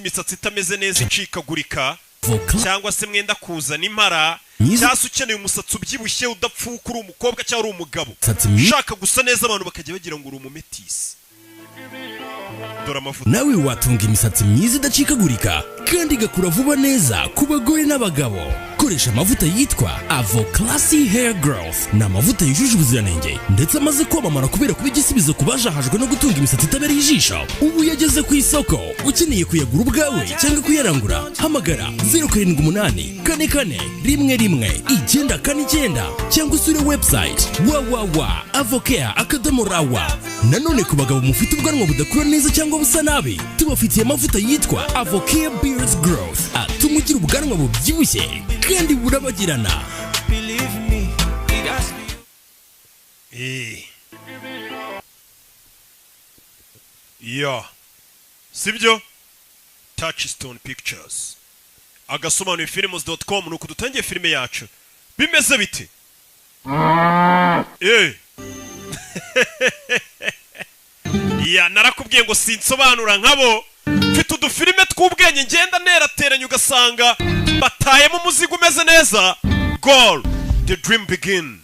Imisatsi itameze neza, icikagurika, Avoka cyangwa se mwenda kuzana impara, myiza. cyangwa se ukeneye umusatsi ubyibushye udapfuka, uri umukobwa cyangwa uri umugabo Umusatsi mwiza. ushaka gusa neza, abantu bakajya bagira ngo uri umumetisi, dore amavuta. Nawe watunga imisatsi myiza idacikagurika kandi igakura vuba neza. Ku bagore n'abagabo, koresha amavuta yitwa Avo Classy Hair Growth. Ni amavuta yujuje ubuziranenge ndetse amaze kwamamara kubera kuba igisubizo ku bajahajwe no gutunga imisatsi itabereye ijisho. Ubu yageze ku isoko. Ukeneye kuyagura ubwawe cyangwa kuyarangura, hamagara 0784411949 cyangwa usure website www.avocare.rw. Nanone ku bagabo mufite ubwanwa budakura neza cyangwa busa nabi, tubafitiye amavuta yitwa Avocare Beards Growth, atuma ugira ubwanwa bubyibushye kandi burabagirana. Believe me, it has to Eh. Ya, sibyo? Touchstone Pictures, agasobanuye films.com. Nuko dutangiye filime yacu. Bimeze bite? Eh. Ya, narakubwiye ngo sinsobanura nkabo. Mfite udufilime tw'ubwenge ngenda nerateranya, ugasanga batayemo umuzigo umeze neza. Goal, the dream begin,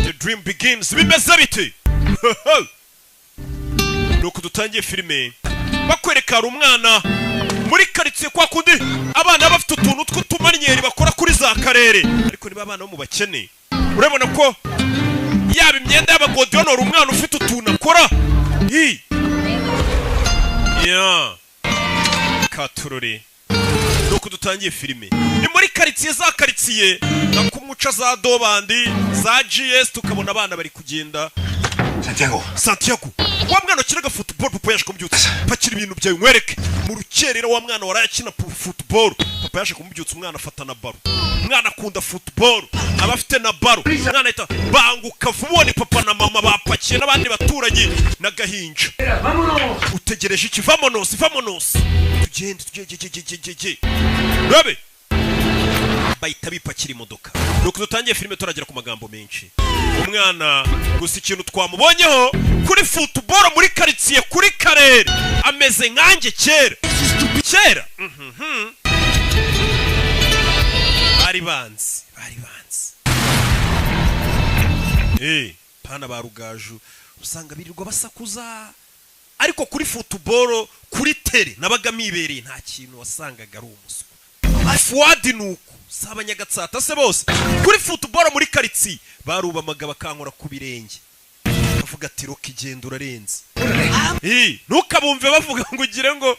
the dream begins. Bimeze bite? Nuko dutangiye filime, bakwereka hari umwana muri karitsiye, kwa kundi abana baba bafite utuntu tw'utumanyeri bakora kuri za karere, ariko niba abana bo mu bakene, urabona ko yaba imyenda y'abagodiyonora, umwana ufite utuntu akora hi ya katurore. Nuko dutangiye filime, ni muri karitsiye, za karitsiye nka kumuca za dobandi za GS, tukabona abana bari kugenda. Santiago. Santiago, wa mwana wakinaga football, papa yaje kumubyutsa. "Pakira ibintu byawe nkwereke." Mu rukerera, wa mwana waraye akina football, papa yaje kumubyutsa. Umwana afata na ballon. Umwana akunda football, aba afite na ballon. Umwana ahita banguka vuba, ubone papa na mama bapakiye n'abandi baturanyi n'agahinja. "Utegereje iki? Vamonos, vamonos, tugende, tugende, tugende, rabe." Bahita bipakira imodoka. Nuko dutangiye filime, turagera ku magambo menshi. Umwana gusa, ikintu twamubonyeho kuri football muri karitsiye, kuri karere, ameze nkanjye kera kera. Bari banzi, bari banzi. Pana ba rugaju usanga birirwa basakuza, ariko kuri football, kuri terrain nabaga mibereye, nta kintu wasangaga ari umuswa. Fuadi nuko si abanyagatsata se bose, kuri football muri karitsiye barubamaga, bakankora ku birenge, bavuga ati: "Roka igenda urarenze." Ntukabumve bavuga ngo ugire ngo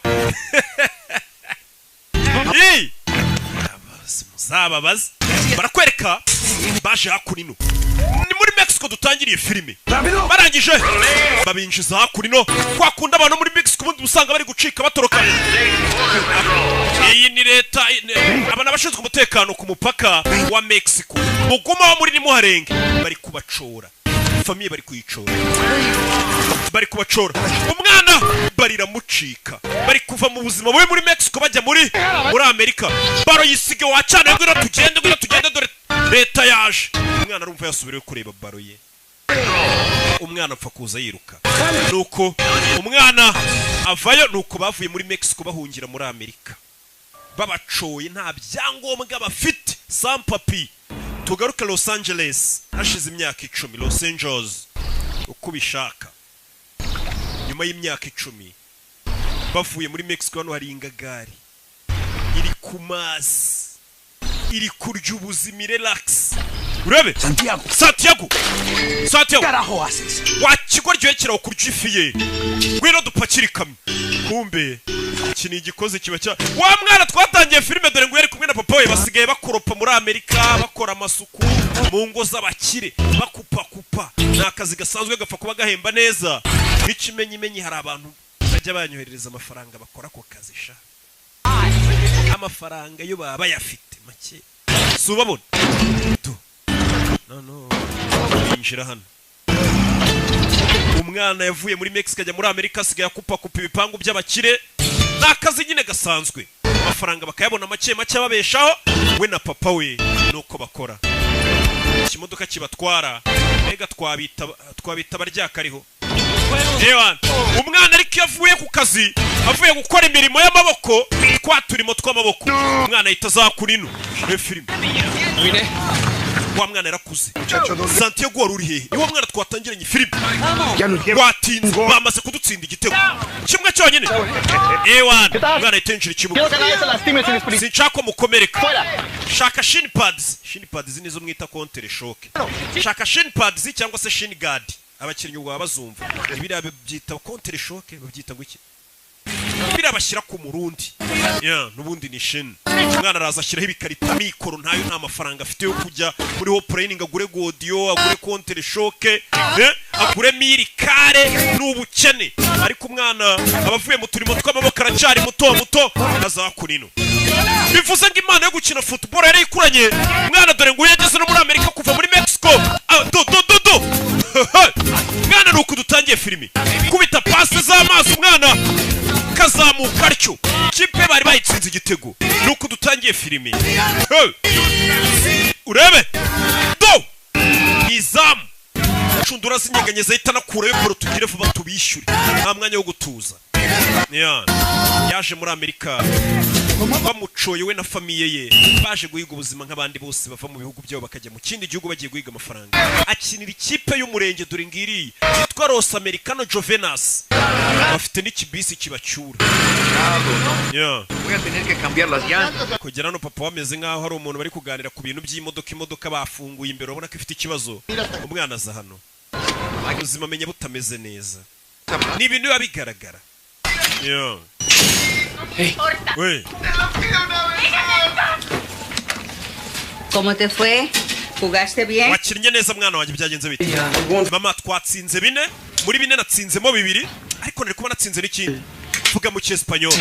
muzababaze. Barakwereka baje hakuno, ni muri Mexico dutangiriye filime. Barangije babinjiza hakuno, kwa kundi abantu muri Mexico ubundi usanga bari gucika batoroka. Iyi ni leta, aba ni abashinzwe umutekano ku mupaka wa Mexico. Muguma wo muri nimuharenge, bari kubacora. Famille bari kuyicora, bari kubacora. Umwana bariramucika, bari kuva mu buzima bubi muri Mexico bajya muri Amerika. Ballon yisige wacana, "Ngwino tugende, ngwino tugende, dore leta yaje." Umwana arumva yasubiriwe kureba ballon ye. Umwana apfa kuza yiruka, nuko umwana avayo. Nuko bavuye muri Mexico bahungira muri Amerika, babacoye, nta byangombwa bafite, sans papiers. Tugaruke Los Angeles hashize imyaka 10, Los Angeles uko ubishaka. Nyuma y'imyaka 10 bavuye muri Mexico, hano hari ingagari iri ku mazi, iri kurya ubuzima, relax. Urebe. Santiago. Santiago, Santiago. Carajo haces? Wa kigoryi kiraho kurya ifi ye, ngwino dupakire ikamyo. Kumbe iki ni igikozi kiba cya wa mwana twatangiye filime. Dore ngo yari kumwe na papa we, basigaye bakoropa muri Amerika, bakora amasuku mu ngo z'abakire, bakupakupa. Ni akazi gasanzwe, gapfa kuba gahemba neza. N'ikimenyimenyi, hari abantu bajya banyoherereza amafaranga bakora ako kazi sha. Amafaranga yo baba bayafite make, si ubabona tu no no. Yinjira hano. Umwana yavuye muri Mexico ajya muri Amerika, asigaye akupakupa ibipangu by'abakire. Ni akazi nyine gasanzwe, amafaranga bakayabona make make, ababeshaho we na papa we. Nuko bakora ikimodoka kibatwara. Mbega twabita, twabita abaryakariho. Ewan, umwana ariko iyo avuye ku kazi, avuye gukora imirimo y'amaboko, twa turimo tw'amaboko, umwana ahita azakura ino. Reba filime. Wa mwana yarakuze. Santiago, wari uri hehe? Niwo mwana twatangiranye filime. Watinze, bamaze kudutsinda igitego kimwe cyonyine. Ewan, umwana ahita yinjira ikibuga. Sinshaka ko mukomereka. Shaka shin pads. Shin pads nizo mwita contre-choc. Shaka shin pads cyangwa se shin guard, abakinnyi ubwo baba bazumva. Ibiriya babyita contre-choc, babyita ngo iki? Biriya bashyira ku murundi, yeah, n'ubundi ni shin. Umwana araza ashyiraho ibikarita. Mikoro ntayo, nta mafaranga afite yo kujya muri ho training, agure godiyo, agure contre-choc, agure mirikare. Ni ubukene, ariko umwana aba avuye mu turimo tw'amaboko, aracyari muto muto, azakura ino. Bivuze ngo imana yo gukina football yari ikuranye umwana. Dore ngo yageze no muri Amerika kuva muri Mexico. Ah, do do do do, mwana, ni uku dutangiye filimi. Kubita pasi z'amazi, umwana kazamuka atyo, kipe bari bayitsinze igitego. Ni uku dutangiye filimi. Hey! Urebe do izamu, cundura zinyeganyeza, ahita anakurayo ball. Tugire vuba tubishyure, nta mwanya wo gutuza. Yeah. Yaje muri Amerika bamucoye, we na famille ye, baje guhiga ubuzima nk'abandi bose bava mu bihugu byabo bakajya mu kindi gihugu bagiye guhiga amafaranga. Akinira ikipe y'umurenge, dore ngiri, yitwa Los Americano Jovenas, bafite n'ikibisi kibacyura. Yeah. Voy a tener que cambiar las llantas. Kugera hano, papa bameze nk'aho hari umuntu bari kuganira ku bintu by'imodoka. Imodoka bafunguye imbere, urabona ko ifite ikibazo. Umwana aza hano, ubuzima amenya butameze neza, ni ibintu biba bigaragara. Yeah. We. ¿Cómo te fue? ¿Jugaste bien? Wakinnye neza, mwana wanjye? Byagenze bite, mama? Twatsinze 4 muri 4, natsinzemo 2, ariko nari kuba natsinze n'ikindi. Vuga mu cyesipanyol.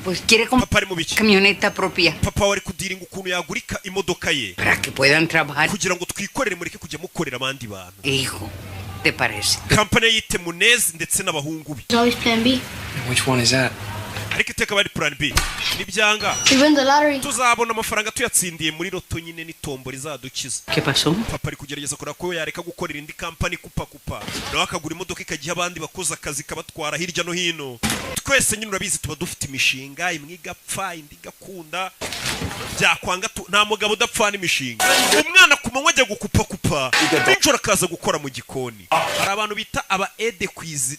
Pues quiere comprar Papa ari mu biki? camioneta propia Papa wari kudiringa ukuntu yagurika imodoka ye para que puedan trabajar. kugira ngo twikorere, mureke kujya mukorera abandi bantu. Hijo, ¿te parece? Kampani yite Munezi ndetse n'abahungu be. There's always plan B. Which one is that? Ariko iteka bari plan B, nibyanga We win the lottery. tuzabona amafaranga tuyatsindiye muri loto nyine, n'itombo rizadukiza. ¿Qué pasó? Papa ari kugerageza kureba ko yareka gukorera indi kampani kupa kupa, nawe akagura imodoka ikagiha abandi bakoze akazi kabatwara hirya no hino. Twese nyine urabizi, tuba dufite imishinga, imwe igapfa, indi igakunda, byakwanga nta mugabo udapfana imishinga. Umwana ku manywa ajya gukupa kupa, nijoro akaza gukora mu gikoni. Hari abantu bita aba aide cuisi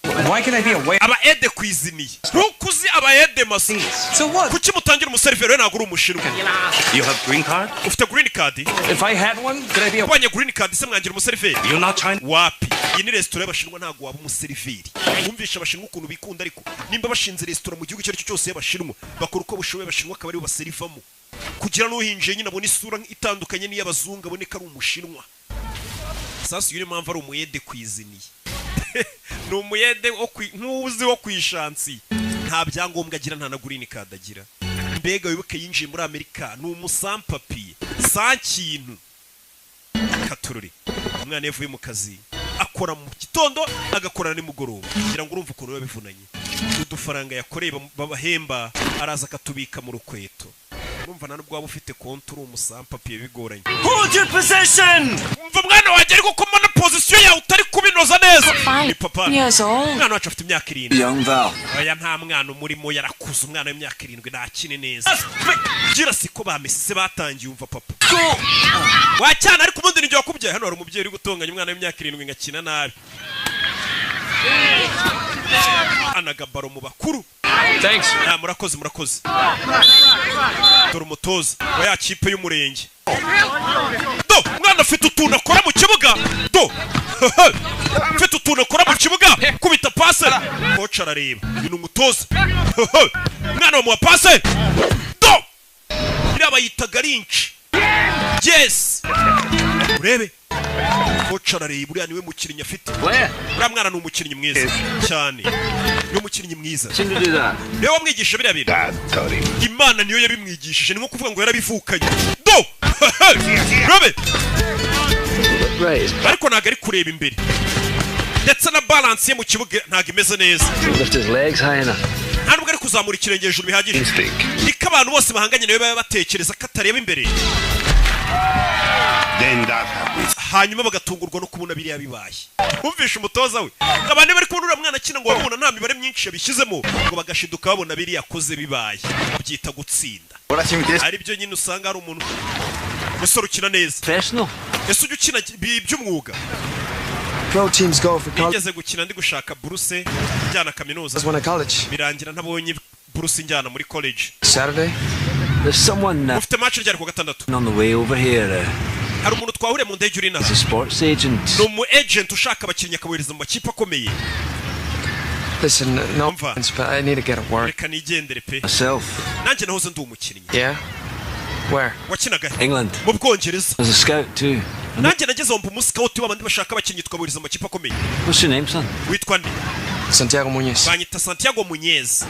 Why can I be a waiter? Aba aide cuisinier, ntukuzi aba aide masi. So what? Kuki mutangira umuseriveri? We ntabwo uri umushinwa. You have green card? Ufite green card? If I had one, could I be a Ubonye green card se mwangira umuseriveri? You're not Chinese. Wapi, iyi ni resitora y'abashinwa, ntabwo waba umuseriveri. Wumvisha abashinwa ukuntu bikunda, ariko nimba bashinze resitora mu gihugu icyo ari cyo cyose y'abashinwa, bakora uko bushoboye abashinwa akaba aribo baserivamo, kugira n'uhinjiye nyine abone isura itandukanye n'iy'abazungu, abone ko ari umushinwa. Sasa uyu niyo mpamvu ari umu aide cuisinier, ni umu aide nk'uzi wo ku ishansi. Nta byangombwa agira, nta na green card agira. Mbega wibuke, yinjiye muri Amerika ni umu sans-papiers, sa kintu katururi. Umwana iyo avuye mu kazi, akora mu gitondo, agakora nimugoroba, kugira ngo urumve ukuntu biba bivunanye. Udufaranga yakoreye babahemba, araza akatubika mu rukweto. Urumva nta nubwo waba ufite konti uri umu sans-papiers, bigoranye. Hold your position! Umva mwana wanjye, ariko ko mbona position yawe utari kubinoza neza? Ni papa. Years old. Umwana wacu afite imyaka 7. Young Val. Oya, nta mwana umurimo, yarakuze. Umwana w'imyaka 7 ntakine neza, gira siko bamesise batangiye. Umva papa wacyana, ariko ubundi nijye wakubyaye. Hano hari umubyeyi uri gutonganya umwana w'imyaka 7 ngo akina nabi, anaga ballon mu bakuru. Thanks. Ah, murakoze, murakoze. Dore umutoza wa ya kipe y'umurenge. Do umwana afite utuntu akora mu kibuga, do afite utuntu akora mu kibuga, kubita pase. Coach arareba, uyu ni umutoza. Umwana bamuha pase, do iriya bayita garinci. Yes, urebe, coach arareba, uriya niwe mukinnyi afite. Uriya mwana ni umukinnyi mwiza cyane, ni umukinnyi mwiza. Niwe wamwigisha biriya bintu? Imana niyo yabimwigishije, ni nko kuvuga ngo yarabivukanye. Do robe, ariko ntabwo ari kureba imbere, ndetse na balance ye mu kibuga ntabwo imeze neza. Lift his legs high enough. Nta nubwo ari kuzamura ikirenge hejuru bihagije, niko abantu bose bahanganye nawe baba batekereza ko atareba imbere. Then that happens. Hanyuma bagatungurwa no kubona biriya bibaye. Wumvishe umutoza we, abantu bari kubona uriya mwana akina ngo babona nta mibare myinshi yabishyizemo, ngo bagashiduka babona biriya akoze bibaye, byita gutsinda. Ari byo nyine usanga hari umuntu umusore ukina neza. Professional. Ese ujya ukina by'umwuga? Pro teams go for college. Nigeze gukina ndi gushaka buruse njyana kaminuza. I went to college. Birangira ntabonye buruse njyana muri college. Saturday. There's someone Ufite match ryari kuwa gatandatu? on the way over here. Hari umuntu twahuriye mu ndege uri inaha. He's a sports agent. Ni umu agent ushaka abakinnyi akabohereza mu makipe akomeye. Listen, no Umva. offense, but I need to get to work. Reka nigendere pe. Myself. Nanjye nahoze ndi umukinnyi. Yeah? Where? Wakinaga he? England. Mu Bwongereza. As a scout too. Nanjye nageze mba umuscout w'abandi bashaka abakinnyi tukabohereza mu makipe akomeye. What's your name, son? Witwa nde? Santiago Muñez. Banyita Santiago Muñez.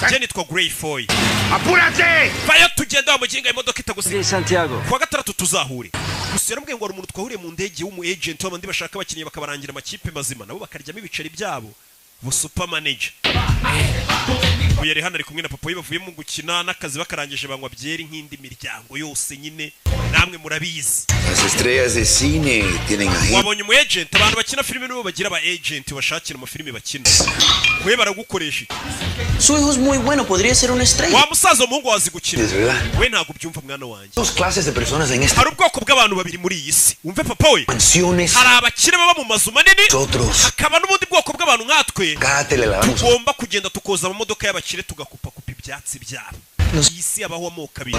Njye nitwa Grey Foy. ¡Apúrate! Vayo tugenda wa muginga, imodoka itagusiga. Hey, Santiago. Kuwa gatandatu tuzahure. Gusa yaramubwiye ngo hari umuntu twahuriye mu ndege w'umu agent w'abandi bashaka abakinnyi bakabarangira amakipe mazima, nabo bakaryamo ibiceri byabo, bu super manager. Uyu yari hano ari kumwe na papa we, bavuye mu gukina n'akazi bakarangije, banywa byeri nk'indi miryango yose nyine, namwe murabizi. Las estrellas de cine tienen agentes. Wabonye umu agent? Abantu bakina filime nibo bagira aba agent bashakira amafilime bakina. We baragukoresha iki? Su hijo es muy bueno, podría ser una estrella. Wa musaza, umuhungu wazi gukina. ¿Verdad? We ntabwo ubyumva, mwana wanjye. Dos clases de personas en esta Hari ubwoko bw'abantu babiri muri iyi si, wumve papa we. Mansiones. Hari abakire baba mu mazu manini, Nosotros. hakaba n'ubundi bwoko bw'abantu nkatwe Cada le lavamos. tugomba kugenda tukoza amamodoka y'abakire, tugakupakupa ibyatsi byabo. Iyi si yabaho amoko abiri.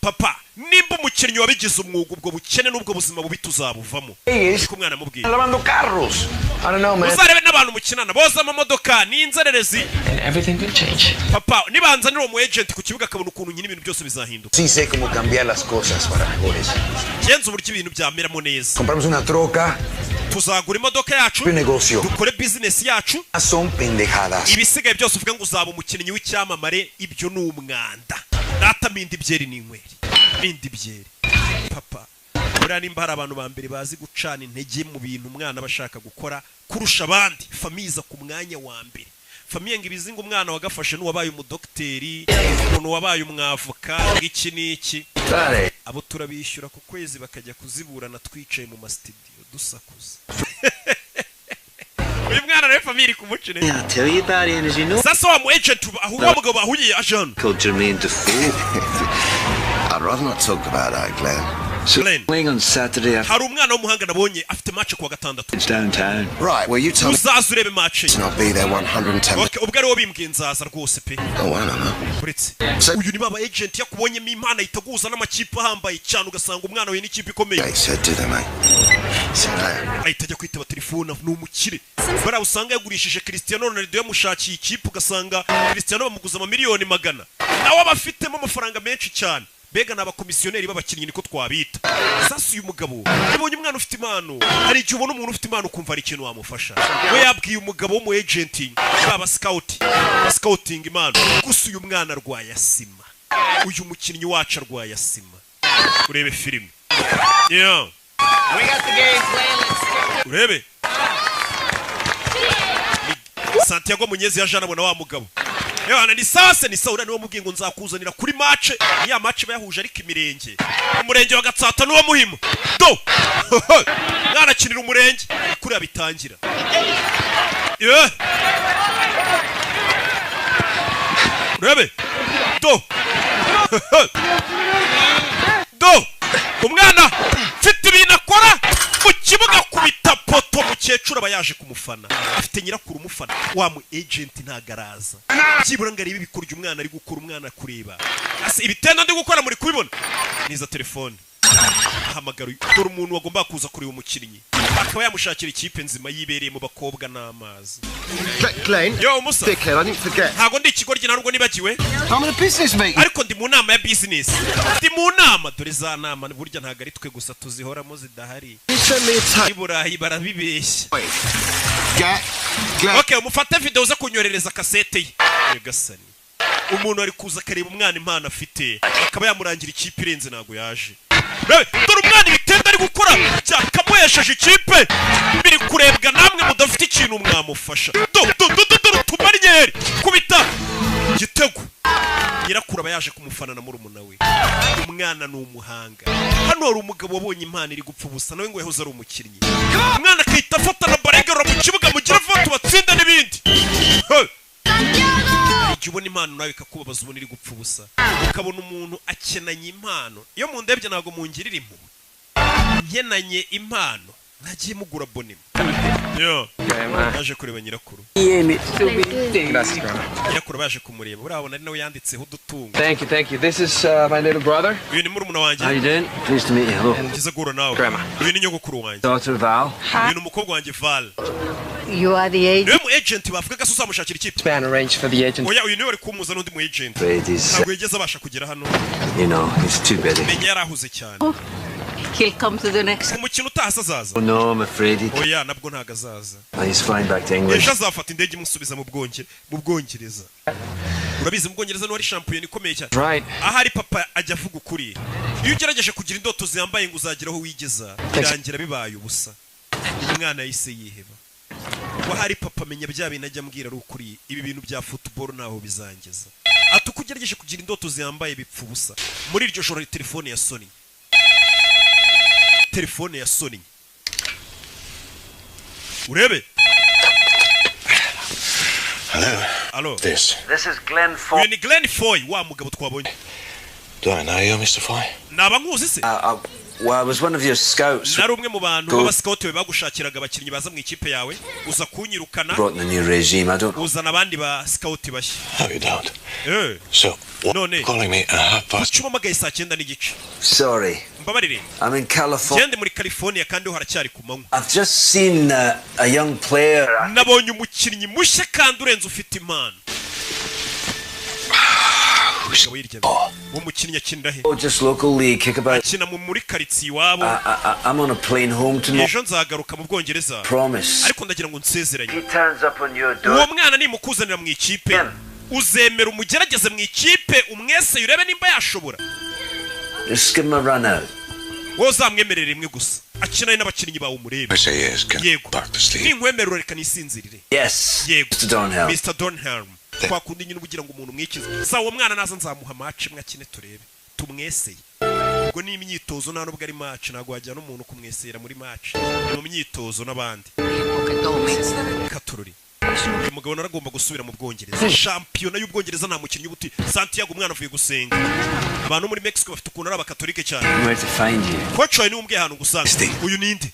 Papa, nimba umukinnyi wabigize umwuga, ubwo bukene n'ubwo buzima bubi tuzabuvamo. Niko umwana amubwiye. Lavando carros. I don't know, man. Uzarebe n'abantu mukinana boza amamodoka n'inzererezi. And everything could change. Papa, nibanzanira uwo mu agent ku kibuga akabona ukuntu nyine, ibintu byose bizahinduka. Sí sé cómo cambiar las cosas para mejores. Genza uburyo ibintu byameramo neza. Compramos una troca Tuzagura imodoka yacu, y un negocio. dukore bizinesi yacu. Son pendejadas. Ibisigaye byose uvuga ngo uzaba umukinnyi w'icyamamare, ibyo ni umwanda. Data, mpinda ibyeri n'inyweri, mpinda ibyeri. Papa, buriya nimba hari abantu ba mbere bazi gucana intege mu bintu umwana aba ashaka gukora kurusha abandi, famille iza ku mwanya wa mbere. Famille ngo ibizi ngo umwana wagafashe n'uwabaye umudogiteri, umuntu wabaye umwavoka, iki n'iki. Dale. Abo turabishyura ku kwezi bakajya kuziburana twicaye mu masitidiyo dusakuza. Uyu mwana rero famille iri kumuca intege. Yeah, I'll tell you about it, as you know. Sasa wa mu agent aho wa mugabo bahuye aje hano. Called Jermaine Defoe. I'd rather not talk about that, Glenn. So Glenn. playing on Saturday after Hari umwana w'umuhanga nabonye afite match kuwa gatandatu. it's downtown. Right, well, you tell me. Uzaza urebe match ye. I'll be there 110. Okay, ubwo ariwo bimbwiye nzaza rwose pe. Oh, I don't know. Uretse uyu ni baba agent, yakubonyemo impano ahita aguhuza n'amakipe ahambaye cyane, ugasanga umwana we n'ikipe ikomeye. They said, do they, mate? See you later. Ahita ajya kwitaba telefone. Ni umukire bariya usanga yagurishije Cristiano Ronaldo, yamushakiye ikipe, ugasanga Cristiano bamuguza amamiliyoni magana, nawe aba afitemo amafaranga menshi cyane. Mbega ni abakomisiyoneri b'abakinnyi, niko twabita. Sasa uyu mugabo yabonye umwana ufite impano. Hari igihe ubona umuntu ufite impano ukumva hari ikintu wamufasha. We yabwiye umugabo w'umu agent, baba scout ba scouting impano. Gusa uyu mwana arwaye asima, uyu mukinnyi wacu arwaye asima. Urebe filime, yeah. Urebe Santiago Munyezi yaje anabona wa mugabo. Ewana, ni sase ni sawa. Uriya niwe mubwiye ngo nzakuzanira kuri match. Ni ya match bayahuje, ariko imirenge, umurenge wa Gatsata n'uwa Muhima do mwanakinira umurenge kuriya bitangira. Yeah. Urebe do do umwana mfite ibintu akora mu kibuga, kubita poto. Mukecuru aba yaje kumufana, afite nyirakuru umufana. Wa mu agent ntago araza byibura ngo arebe ibikorwa umwana ari gukora. Umwana kureba ase ibitendo ndi gukora, muri kubibona niza telefone ahamagara dore umuntu wagomba kuza kureba umukinnyi akaba yamushakira ikipe nzima, yibereye mu bakobwa n'amazi. Glenn, Yo musa. Dickhead, I didn't forget. Ntabwo ndi ikigoryi, ntabwo nibagiwe. I'm in a business meeting. Ariko ndi mu nama ya business, ndi mu nama. Dore za nama burya ntabwo ari twe gusa tuzihoramo zidahari. You send me a tape. I Burayi barabibeshya. Get Glenn. Okay, umufate video uza kunyoherereza kasete ye. Nyagasani, umuntu ari kuza akareba umwana impano afite akaba yamurangira ikipe irenze, ntabwo yaje. Rebe, dore umwana ibitendo ari gukora byakamuhesheje ikipe, biri kurebwa namwe mudafite ikintu mwamufasha. Do do do do, dore utumaryeri kubita igitego. Nyirakuru aba yaje kumufana na murumuna we. Umwana ni umuhanga. Hano hari umugabo wabonye impano iri gupfa ubusa, nawe ngo yahoze ari umukinnyi. Umwana akahita afata na baregarura mu kibuga, mugira vuba tubatsinda n'ibindi. Hey! Igihe ubona impano nawe ikakubabaza, ubona iri gupfa ubusa, ukabona umuntu akenanye impano. Iyo mundebye ntabwo mungirira impuhwe, nkenanye impano nagiye mugura bonima yo. Yaje kureba nyirakuru. Gracias, Grandma. Nyirakuru baje kumureba, urabona ari nawe yanditseho udutungo. Thank you, thank you. This is my little brother. Uyu ni murumuna wanjye. How you doing? Pleased to meet you. Hello. Byiza guhura nawe. Grandma. Uyu ni nyogokuru wanjye. Daughter Val. Uyu ni umukobwa wanjye Val. You are the agent. Niwe mu agent bavugaga se uzamushakira ikipe? Man arranged for the agent. Oya, uyu niwe wari kumuza n'undi mu agent. Afraid he's, Ntabwo yigeze abasha kugera hano. He's too busy. Menya yari ahuze cyane. He'll come to the next. Umukino utaha se azaza? Oh no, I'm afraid he. Oya, nabwo ntabwo azaza. He's flying back to England. Ejo azafata indege imusubiza mu Bwongereza. Urabizi, mu Bwongereza niho hari shampiyona ikomeye cyane. Right. Ahari papa ajya avuga ukuri: iyo ugerageje kugira indoto ziyambaye ngo uzagera aho wigeza, birangira bibaye ubusa. Umwana yahise yiheba. Wahari papa amenya bya bintu ajya ambwira ari ukuri, ibi bintu bya football ntaho bizangeza. Ati uko ugerageje kugira indoto zihambaye bipfa ubusa. Muri iryo joro telefone ya Sony, telefone ya Sony, urebe. Hello. Alo. This. This is Glenn Foy. Uyu ni Glenn Foy, wa mugabo twabonye. Do I know you, Mr. Foy? Naba nkuzi se? Well, I was one of your scouts. Nari umwe mu bantu Go. b'abasikawuti bawe bagushakiraga abakinnyi baza mu ikipe yawe, uza kunyirukana. Brought in the new regime. I don't. Uzana abandi ba sikawuti bashya. No, you don't. Eh. So, what, None. calling me at half past? Kuki umpamagaye saa 9:30? Sorry. Mbabarire. I'm in California. Ngende muri California kandi ho haracyari ku manywa. I've just seen a young player. Nabonye umukinnyi mushya kandi urenze, ufite impano. Umugabo yirya, uwo mukinnyi akinira he? Oh, just local league kickabout. Akina muri karitsiye iwabo. I'm on a plane home tomorrow. Ejo nzagaruka mu Bwongereza. Promise. Ariko ndagira ngo nsezeranye. He turns up on your Uwo mwana nimukuzanira mu ikipe, uzemera umugerageze mu ikipe, umwese urebe nimba yashobora? Just give him a run out. Wowe uzamwemerere rimwe gusa akinane n'abakinnyi bawe, umurebe. I say yes. Can Yego. back to sleep. Ninkwemerera, reka nisinzirire. Yes. Yego. Mr. Dornhelm. Mr Dornhelm, twakundi nyine ugira ngo umuntu umwikize. Sa uwo mwana naza nzamuha match imwe akine turebe, tumweseye. Ubwo ni imyitozo, nta nubwo ari match. Ntabwo wajyana umuntu kumwesera muri match, ni mu myitozo n'abandi. Katururi, uyu mugabo naragomba gusubira mu Bwongereza, shampiyona y'Ubwongereza nta mukinnyi ubuti. Santiago, umwana avuye gusenga. Abantu muri Mexico bafite ukuntu ari abakatolike cyane. Where to find you? Coach wawe niwe umbwiye ahantu gusanga. Uyu ninde?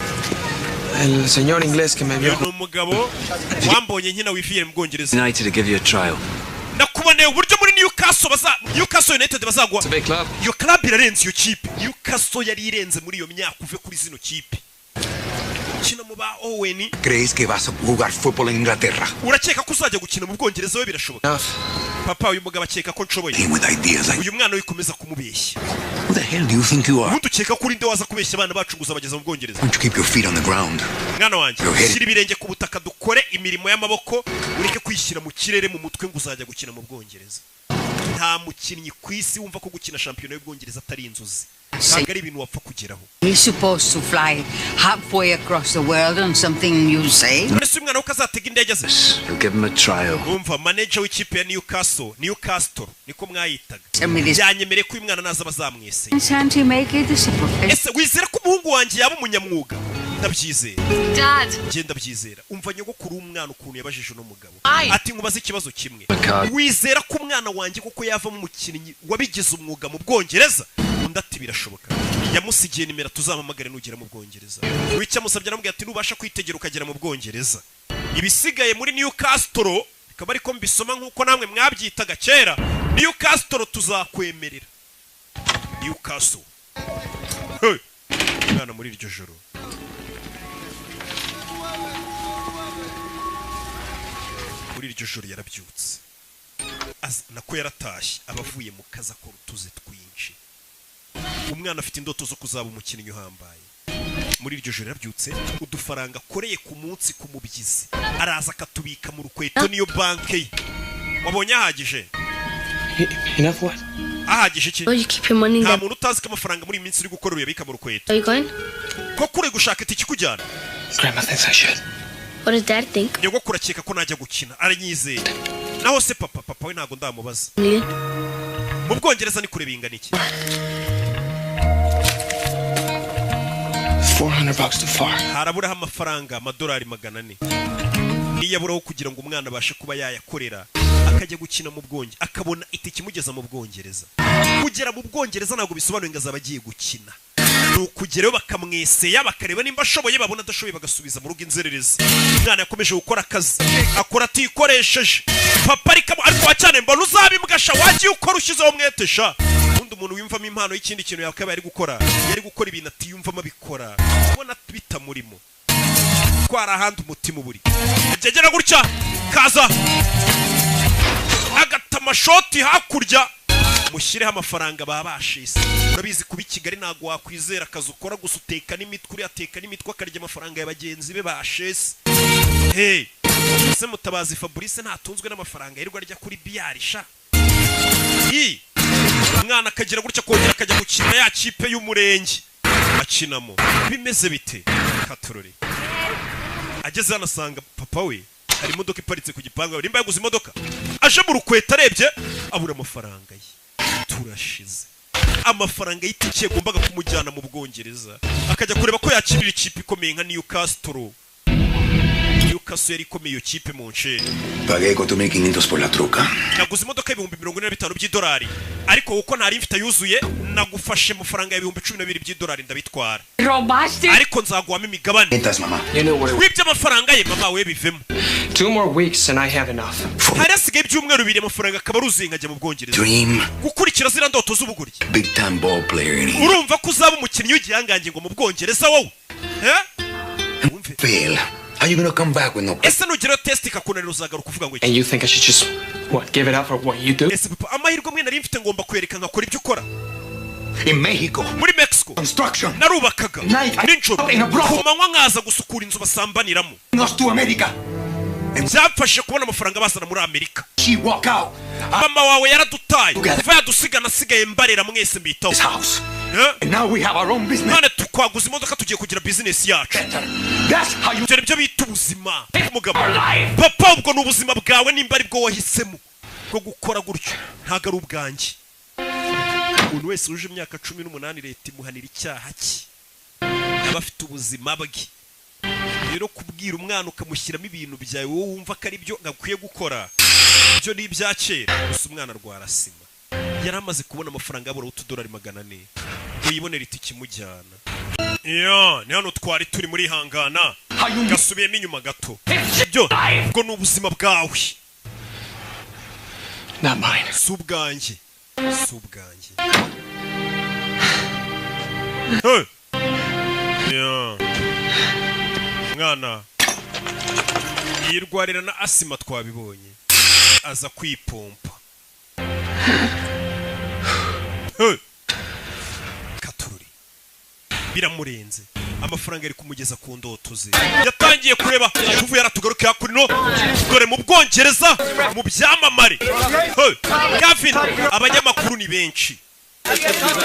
El señor inglés que me Uyu vio. ni umugabo wambonye nkina wiviye mu Bwongereza. United to give you a trial. Nakuboneye uburyo muri Newcastle, baza Newcastle United bazagwa. It's a big club. Iyo club irarenze, iyo kipe Newcastle yari irenze muri iyo myaka. Uve kuri zino kipe kina mu ba Owen. ¿Creéis que vas a jugar fútbol en Inglaterra? Urakeka ko uzajya gukina mu Bwongereza we? Birashoboka Enough. papa. Uyu mugabo akeka ko nshoboye. With ideas like Uyu mwana wikomeza kumubeshya. who the hell do you think you are? Ubundi ukeka ko urinde waza kubeshya abana bacu ngo uzabageza mu Bwongereza? Why don't you keep your feet on the ground? Mwana wanjye, Your head. shyira ibirenge ku butaka, dukore imirimo y'amaboko, ureke kwishyira mu kirere mu mutwe ngo uzajya gukina mu Bwongereza. Nta mukinnyi ku isi wumva ko gukina shampiyona y'Ubwongereza atari inzozi, ntabwo ari ibintu wapfa kugeraho. He's supposed to fly halfway across the world on something you say? None se uyu mwana we ko azatega indege aze? You'll give him a trial. Umva, manager w'ikipe ya Newcastle, Newcastle niko mwayitaga, Tell me this. byanyemereye ko uyu mwana naza bazamweseye. Can't he make it as a profession? Ese wizera ko umuhungu wanjye yaba umunyamwuga? Ndabyizera. Dad. Njye ndabyizera. Umva nyogokuru w'umwana ukuntu yabajije uno mugabo. Aye. Ati nkubaze ikibazo kimwe: God. wizera ko umwana wanjye koko yavamo umukinnyi wabigize umwuga mu Bwongereza? Undi ati birashoboka. Yamusigiye nimero, tuzampamagare nugera mu Bwongereza. Wicyo amusabye, aramubwira ati nubasha kwitegera ukagera mu Bwongereza, ibisigaye muri Newcastle, bikaba ariko mbisoma nk'uko namwe mwabyitaga kera, Newcastle, tuzakwemerera Newcastle. Hey! Umwana muri iryo joro, yarabyutse. Nako yaratashye, aba avuye mu kazi, akora utuzi twinshi. Umwana afite indoto zo kuzaba umukinnyi uhambaye. Muri iryo joro yarabyutse, udufaranga akoreye ku munsi ku mubyizi araza akatubika mu rukweto, niyo banke ye. Wabonye ahagije? Enough what? Ahagije iki? Well, you keep your money in Nta there. muntu utazi ko amafaranga muri iyi minsi uri gukora uyabika mu rukweto. Are you going? Ko kure gushaka itike ikujyana. Grandma thinks I should. What does Dad think? Nyogokuru akeka ko najya gukina, aranyizeye. Naho se papa? Papa we ntabwo ndamubaza. Million. Bwongereza ni kure bingana iki? $400 too far. Haraburaho amafaranga amadolari 400, niyo aburaho kugira ngo umwana abashe kuba yayakorera akajya gukina mu Bwongereza, akabona itike imugeza mu Bwongereza. Kugera mu Bwongereza ntabwo bisobanuye ngo azaba agiye gukina, ni ukugerayo bakamweseya, bakareba nimba ashoboye, babona adashoboye bagasubiza mu rugo inzererezi. Umwana yakomeje gukora akazi, akora atikoresheje. Papa ariko ariko wacyane mbona uzabimbwa sha, wagiye ukora ushyizeho umwete sha. Ubundi umuntu wiyumvamo impano y'ikindi kintu yakabaye ari gukora, yari gukora ibintu atiyumvamo abikora ubona bitamurimo, twara ahandi umutima uburi. Byegera gutya kaza agata amashoti hakurya, mushyireho amafaranga baba bashise. Urabizi, kuba i Kigali ntabwo wakwizera akazi ukora gusa, uteka n'imitwe, uriya ateka n'imitwe akarya amafaranga ya bagenzi be bashese. Hey, ese Mutabazi Fabrice ntatunzwe n'amafaranga yirirwa arya kuri biyari sha? I umwana akagira gutya kongera akajya gukina ya kipe y'umurenge akinamo. Bimeze bite katurore? Ageze hano asanga papa we hari imodoka iparitse ku gipangu, nimba yaguze imodoka. Aje mu rukweta, arebye abura amafaranga ye. Turashize. Amafaranga y'itike yagombaga kumujyana mu Bwongereza akajya kureba ko yakinira ikipe ikomeye nka Newcastle. Newcastle yari ikomeye iyo kipe mu ncere. Pagué 4.500 por la troca. Naguze imodoka y'45,000 by'idolari, ariko kuko ntari mfite yuzuye nagufashe amafaranga y'12,000 by'idolari ndabitwara. Robaste. Ariko nzaguhamo imigabane. Ventas, mamá. You know what it Wibye amafaranga ye mama we, bivemo. 2 more weeks and I have enough. Hari hasigaye ibyumweru 2 amafaranga akaba aruzuye nkajya mu Bwongereza. Dream. Gukurikira ziriya ndoto z'ubugoryi. Big time ball player in here. Urumva ko uzaba umukinnyi w'igihangange ngo mu Bwongereza wowe, eh? Wumve. Fail. How you gonna come back with no Ese nugerayo test ikakunanira uzagaruka uvuga ngo iki? And you think I should just, what, give it up for what you do? Ese papa, amahirwe amwe nari mfite ngomba kwereka nkakora ibyo ukora? In Mexico. Muri Mexico. Construction. Narubakaga Night, I- nijoro, in a brothel. ku manywa nkaza gusukura inzu basambaniramo. Us to America. Byamfashije kubona amafaranga bazana muri Amerika. She walk out. Mama wawe yaradutaye. Together. Kuva yadusiga nasigaye mbarera mwese, mbitaho. This house. Eh? And now we have our own business. None tukwaguza imodoka, tugiye kugira bizinesi yacu. Better. That's how you Ibyo nibyo bita ubuzima umugabo. Papa, ubwo ni ubuzima bwawe nimba ari bwo wahisemo bwo gukora gutyo, ntabwo ari ubwanjye. Umuntu wese wuje imyaka 18 leta imuhanira icyaha cye, aba afite ubuzima bwe. Rero kubwira umwana ukamushyiramo ibintu byawe wowe wumva ko ari byo akwiye gukora, ibyo ni ibya kera gusa. Umwana arwara sima, yari amaze kubona amafaranga yabura utudolari 400 ngo yibonere itike imujyana. Iyo ni hano twari turi muri hangana, gasubiyemo inyuma gato. Ibyo ubwo ni ubuzima bwawe. Not mine. Si ubwanjye, si ubwanjye. Hey! Yeah. Mwana yirwarira na asima twabibonye, aza kwipompa. Hey! Katururi biramurenze, amafaranga ari kumugeza ku ndoto ze yatangiye kureba. Tuvuye yaratugaruke hakuno, dore mu Bwongereza mu byamamare. Hey! Gavin, abanyamakuru ni benshi.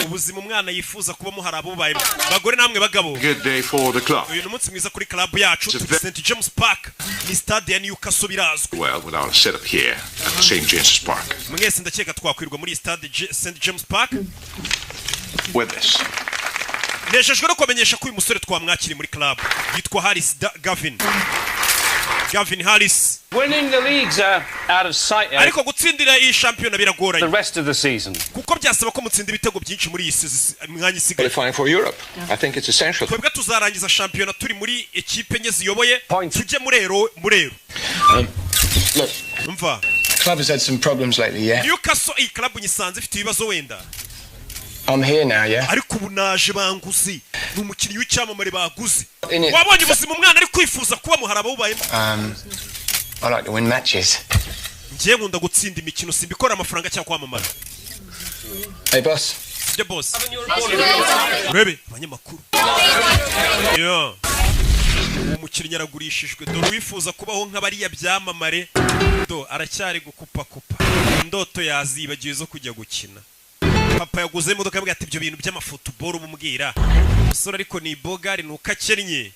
Ubuzima umwana yifuza kubamo hari abubayemo. Bagore namwe bagabo, Good day for the club. uyu ni umunsi mwiza kuri club yacu. Turi St James Park, ni stade ya Newcastle, birazwi. Well, with our setup here at St. James's Park. Mwese ndakeka twakwirwa muri iyi stade St James Park. With this. Nejejwe no kubamenyesha ko uyu musore twamwakiriye muri club, yitwa Harris Gavin, Gavin Harris. Winning the leagues are out of sight Ariko gutsindira iyi shampiyona biragoranye. the rest of the season. Kuko byasaba ko mutsinda ibitego byinshi muri iyi mwanya isigaye. Qualifying for Europe. I think it's essential. Twebwe tuzarangiza shampiyona turi muri ekipe enye ziyoboye, tujye muri Euro, muri Euro. Look, Umva. the club has had some problems lately, yeah? Newcastle, iyi club nyisanze ifite ibibazo wenda. I'm here now, yeah? Ariko ubu naje banguze, ni umukinnyi w'icyamamare baguze. In it. Wabonye ubuzima umwana ari kwifuza kubamo, hari abawubayemo. I like to win matches. Ngiye nkunda gutsinda imikino, simbikora amafaranga cyangwa kwamamara. Hey, boss. Sibyo boss? Urebe abanyamakuru. Yeah. Uwo mukinnyi aragurishijwe. Dore uwifuza kubaho nk'abariya byamamare, do aracyari gukupakupa indoto yazibagiwe zo kujya gukina. Papa yaguze imodoka, yambwira ati ibyo bintu by'amafutuboro umubwira umusore, ariko ni bogari ni uko akennye.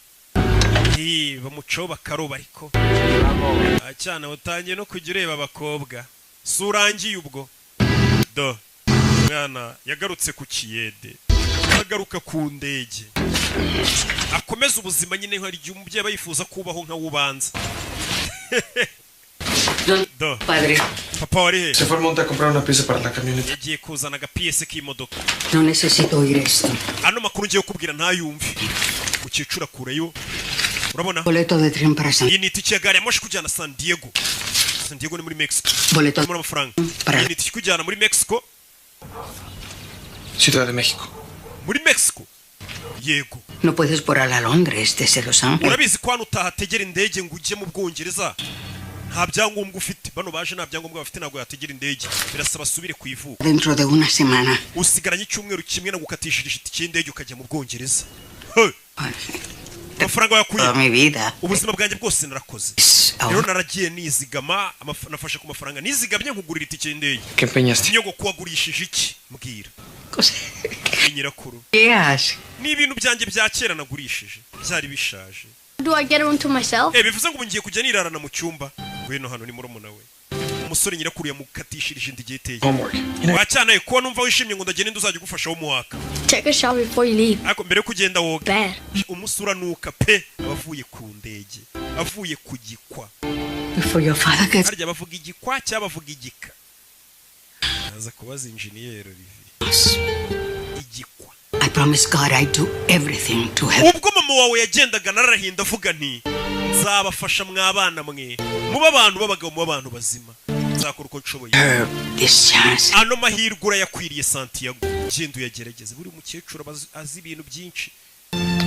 Ih, bamucaho bakaroba, ariko cyane utangiye no kujya ureba abakobwa, si urangiye ubwo. Do Mwana yagarutse ku kiyede, agaruka ku ndege, akomeza ubuzima nyine. Hari igihe umubyeyi aba yifuza kubaho nka wubanza. Do. Padre, Papa wari he? Se fue al monte a comprar una pieza para la camioneta. Yagiye kuzana agapiyese k'imodoka. No necesito oír esto. Ano makuru ngiye kukubwira ntayumve. Mukecuru akurayo, urabona? Boleto de tren para San Iyi ni itike ya gari ya moshi kujyana San Diego. San Diego ni muri Mexico. Boleto Muri amafaranga. Para- Iyi ni itike ikujyana muri Mexico. Ciudad de México. Muri Mexico, yego. No puedes volar a Londres desde Los Ángeles. Urabizi ko hano utahategera indege ngo ujye mu Bwongereza nta byangombwa ufite. Bano baje nta byangombwa bafite, ntabwo yategera indege, birasaba asubire ku ivuko. Dentro de una semana. Usigaranye icyumweru kimwe nagukatishirije itike y'indege ukajya mu Bwongereza. Hey! Amafaranga wayakuye? Toda mi vida. Ubuzima bwanjye bwose narakoze rero, naragiye nizigama, nafashe ku mafaranga nizigamye nkugurira itike y'indege. ¿Qué empeñaste? Nyogoko, wagurishije iki? Mbwira. Ni nyirakuru. ¿Qué haces? Ni ibintu byanjye bya kera nagurishije, byari bishaje. Do I get a room to myself? Bivuze ngo ubu ngiye kujya nirarana mu cyumba. Ngwino hano, ni murumuna we umusore. Nyirakuru yamukatishirije inda igihe iteye. Homework. Wacyanaye kuba numva wishimye ngo ndagende, uzajya ugufasha wo. Take a shower before you leave. Ariko mbere yo kugenda woga. Bad. Umusura nuka pe, aba avuye ku ndege, avuye ku gikwa. Before your father gets Harya bavuga igikwa cyangwa bavuga igika? Aza kubaza injeniyeri Olivier. Igikwa. I promise God I'd do everything to help. Ubwo mama wawe yagendaga nararahinda avuga nti: "Nzabafasha mwabana mwe, mube abantu b'abagabo, mube abantu bazima, nzakora uko nshoboye." This chance. Ano mahirwe urayakwiriye, Santiago, genda uyagerageze. Buri mukecuru aba azi ibintu byinshi.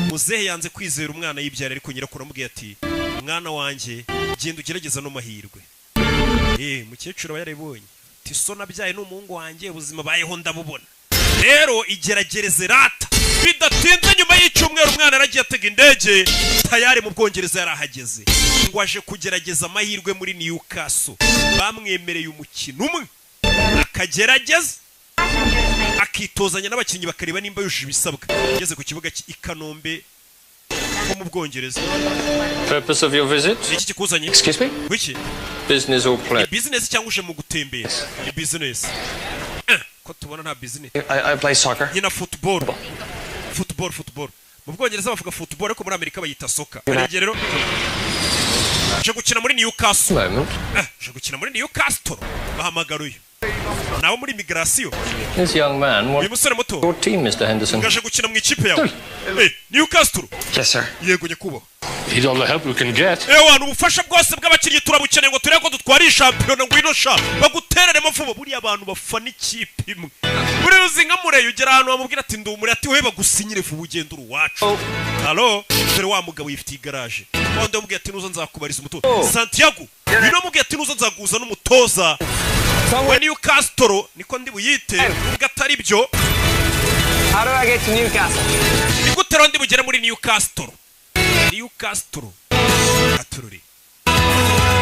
Muzehe yanze kwizera umwana yibyara, ariko nyirakuru amubwiye ati: "Mwana wanjye, genda ugerageze ano mahirwe." Mukecuru aba yarabibonye ati: "So nabyaye ni umuhungu wanjye, ubuzima bayeho ndabubona, rero igeragereze rata." Bidatinze nyuma y'icyumweru umwana yaragiye atega indege, tayari mu Bwongereza yarahageze, ngo aje kugerageza amahirwe muri Newcastle. Bamwemereye umukino umwe akagerageza, akitozanya n'abakinnyi, bakareba nimba yujuje ibisabwa. Ageze ku kibuga cy'i Kanombe ho mu Bwongereza. Purpose of your visit? Ni iki kikuzanye? Excuse me? Wiki? Business or Ni pleasure? business cyangwa uje mu gutembera? Ni business. Ko tubona nta business. I play soccer. Nyina football, football, football. Mu Bwongereza bavuga football, ariko muri Amerika bayita soccer. Hari igihe rero uje gukina muri Newcastle. Moment. Uje gukina muri Newcastle, bahamagara uyu nawe muri migration. This young man Uyu wants musore muto your team, Mr. Henderson. ngaje gukina mu ikipe yawe, Newcastle. Yes, sir. Yego nyakubahwa. He's all the help we can get. Ewana, ubufasha bwose bw'abakinnyi turabukeneye ngo turebe ko dutwara iyi shampiyona. Ngwino sha bagutereremo vuba. Buriya abantu bafana ikipe imwe, buriya uzi nka Mureyo, ugera ahantu bamubwira ati: "Ndi umure", ati: "We bagusinyire vuba, ugenda uri uwacu." Halo, dore wa mugabo yifitiye igaraje. Wandi wamubwiye ati: "Nuza nzakubariza umutoza Santiago." Uyu namubwiye ati: "Nuza nzaguza n'umutoza we Newcastle", niko ndi buyite nubwo atari byo. How do I get to Newcastle? Ni gute rero ndi bugere muri Newcastle? Newcastle atururi.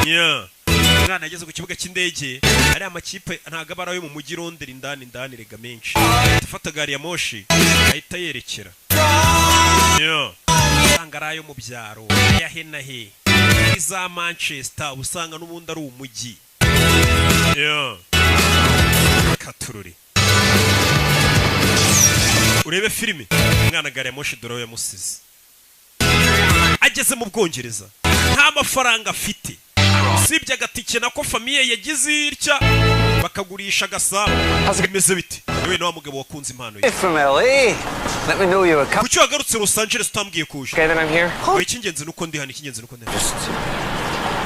Yeah. Umwana yageze ku kibuga cy'indege. Ariya amakipe ntabwo aba ari ayo mu mujyi Londres indani indani rega menshi. Ahita afata gari ya moshi ahita yerekera. Yeah. Usanga ari ayo mu byaro, aya he na he, muri za Manchester, usanga n'ubundi ari umujyi. Yeah. Katururi urebe filime. Umwana gari ya moshi dore aho yamusize. Ageze mu Bwongereza nta mafaranga afite, usibye agatike nako famille yagize itya bakagurisha agasabo. Bimeze bite yewe na wa mugabo wakunze impano ye? From LA. Let me know you were coming. Kuki wagarutse Los Angeles utambwiye kuje? Okay, then I'm here. Oya, icy'ingenzi ni uko ndi hano, icy'ingenzi ni uko ndi hano.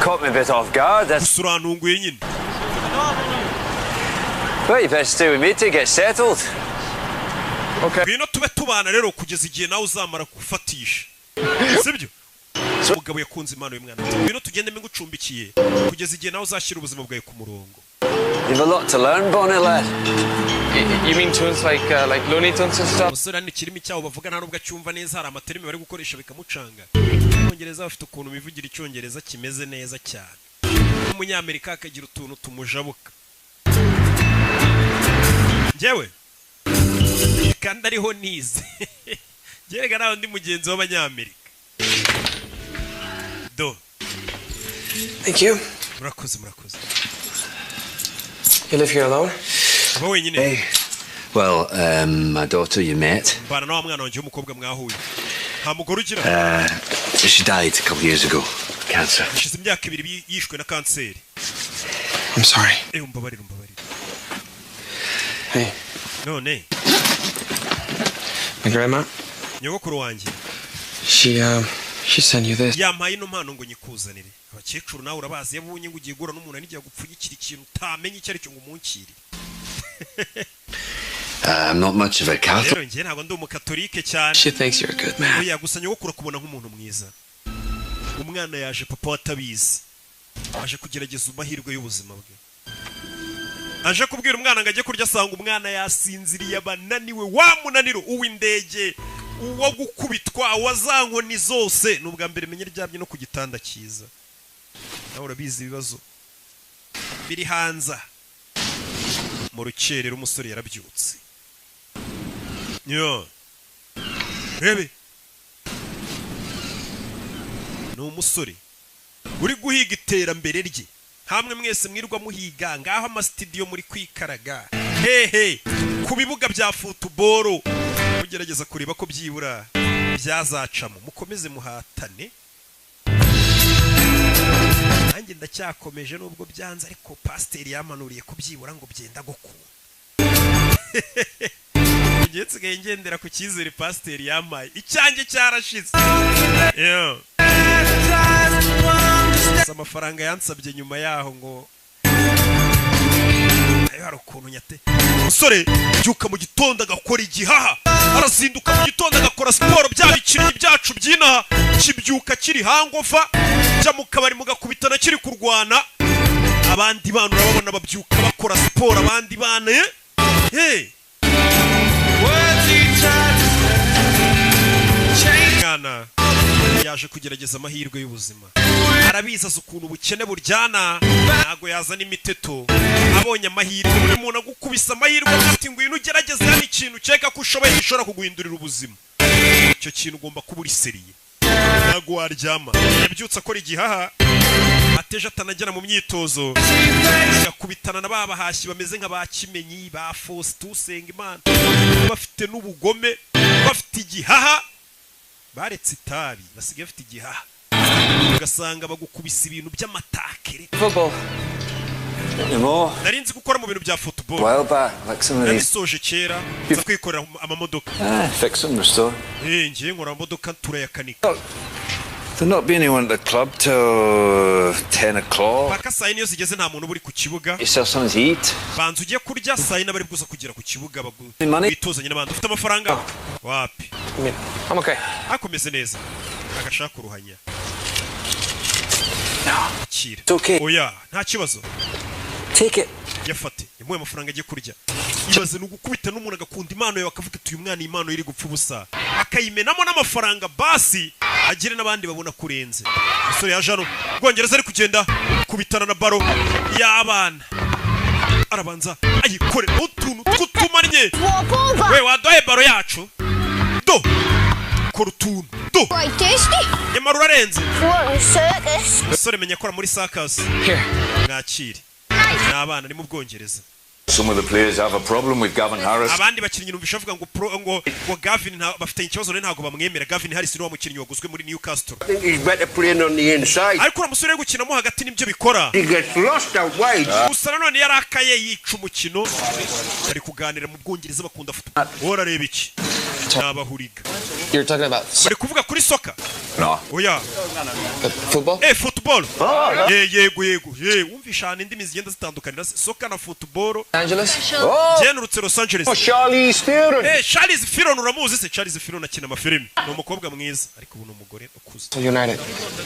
Caught me a bit off guard. That's Gusa urantunguye nyine. Well, you better stay with me to get settled. Okay. Ngwino tube tubana rero kugeza igihe nawe uzamara gufatisha, sibyo? Umugabo yakunze impano y'umwana ati: "Ngwino tugende ngucumbikiye kugeza igihe nawe uzashyira ubuzima bwawe ku murongo." You've a lot to learn, Bonnie lad. You mean tunes like Looney Tunes and stuff? Umusore hano ikirimi cyabo bavuga nta nubwo acyumva neza, hari amaterimi bari gukoresha bikamucanga. Abongereza bafite ukuntu bivugira icyongereza kimeze neza cyane, n'umunyamerika akagira utuntu tumujabuka. Njyewe kandi ariho nize, njyewe nawe ndi mugenzi w'abanyamerika do. Thank you. Murakoze, murakoze. You live here alone? Aba wenyine? Hey, Well, my daughter you met. Bana na wa mwana wanjye w'umukobwa mwahuye. Nta mugore ugira? She died a couple years ago. Cancer. Hashize imyaka 2 yishwe na kanseri. I'm sorry. Umbabarire, umbabarire. Hey. None. My grandma. Nyogokuru wanjye. She sent you this. Yampaye ino mpano ngo nyikuzanire. Abakecuru nawe urabazi, yabonye ngo ugiye gura n'umuntu anigiye gupfunyikira ikintu utamenye icyo aricyo ngo umunkire. I'm not much of a Catholic. Rero njye ntabwo ndi umukatolike cyane. She thinks you're a good man. Oya, gusa nyogokuru akubona nk'umuntu mwiza. Umwana yaje papa watabizi. Aje kugerageza amahirwe y'ubuzima bwe. Aje kubwira umwana ngo ajye kurya, asanga umwana yasinziriye, abananiwe wa munaniro uw'indege, uwo gukubitwa, uwa za nkoni zose. Ni ubwa mbere menye ryamye no ku gitanda cyiza. Nawe urabizi ibibazo biri hanze. Mu rukerera umusore yarabyutse. Yo. Rebe. Ni umusore uri guhiga iterambere rye. Hamwe mwese mwirwa muhiga ngaho amasitidiyo muri kwikaraga. Hehe, ku bibuga bya football mugerageza kureba ko byibura byazacamo. Mukomeze muhatane. Nanjye ndacyakomeje nubwo byanze, ariko pasiteri yamanuriye kubyibura ngo byenda gukunda. Ngiye nsigaye ngendera ku cyizere pasiteri yampaye. Icyanjye cyarashize. Yo. Amafaranga yansabye nyuma yaho ngo ayo hari ukuntu nyate. Umusore byuka mu gitondo agakora igihaha, arazinduka mu gitondo agakora siporo, bya bikinnyi byacu byinaha kibyuka kiri hangover, jya mu kabari mugakubitana kiri kurwana. Abandi bana urababona babyuka bakora siporo, abandi bana mwana yaje kugerageza amahirwe y'ubuzima. Arabizi azi ukuntu ubukene buryana, ntago yazana imiteto. Abonye amahirwe, buri muntu agukubisa amahirwe ati ngwino ugerageze hano ikintu ukeka ko ushoboye gishobora kuguhindurira ubuzima. Icyo kintu ugomba kuba uri sérieux, ntago waryama. Yabyutse akora igihaha, ateje atanagera mu myitozo, agakubitana na ba bahashyi bameze nka ba Kimenyi, ba Faustin Usengimana, bafite n'ubugome, bafite igihaha, baretse itabi basigaye bafite igihaha, ugasanga bagukubisa ibintu by'amatakere. Football. Anymore. Nari nzi gukora mu bintu bya football. While back, like some of these. Nabisoje kera, nza kwikorera amamodoka. Ah, fix them, restore. Ngiye nkora amamodoka, turayakanika. There'll not be anyone at the club till 10 o'clock. Paka saa 4 iyo zigeze nta muntu uba uri ku kibuga. Yourself something to eat. Banza ujye kurya, saa 4 bari buza kugera ku kibuga Money? witozanye n'abandi. Ufite amafaranga? Wapi. I mean, I'm okay. Akomeze neza agashaka uruhanya. Akira. It's okay. Oya, nta kibazo. Take it. Yafate, yamuhaye amafaranga ajye kurya. Ibaze ni ugukubita n'umuntu agakunda impano yawe, akavuga ati uyu mwana impano iri gupfa ubusa, akayimenamo n'amafaranga, basi agire n'abandi babona kurenze. Umusore yaje hano Bwongereza ari kugenda kubitana na baro y'abana, arabanza ayikore utuntu tw'utumanye. We waduhaye baro yacu, do kora utuntu do. Quite tasty. Nyamara urarenze. For a circus. Umusore menya akora muri circus. Here. Mwakire, ni abana, ni mu Bwongereza. Some of the players have a problem with Gavin Harris. Abandi bakinnyi numvisha bavuga ngo pro ngo Gavin bafitanye ikibazo rero, ntabwo bamwemera. Gavin Harris ni wa mukinnyi waguzwe muri Newcastle. I think he's better playing on the inside. Ariko uriya musore uri gukinamo hagati nibyo bikora. He gets lost out wide. Gusa nanone yarakaye yica umukino. Bari kuganira mu Bwongereza, bakunda football. Wowe urareba iki? Ni abahuriga. You're talking about Bari kuvuga kuri soccer. No. Oya. football? Football. Yego yego, wumvisha ahantu indimi zigenda zitandukanira, soccer na football. Angeles? Genurutse Los Angeles. Oh, Charlize Theron. Charlize Theron uramuzi se? Charlize Theron akina amafilimi, ni umukobwa mwiza, ariko ubu ni umugore ukuze. United.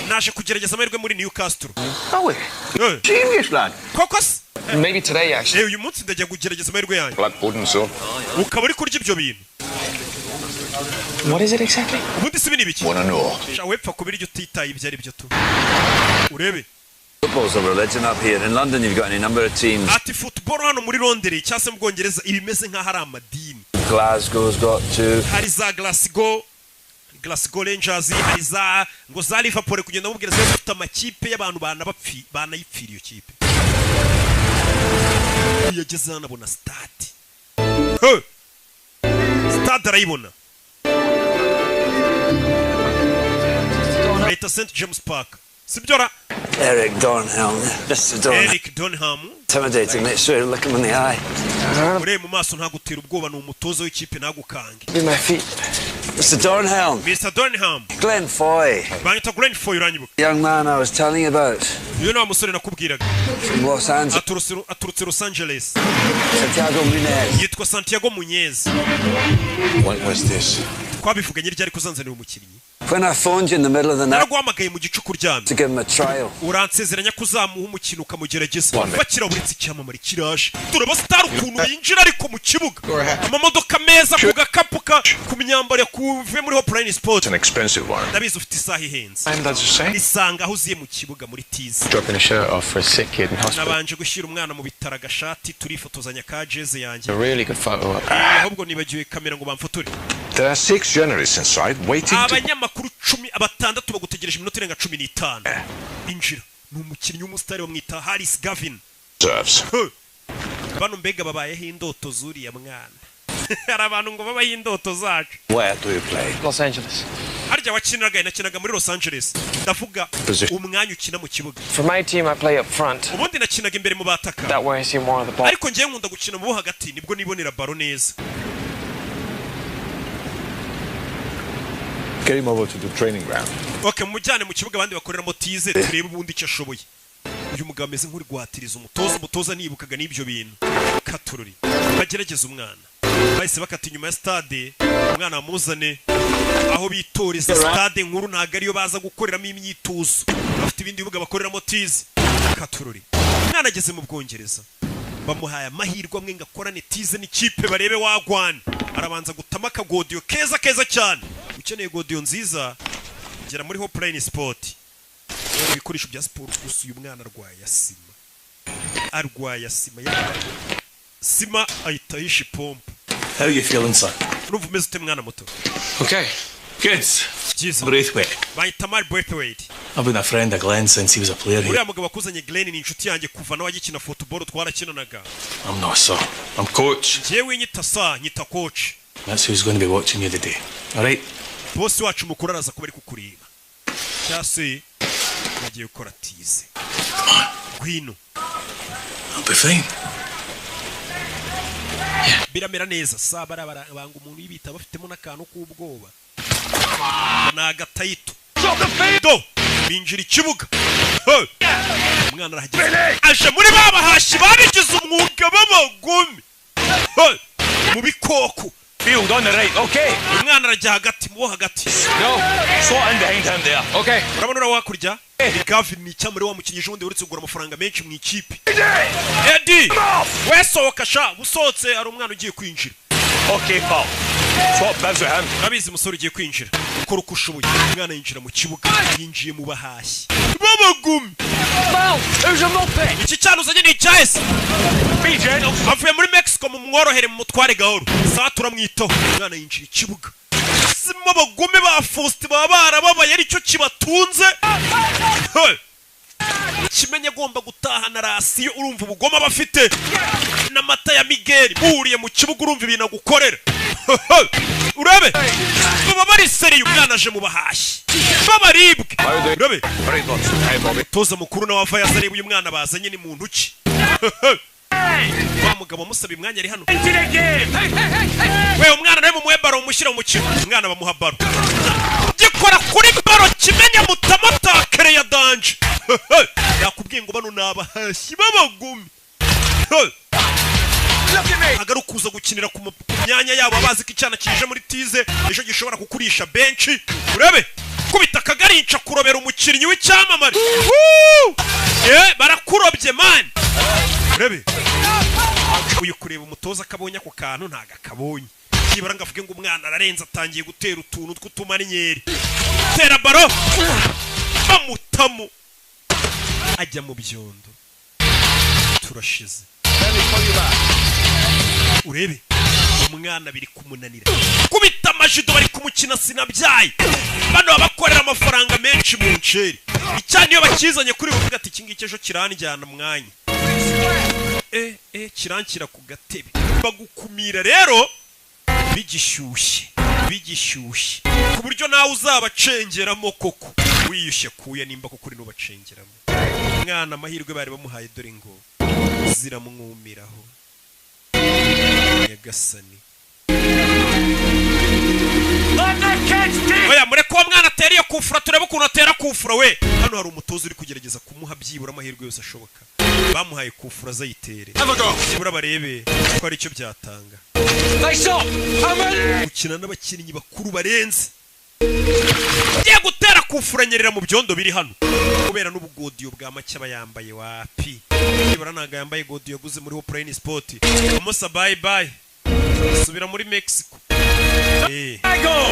Naje kugerageza amahirwe muri Newcastle. Oh, serious lad. Koko se? Maybe today, actually. Uyu munsi ndajya kugerageza amahirwe yanjye. Black pudding, so. Ukaba uri kurya ibyo bintu. What is it exactly? Ubundi si ibi ni ibiki? Wanna know? Sha wepfa kubirya utitaye ibyo ari byo tu. Urebe. Football's a religion up here. In London, you've got any number of teams. Ati football hano muri Londres cyangwa se mu Bwongereza ibimeze nk'aho ari amadini. Glasgow's got two. Hari za Glasgow Rangers, hari za ngo za Liverpool, kugenda mubwira ziba zifite amakipe y'abantu banabapfi banayipfira iyo kipe. Iyo ageze hano abona stade. He! Stade arayibona, bayita St James Park, sibyo ra? Eric Dornhelm. Mr. Dornhelm. Eric Donham. Intimidating. Make sure you look him in the eye. Urebe mu maso, ntagutera ubwoba, ni umutoza w'ikipe, ntagukange. Be my feet. Mr. Dornhelm. Mr Donham. Glenn Foy. Banyita Glenn Foy, uranyibuka? Young man I was telling you about. Uyu ni wa musore nakubwiraga. From Los Angeles. Aturutse Los Angeles. Santiago Munez. Yitwa Santiago Muñez. When was this? Twabivuganye ryari kuzanzanira umukinnyi? When I phoned you in the middle of the night Naraguhamagaye mu gicuku uryamye to give him a trial. uransezeranya ko uzamuha umukino ukamugerageza. Bakira buretse, icyamamare kiraje. Turaba star ukuntu yinjira ariko mu kibuga, amamodoka meza, ku gakapu ka ku myambaro yakuve muri Hopeline Sport. It's an expensive one. Ndabizi ufite isaha ihenze. And that's the same. Isanga aho uziye mu kibuga muri tize. Dropping a shirt off for a sick kid in hospital. Nabanje gushyira umwana mu bitaro agashati, turifotozanya ka jeze yanjye. A really good photo op. Ahubwo nibagiwe kamera ngo bamfotore. There are six journalists inside waiting to. Abanyamakuru 16 bagutegereje iminota irenga 15. Injira. Ni umukinnyi w'umusitari, bamwita Harris Gavin. Serves. Huh. Bano mbega babayeho indoto zuriya mwana. Hari abantu ngo babaho indoto zacu. Where do you play? Los Angeles. Harya wakiniraga? Nakinaga muri Los Angeles. Ndavuga Position. umwanya ukina mu kibuga. For my team, I play up front. Ubundi nakinaga imbere mu bataka. That way I see more of the ball. Ariko ngewe nkunda gukina mu bo hagati, nibwo nibonera baro neza. Get him over to the training ground. Okay, mujyane mu kibuga abandi bakoreramo tize, turebe ubundi icyo ashoboye. Uyu mugabo ameze nk'uri guhatiriza umutoza. Umutoza nibukaga n'ibyo bintu. Katururi bagerageza umwana, bahise bakata inyuma ya stade, umwana bamuzane aho bitoreza. Stade nkuru ntabwo ariyo baza gukoreramo imyitozo, bafite ibindi bibuga bakoreramo tize. Katururi, umwana ageze mu Bwongereza, bamuhaye amahirwe amwe ngo akorane tize n'ikipe barebe wagwana. Arabanza gutama akagodiyo keza keza cyane. Ukeneye godiyo nziza, gera muri Hopeline Sport, ibikoresho bya siporo gusa. Uyu mwana arwaye asima, arwaye asima, sima ahita yisha ipompo. How you feeling, sir? Urumva umeze ute, mwana muto? Okay. Good. Byiza. Braithwaite. Bahita Mari Braithwaite. I've been a friend of Glenn since he was a player here. Uriya mugabo wakuzanye Glenn ni inshuti yanjye, kuva nawe agikina football twarakinanaga. I'm not sir. I'm coach. Njyewe nyita sa, nyita coach. That's who's going to be watching you today. All right? Bosi wacu mukuru araza kuba ari kukureba, cyangwa se bagiye gukora tize. Ngwino. I'll be fine. Biramera neza. Sa barabara banga umuntu yibita, bafitemo n'akantu k'ubwoba, ni agatayito do. Binjira ikibuga. Hey! Umwana arahageze, aje muri ba bahashi babigize umwuga b'abagome. Hey! Mu bikoko. Field on the right, okay. Umwana arajya hagati mu bo hagati. No, slot in behind him there. Okay. Urabona uriya wakurya ni Gavin, ni icyamure wa mukinnyi ejo bundi uretse kugura amafaranga menshi mu ikipe. Eddie we, sohoka sha. Usohotse, hari umwana ugiye kwinjira. Okay, pal. Swap bibs with him. Urabizi, umusore ugiye kwinjira, ukora uko ushoboye. Umwana yinjira mu kibuga, yinjiye mu bahashyi b'abagumi. Iki cyana uzanye ni icyahese? Be gentle. Avuye muri Mexico, mu mworohere, mu mutware gahoro. Saa turamwitaho. Umwana yinjira ikibuga, simo abagome ba Faustin baba barababaye, aricyo kibatunze. Hey! Kimenye agomba gutahana ration. Urumva ubugome aba afite n'amata ya Miguel muhuriye mu kibuga, urumva ibintu agukorera. Urabe baba bari sérieux. Umwana aje mu bahashyi b'abaribwe, urabe. Right, lads. Hey, Bobby. Toza mukuru nawe ava yaza areba uyu mwana bazanye ni muntu ki. Wa mugabo amusaba imwanya ari hano. We, umwana nawe mumuhe baro, mumushyire mu mukino. Umwana bamuha baro, gikora kuri baro, kimenya mutamatakere ya danger. Yakubwiye ngo bano ni abahashyi b'abagumi ntabwo ari ukuza gukinira ku myanya yabo, bazi ko icyana kije muri tize ejo gishobora kukurisha benshi. Urebe kubita akagarinca kurobera umukinnyi w'icyamamare. Woo! Barakurobye man. Urebe uyu, kureba umutoza akabonye ako kantu, ntago akabonye. Byibura ngo avuge ngo umwana ararenze, atangiye gutera utuntu tw'utumarinyeri, tera baro bamutamu ajya mu byondo. Turashize. Urebe umwana biri kumunanira kubita amajido, bari kumukina sinabyaye. Bano babakorera amafaranga menshi mu nceri. Icyana iyo bakizanye kuri buvuga ati iki ngiki ejo kiranjyana umwanya, kiranshyira ku gatebe, bagukumira rero. Bigishyushye, bigishyushye, ku buryo nawe uzabacengeramo koko wiyushye kuya, nimba koko uri n'ubacengeramo. Umwana amahirwe bari bamuhaye dore ngo ziramwumiraho. Nyagasani! Let the kids kick! Oya, mureke uwo mwana atera iyo kufura, turebe ukuntu atera kufura we. Hano hari umutoza uri kugerageza kumuha byibura amahirwe yose ashoboka. Bamuhaye kufura, azayitere, byibura barebe ko hari icyo byatanga. Face up! I'm ready! Gukina n'abakinnyi bakuru barenze. Ngiye gutera kufura, nyerera mu byondo biri hano kubera n'ubugodiyo bwa make aba yambaye. Wapi, byibura ntabwo yambaye godiyo yaguze muri Hopline Sport. Umusa, bye bye, subira muri Mexico.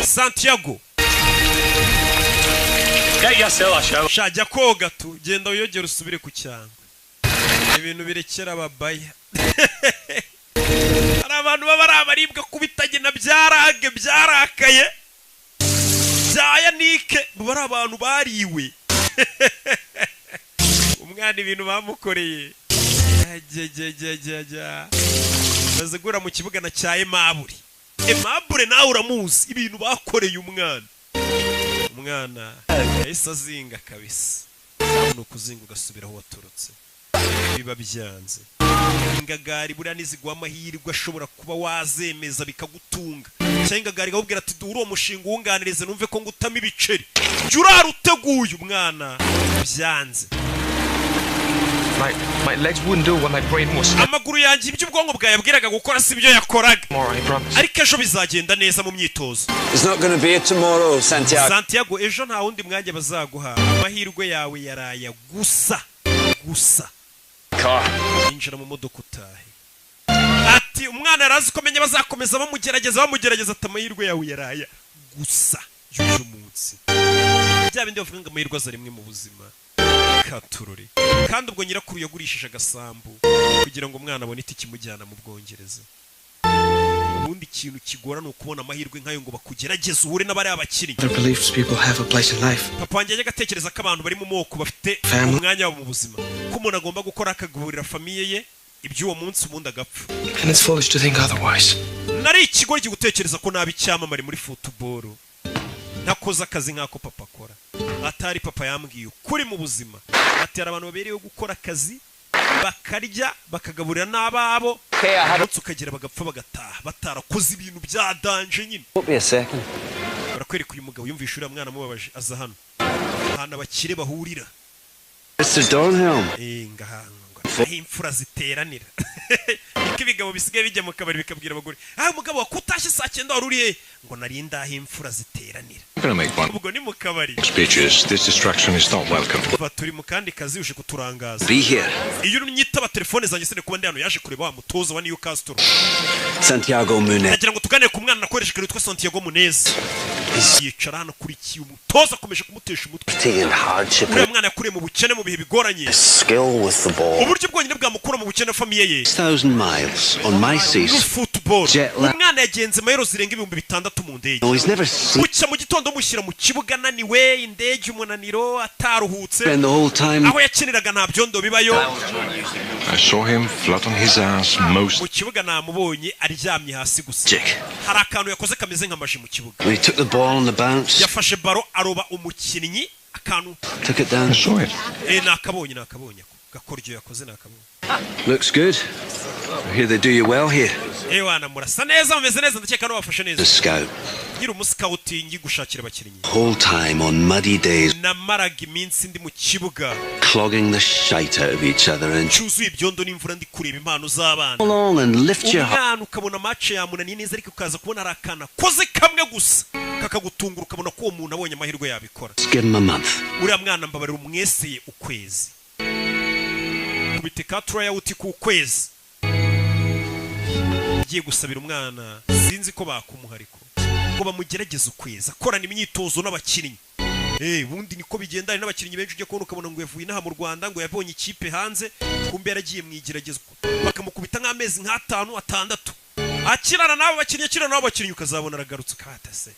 Santiago. Get yourself a shower. Sha, jya koga tu, genda wiyogere usubire ku cyangwe. Ibintu birekera ababaya. Hari abantu baba ari abaribwa kubitagena byarage, byarakaye, bya yanike, baba ari abantu bariwe. Umwana ibintu bamukoreye. Ajyajyajyajya, maze guhura mu kibuga na cya Aimable. Aimable nawe uramuzi, ibintu bakoreye umwana. Umwana yahise azinga kabisa. Ni ukuzinga ugasubira aho waturutse, biba byanze. Ingagari buriya niziguha amahirwe ashobora kuba wazemeza bikagutunga, cyangwa ingagari ikakubwira ati: "Duhure uwo mushinga uwunganirize numve ko ngutamo ibiceri." Jya urara uteguye. Umwana byanze. My legs wouldn't do what my brain was. Amaguru yanjye, ibyo ubwonko bwayabwiraga gukora si byo yakoraga. Tomorrow, I promise. Ariko ejo bizagenda neza mu myitozo. It's not going to be a tomorrow, Santiago. Santiago, ejo nta wundi mwanya bazaguha. Amahirwe yawe yaraya gusa gusa. Car. Injira mu modoka utahe. Ati umwana yarazi ko amenya bazakomeza bamugerageza, bamugerageza. Ati amahirwe yawe yaraya gusa y'uyu munsi. Bya bindi bavuga ngo amahirwe aza rimwe mu buzima. Katurore. Kandi ubwo nyirakuru yagurishije agasambu kugira ngo umwana abone itike imujyana mu Bwongereza. Ubundi ikintu kigora ni ukubona amahirwe nk'ayo ngo bakugerageze uhure n'abariya bakinnyi. Other beliefs people have a place in life. Papa wanjye yajyaga atekereza ko abantu bari mu moko bafite Family. umwanya wabo mu buzima, ko umuntu agomba gukora akagaburira famille ye iby'uwo munsi, ubundi agapfa. And it's foolish to think otherwise. Nari ikigoryi gutekereza ko naba icyamamare muri football ntakoze akazi nk'ako papa akora. Atari papa yambwiye ukuri mu buzima. Ati hari abantu babereyeho gukora akazi, bakarya, bakagaburira n'ababo, umunsi ukagera bagapfa, bagataha batarakoze ibintu bya danger nyine. Won't be a second. Barakwereka uyu mugabo yumvishe uriya mwana amubabaje, aza hano ahantu abakire bahurira. Mr. Dornhelm. Ngaha aho imfura ziteranira, niko ibigabo bisigaye bijya mu kabari bikabwira abagore: "Ah, umugabo wakutashye saa 9, wari uri he?" Ngo: "Nari ndaho imfura ziteranira." I'm going to make one Ubwo ni mu kabari. speeches. This distraction is not welcome. Ba, turi mu kandi kazi, uje kuturangaza. Be here. Iyo unyitaba telefone zanjye sine kuba ndi hano. Yaje kureba wa mutoza wa Newcastle. Santiago Munez. Ndagira ngo tuganire ku mwana nakoresheje witwa Santiago Munez. Yicara hano, akurikiye umutoza, akomeje kumutesha umutwe. And hardship. Uriya mwana yakuriye mu bukene, mu bihe bigoranye. Skill with the ball. Uburyo bwonyine bwamukura mu bukene, famille ye 1,000 miles on my seat. Football. Jet lag. Umwana yagenze mayero zirenga 6000 mu ndege. No, he's never seen. Bucya mu gitondo mushyira mu kibuga ananiwe, indege, umunaniro, ataruhutse. Spend the whole time. Aho yakiniraga nta byondo bibayo. I saw him flat on his ass most. Mu kibuga namubonye aryamye hasi gusa. Jack. Hari akantu yakoze kameze nka magie mu kibuga. When he took the ball on the bounce, Yafashe ballon aroba umukinnyi akantu. took it down. I saw it. Nakabonye, nakabonye ako gakoryo yakoze, nakabonye. Looks good. I hear they do you well here. Wana, murasa neza, mumeze neza, ndakeka n'abafashe neza. The scout. Nkiri umuscout gushakira abakinnyi. Whole time on muddy days, Namaraga iminsi ndi mu kibuga clogging the shite out of each other and cyuzuye ibyondo n'imvura, ndi kureba impano z'abana. along and lift your heart. Umwana ukabona match yamunaniye neza, ariko ukaza kubona hari akana koze kamwe gusa kakagutungura, ukabona ko uwo muntu abonye amahirwe yabikora. Give him a month. Uriya mwana mbabarira umweseye ukwezi, kubite ka tryout ku kwezi. Ngiye gusabira umwana, sinzi ko bakumuha, ariko ngo bamugerageze ukwezi akorana imyitozo n'abakinnyi. Ubundi niko bigenda. Hari n'abakinnyi benshi ujya kubona ukabona ngo yavuye inaha mu Rwanda, ngo yabonye ikipe hanze, kumbe yaragiye mu igeragezwa, bakamukubita nk'amezi nk'atanu, 6, akirana n'abo bakinnyi, akirana n'abo bakinnyi, ukazabona aragarutse ukatase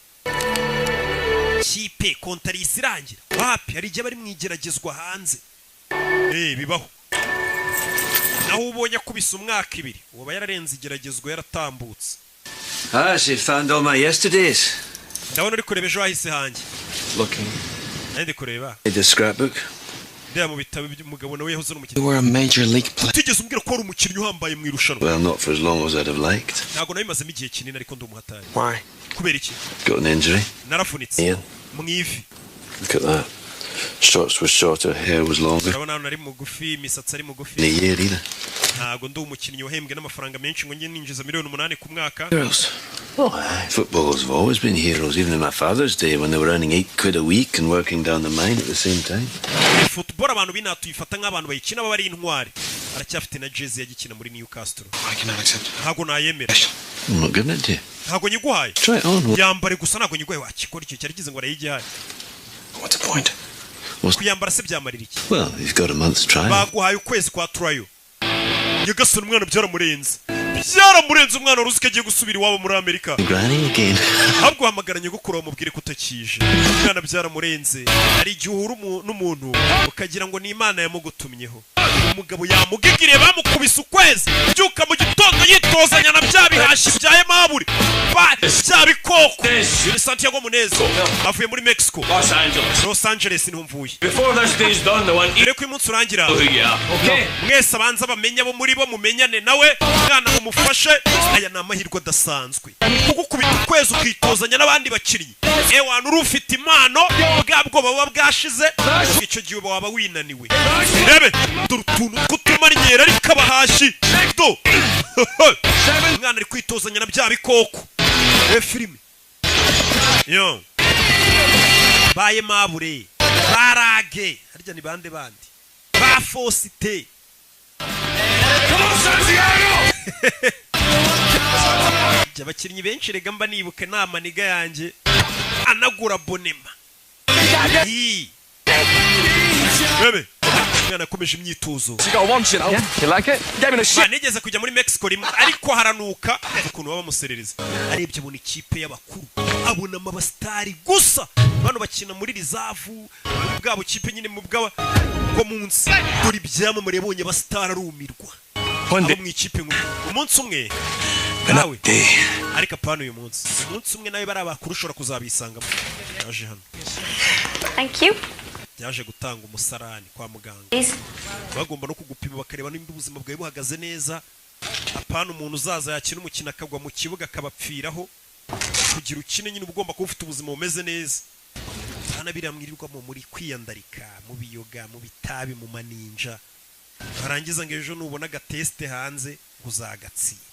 kipe kontarisi irangira. Wapi, hari igihe bari mu igeragezwa hanze. Bibaho. Naho ubonye akubise umwaka, 2, uba yararenze igeragezwa, yaratambutse. Ah, she found all my yesterdays. Ndabona uri kureba ejo hahise hanjye. Looking. Nari ndi kureba. The scrapbook. Ndeba mu bitabo by'umugabo nawe yahoze ari umukinnyi. You were a major league player. Utigeze umbwira ko wari umukinnyi uhambaye mu irushanwa. Well, not for as long as I'd have liked. Ntabwo nabimazemo igihe kinini, ariko ndi umuhatari. Why? Kubera iki? Got an injury. Narafunitse. Ian, Mu ivi. look at that. Shorts were shorter, hair was longer. Urabona hano ari mugufi, imisatsi ari mugufi. In a year either. Ntabwo ndi umukinnyi wahembwe n'amafaranga menshi ngo njye ninjiza miliyoni 8 ku mwaka. Heroes. Oh, aye. Footballers have always been heroes, even in my father's day when they were earning £8 a week and working down the mine at the same time. Football abantu b'inaha tuyifata nk'abantu bayikina baba ari intwari. Aracyafite na jezi yagikina muri Newcastle. I cannot accept it. Ntabwo nayemera. I'm not giving it to you. Ntabwo nyiguhaye. Try it on. Yambare gusa, ntabwo nyiguhaye. Wakikora icyo cyari kize ngo arayigihaye. What's the point? Kuyambara se byamarira iki? Well, you've got a month's trial. Baguhaye ukwezi kwa trial. Nyagasani, umwana byaramurenze, byaramurenze. Umwana wari uzi ko agiye gusubira iwabo muri Amerika. Granny again. Ahubwo hamagara nyogokuru bamubwire ko utakije. Umwana byaramurenze. Hari igihe uhura n'umuntu ukagira ngo ni Imana yamugutumyeho. Umugabo yamugigiriye, bamukubise ukwezi. Byuka mu gitondo yitozanya na bya bihashi bya Emaburi, bya bikoko. Uyu ni Santiago Munez, avuye muri Mexico. Los Angeles. Los Angeles niho mvuye. Before this day's done, the one Mbere ko uyu munsi urangira, who you are. Okay? mwese abanza bamenye abo muri bo, mumenyane nawe. Mwana mumufashe, aya ni amahirwe adasanzwe, kugukubita ukwezi ukitozanya n'abandi bakinnyi. Ewana, uri ufite impano, bwa bwoba buba bwashize. Icyo gihe uba waba winaniwe. Rebe dore utuntu tw'utumanyera, ariko abahashi do. Umwana ari kwitozanya na bya bikoko. Rebe filime yo baye mabure barage harya ni bande bandi ba Fosite. Come on, Santiago! Jya abakinnyi benshi rega mba nibuka nama niga yanjye anagura bonema. Ii. Bebe umwana yakomeje imyitozo. You got one, you know. You like it? Gave me the shit. Ba, nigeze kujya muri Mexico rimwe, ariko haranuka ukuntu baba bamuserereza. Arebye abona ikipe y'abakuru, abonamo abasitari gusa. Bano bakina muri reserve muri bwa bukipe nyine mu bwa bwo munsi. Dore ibyamamare yabonye, abasitari, arumirwa. Abo mu ikipe nkuru umunsi umwe nawe, ariko apana uyu munsi. Umunsi umwe nawe bari abakuru ushobora kuzabisangamo. Yaje hano. Thank you. Yaje gutanga umusarani kwa muganga. Please. Bagomba no kugupima bakareba nimba ubuzima bwawe buhagaze neza, apana umuntu uzaza yakina umukino akagwa mu kibuga akabapfiraho. Kugira ukine nyine uba ugomba kuba ufite ubuzima bumeze neza, hana biriya mwirirwamo muri kwiyandarika mu biyoga, mu bitabi, mu maninja, warangiza ngo ejo nubona agatesite hanze ngo uzagatsinda.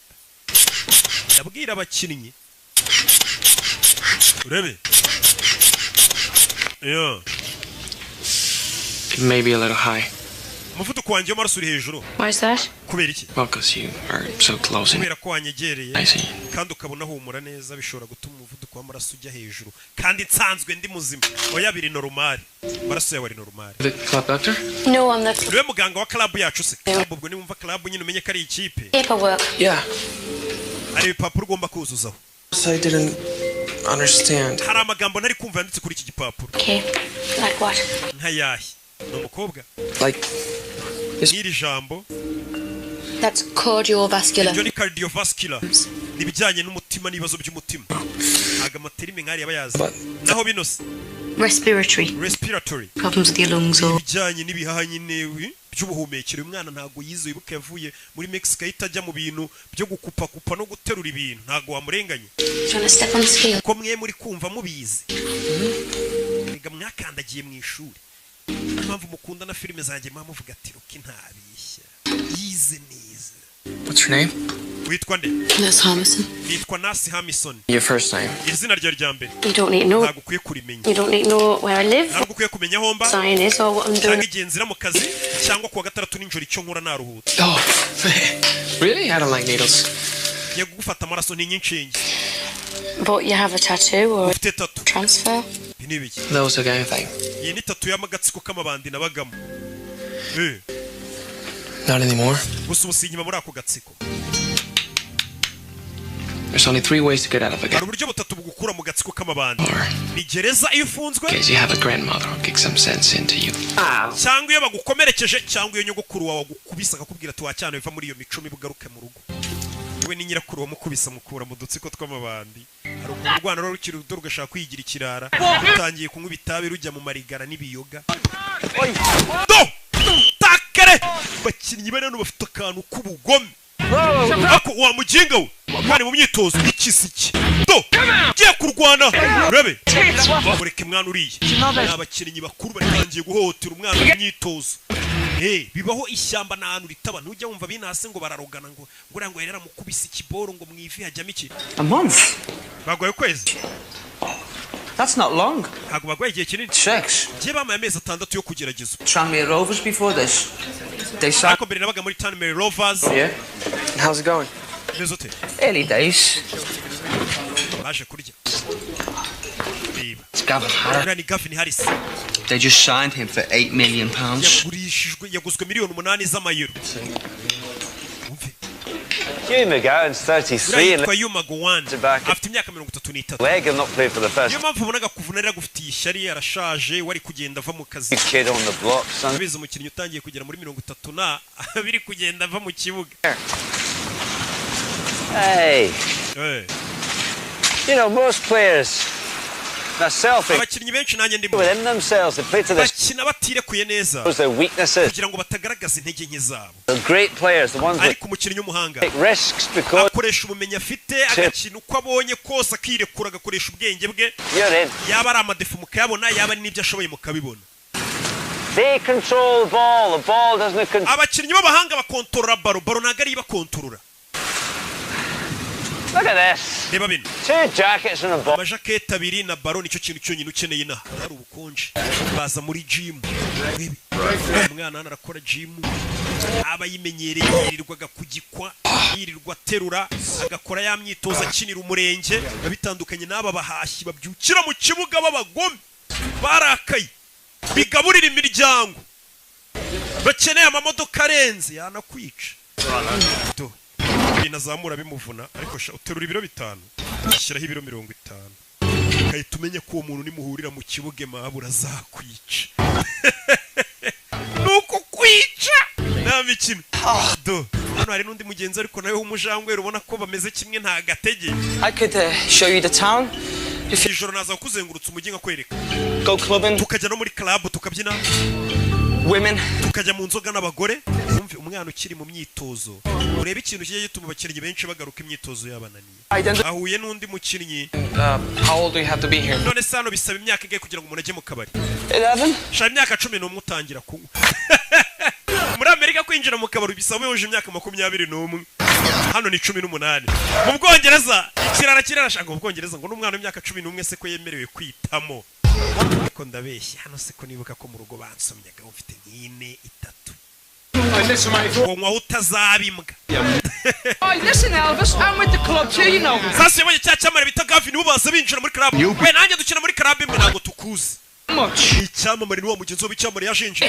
Ndabwira abakinnyi, urebe yeah. It may be a little high. Umuvuduko wanjye w'amaraso uri hejuru. Why is that? Kubera iki? Well, because you are so close. Kubera ko wanyegereye I see. kandi ukabona humura neza, bishobora gutuma umuvuduko w'amaraso ujya hejuru kandi nsanzwe ndi muzima. Oya, biri normal, amaraso yawe ari normal. The club doctor? No, I'm the Niwe muganga wa club yacu se? Club, ubwo niwumva club nyine umenye ko ari ikipe. Paperwork. Yeah. Hari ibipapuro ugomba kuzuzaho. I didn't understand. Hari amagambo ntari kumva yanditse kuri iki gipapuro. Okay. Like what? Nkayahe? Ni umukobwa. Like n'iri jambo. That's cardiovascular. Ibyo ni cardiovascular, ni ibijyanye n'umutima n'ibibazo by'umutima. Ntabwo amaterime nk'ariya aba yazi. Naho bino se? Respiratory. Respiratory. Problems with your lungs or Ibijyanye n'ibihaha nyine by'ubuhumekero. Uyu mwana ntabwo yize, wibuke yavuye muri Mexico ahita ajya mu bintu byo gukupakupa no guterura ibintu. Ntabwo wamurenganye. Do you want to step on the scale? Ko mwe muri kumva mubizi, rega mwakandagiye mu ishuri. Niyo mpamvu mukunda na filime zanjye, muba muvuga ati Rocky ntabishya, yize neza. What's your name? Witwa nde? Nurse Harmison. Nitwa Nurse Hamison. Your first name. Izina ryawe rya mbere? You don't need to know. Ntabwo ukwiye kurimenya. You don't need to know where I live. Ntabwo ukwiye kumenya aho mba Sign is or what I'm cyangwa doing. igihe nzira mu kazi cyangwa kuwa gatandatu nijoro icyo nkora naruhutse. Oh, really? I don't like needles. Ngiye kugufata amaraso, ntinye inshinge. But you have a tattoo or a Ufite tattoo. transfer. Ibi ni ibiki? That was a gang thing. Iyi ni tattoo y'amagatsiko k'amabandi nabagamo. Not anymore. Gusa ubu sinkima muri ako gatsiko. There's only three ways to get out of a Hari gang. uburyo butatu bugukura mu gatsiko k'amabandi: ni gereza iyo ufunzwe, In case you have a grandmother who kicks some sense into you. cyangwa iyo bagukomerekeje, cyangwa iyo nyogokuru wawe agukubise akakubwira ati wacyana biva muri iyo mico mibi ugaruke mu rugo. We ni nyirakuru wamukubise, amukura mu dutsiko tw'amabandi. Hari ukuntu urwana rero rukiri ruto rugashaka kwigira ikirara, rutangiye kunywa itabi, rujya mu marigara n'ibiyoga. Do takare bakinnyi bari hano bafite akantu k'ubugome. Ako wa muginga we, kandi mu myitozo ikiziki do ugiye kurwana, urebe mureke mwana uriya. Ni abakinnyi bakuru batangiye guhohotera umwana mu myitozo. Hey, bibaho, ishyamba nta hantu ritaba. Ntujya wumva binase ngo bararogana, ngo uriya ngo yari yaramukubise ikiboro, ngo mu ivi hajyamo iki. A month? Bagwaye ukwezi. That's not long. Ntabwo bagwaye igihe kinini. Six. Njye bamaye amezi 6 yo kugerageza. Tranmere Rovers before this. They signed. Ariko mbere nabaga muri Tranmere Rovers. Yeah. How's it going? Meze ute? Early days. Baje kurya, reba. It's Gavin Harris. Uriya ni Gavin Harris. They just signed him for £8 million. Yagurishijwe, yaguzwe miliyoni 8 z'amayero. Hugh McGowan's 33 Uriya and yitwa Hugh McGowan, afite imyaka 33. leg and not played for the first Niyo mpamvu ubonaga kuvuna rero agufitiye ishyari, arashaje, wari kugenda ava mu kazi. kid on the block, son. Urabizi, umukinnyi utangiye kugera muri 30 na biri kugenda ava mu kibuga. Hey, Eh. most players, myself, Abakinnyi benshi, nanjye ndimo, within themselves, they play to their bakina batirekuye neza their weaknesses. kugira ngo batagaragaza intege nke zabo. The great players, the ones that Ariko umukinnyi w'umuhanga take risks because akoresha ubumenyi afite, agakina uko abonye kose, akirekura, agakoresha ubwenge bwe. you're in. Yaba ari amadéfauts mukayabona, yaba ari n'ibyo ashoboye mukabibona. They control the ball. The ball doesn't control. Abakinnyi b'abahanga bakontorora ballon, ballon ntabwo ariyo ibakontorora. Look at this. Reba bino. Two jackets and a ball. Amajaketi abiri na ballon, nicyo kintu cyonyine ukeneye inaha hari ubukonje. Baza muri gym. Urebe umwana hano arakora gym, aba yimenyereye, yirirwaga kugikwa, yirirwa aterura, agakora ya myitozo akinira umurenge. Biba bitandukanye n'aba bahashyi babyukira mu kibuga b'abagome, barakaye, bigaburira imiryango, bakeneye amamodoka arenze, yanakwica. Do. Ibintu azamura bimuvuna, ariko sha uterura ibiro 5, shyiraho ibiro 50, ugahita umenya ko uwo muntu nimuhurira mu kibuga mabura azakwica. Ni ukukwica, nta mikino. Do hano hari n'undi mugenzi, ariko nawe w'umujangwe, ubona ko bameze kimwe, nta gatege. I could show you the town. Ijoro naza kuzengurutsa umujyi nkakwereka. Go clubbing. Tukajya no muri club tukabyina. Women. Tukajya mu nzoga n'abagore. Wumve umwana ukiri mu myitozo, urebe ikintu kijya gituma abakinnyi benshi bagaruka imyitozo yabananiye. Ahuye n'undi mukinnyi. How old do you have to be here? None se hano bisaba imyaka ingahe kugira ngo umuntu ajye mu kabari? 11. Shaka imyaka 11 utangira kunywa. Muri Amerika kwinjira mu kabari bisaba wujuje imyaka 21, hano ni 18. Mu Bwongereza ikirara kirarashaka. Mu Bwongereza ngo n'umwana w'imyaka 11 se ko yemerewe kwitamo? Ariko ndabeshya, hano se ko nibuka ko mu rugo bansomyaga ufite nk'ine, itatu, ngo nywaho utazaba imbwa. Oh, listen, Elvis, I'm with the club too. Sasa yabonye cya cyamamare bita Gavin, bo baza binjira muri club. We nanjye dukina muri club imwe, ntabwo tukuzi. Icyamamare ni wa mugenzi w'icyamamare yashinje.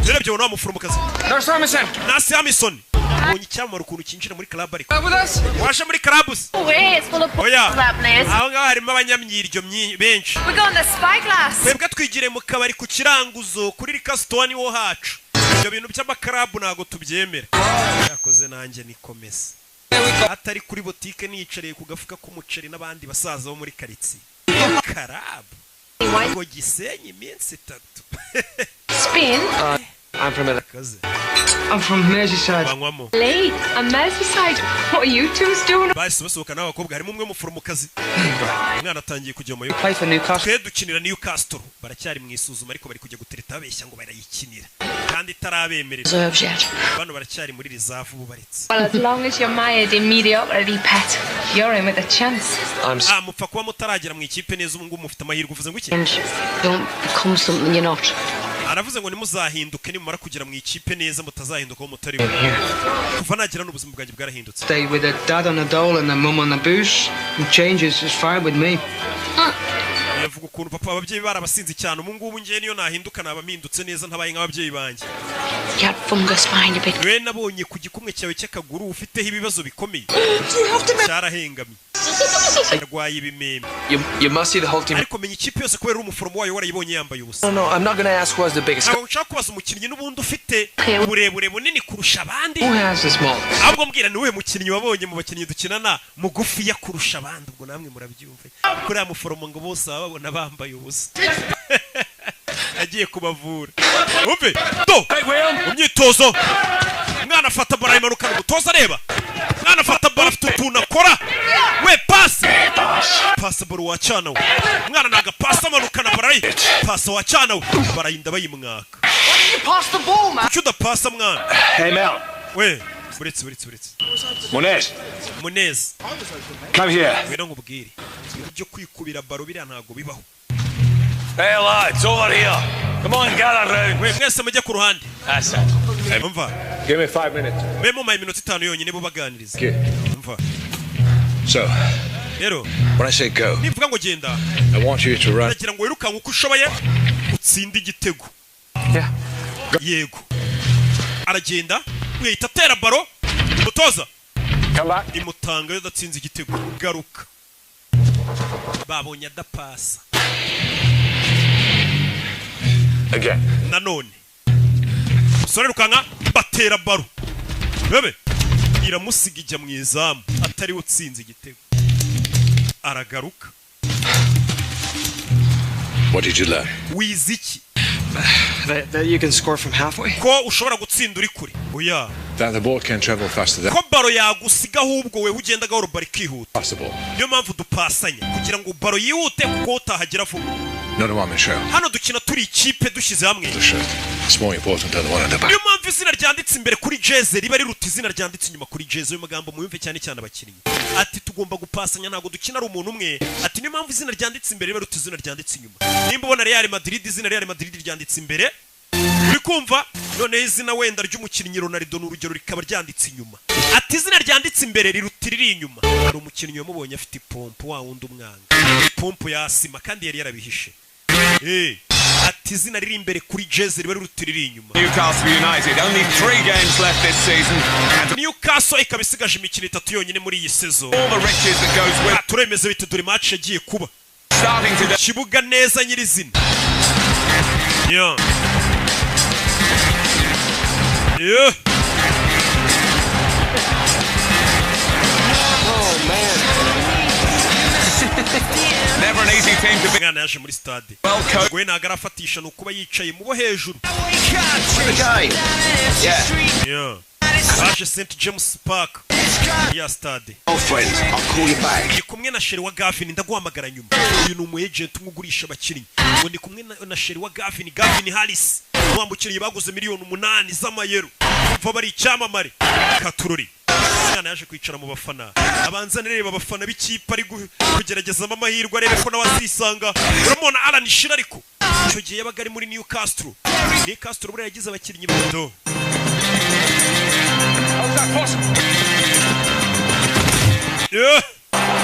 Urebye ubona wa muforomokazi. Nurse Armisen. Nurse Hamison ubonye icyamamare ukuntu cyinjira muri club. Ariko With us? waje muri club se? Way, it's full of Oya, that place. aho ngaho harimo abanyamyiryo benshi. We're going to Spyglass. Twebwe twigiriye mu kabari ku kiranguzo kuri rikasitowa, niwo hacu. Ibyo bintu by'amakarabu ntabwo tubyemera. Yakoze nanjye nikomeza atari kuri botike, niyicariye ku gafuka k'umuceri n'abandi basaza bo muri karitsiye. Karabu ngo Gisenyi iminsi 3. Spain. I'm from Kaze. I'm from Merseyside. Banywamo. Lee, and Merseyside. What are you two doing? Bahise basohoka n'abakobwa, harimo umwe w'umuforomokazi. Umwana atangiye kujya mu Play for Newcastle. Twe dukinira Newcastle. Baracyari mu isuzuma, ariko bari kujya gutereta babeshya ngo barayikinira kandi itarabemerera. Reserves yet. Bano baracyari muri reserve ubu baretse. Well, as long as you're mired in mediocrity, pet, you're in with a chance. Ah, mupfa kuba mutaragera mu ikipe neza, ubu ngubu mufite amahirwe. Uvuze ngo iki? And don't become something you're not. Aravuze ngo ntimuzahinduke, nimumara kugera mu ikipe neza mutazahinduka aho mutari bo. Kuva nagera n'ubuzima bwanjye bwarahindutse. Stay with a dad on a dole and a mum on a booze. And changes is fine with me. Yavuga ukuntu papa ababyeyi barabasinze cyane. Ubu ngubu ngewe niyo nahinduka naba mpindutse neza, ntabaye nk'ababyeyi banjye. You had fungus behind your big We nabonye ku gikumwe cyawe cy'akaguru ufiteho ibibazo bikomeye, cyarahengamye. Arwaye ibimeme. You must see the whole team. Ariko menya ikipe yose kubera uri umuforomo wayo, warayibonye yambaye ubusa. No, I'm not gonna ask who has the biggest. Ntabwo nshaka kubaza umukinnyi n'ubundi ufite uburebure bunini kurusha abandi. Who has the smallest? Ahubwo mbwira, ni uwuhe mukinnyi wabonye mu bakinnyi dukinana mugufiya kurusha abandi? Ubwo namwe murabyumva, kuriya muforomo ngo bose baba babona bambaye ubusa, agiye kubavura. Umve do mu myitozo, umwana afata baro, ayimanukana, umutoza areba. Umwana afata baro, afite utuntu akora we. Pasi, pasi baro wacana we. Umwana ntabwo pasi, amanukana baro, pasi wacana we, barayinda bayimwaka. You pass the ball, man. Kuki udapasa, mwana? Hey, Mel. We, buretse, buretse, buretse. Munez. Muneza. Come here. Ngwino nkubwire. Ibintu byo kwikubira baro biriya ntabwo bibaho. Hey lads, over here. Come on, gather round. We, mwese mujye ku ruhande. That's it. Umva. Give me 5 minutes. Mbe mumpaye iminota 5 yonyine, bo baganiriza. Umva. So, rero when I say go, nivuga ngo genda, I want you to run. Ndagira ngo wirukanke uko ushoboye utsinde igitego. Yego, aragenda, mwihita atera baro, umutoza imutanga adatsinze igitego. Garuka, babonye adapasa. Again. Nanone umusore rukanka, batera baro bebe, iramusiga ijya mu izamu, atari we utsinze igitego. Aragaruka. What did you learn? Wize iki? That you can score from halfway? Ko ushobora gutsinda uri kure? Oya. That the ball can travel faster than Ko baro yagusiga, ahubwo wewe ugenda gahoro, baro ikihuta. possible. Niyo mpamvu dupasanya, kugira ngo baro yihute, kuko utahagera vuba. Not a one man show. Hano dukina turi ikipe dushyize hamwe. The shirt. It's more important than the one on the back. Niyo mpamvu izina ryanditse imbere kuri jeze riba riruta izina ryanditse inyuma kuri jeze. Ayo magambo muyumve cyane cyane abakinnyi. Ati tugomba gupasanya, ntabwo dukina ari umuntu umwe. Ati niyo mpamvu izina ryanditse imbere riba riruta izina ryanditse inyuma. Nimba ubona Real Madrid, izina Real Madrid ryanditse imbere, uri kumva? Noneho izina wenda ry'umukinnyi Ronaldo, ni urugero, rikaba ryanditse inyuma. Ati izina ryanditse imbere riruta iriri inyuma. Hari umukinnyi wamubonye afite ipompo, wa wundi umwanga, ipompo ya asima, kandi yari yarabihishe. Ati izina riri imbere kuri jeze riba riruta iriri inyuma. Newcastle United, only three games left this season. And Newcastle ikaba isigaje imikino itatu yonyine muri iyi saison. all the riches that goes with Turemeze bite? Dore match yagiye kuba starting today. Kibuga neza nyirizina. Yeah. Oh, man. Never an easy team to be. Umwana yaje muri stade, we ntabwo arafatisha, ni ukuba yicaye mu bo hejuru. Yeah. Baje St James Park ya stade. Oh, friends, I'll call you back. Ndi kumwe na chéri wa Gavin, ndaguhamagara nyuma. Uyu ni umu agent umwe ugurisha abakinnyi. Ngo ndi kumwe na chéri wa Gavin, Gavin Harris, wa mukinnyi baguze miliyoni 8 z'amayero. Umva, bari icyamamare katurori. Umwana yaje kwicara mu bafana, abanza areba abafana b'ikipe ari kugeragezamo amahirwe, arebe ko nawe azisanga. Uramubona Alan Shearer, ariko icyo gihe yabaga ari muri Newcastle. Newcastle buriya yagize abakinnyi bato. How's that possible? Yeah.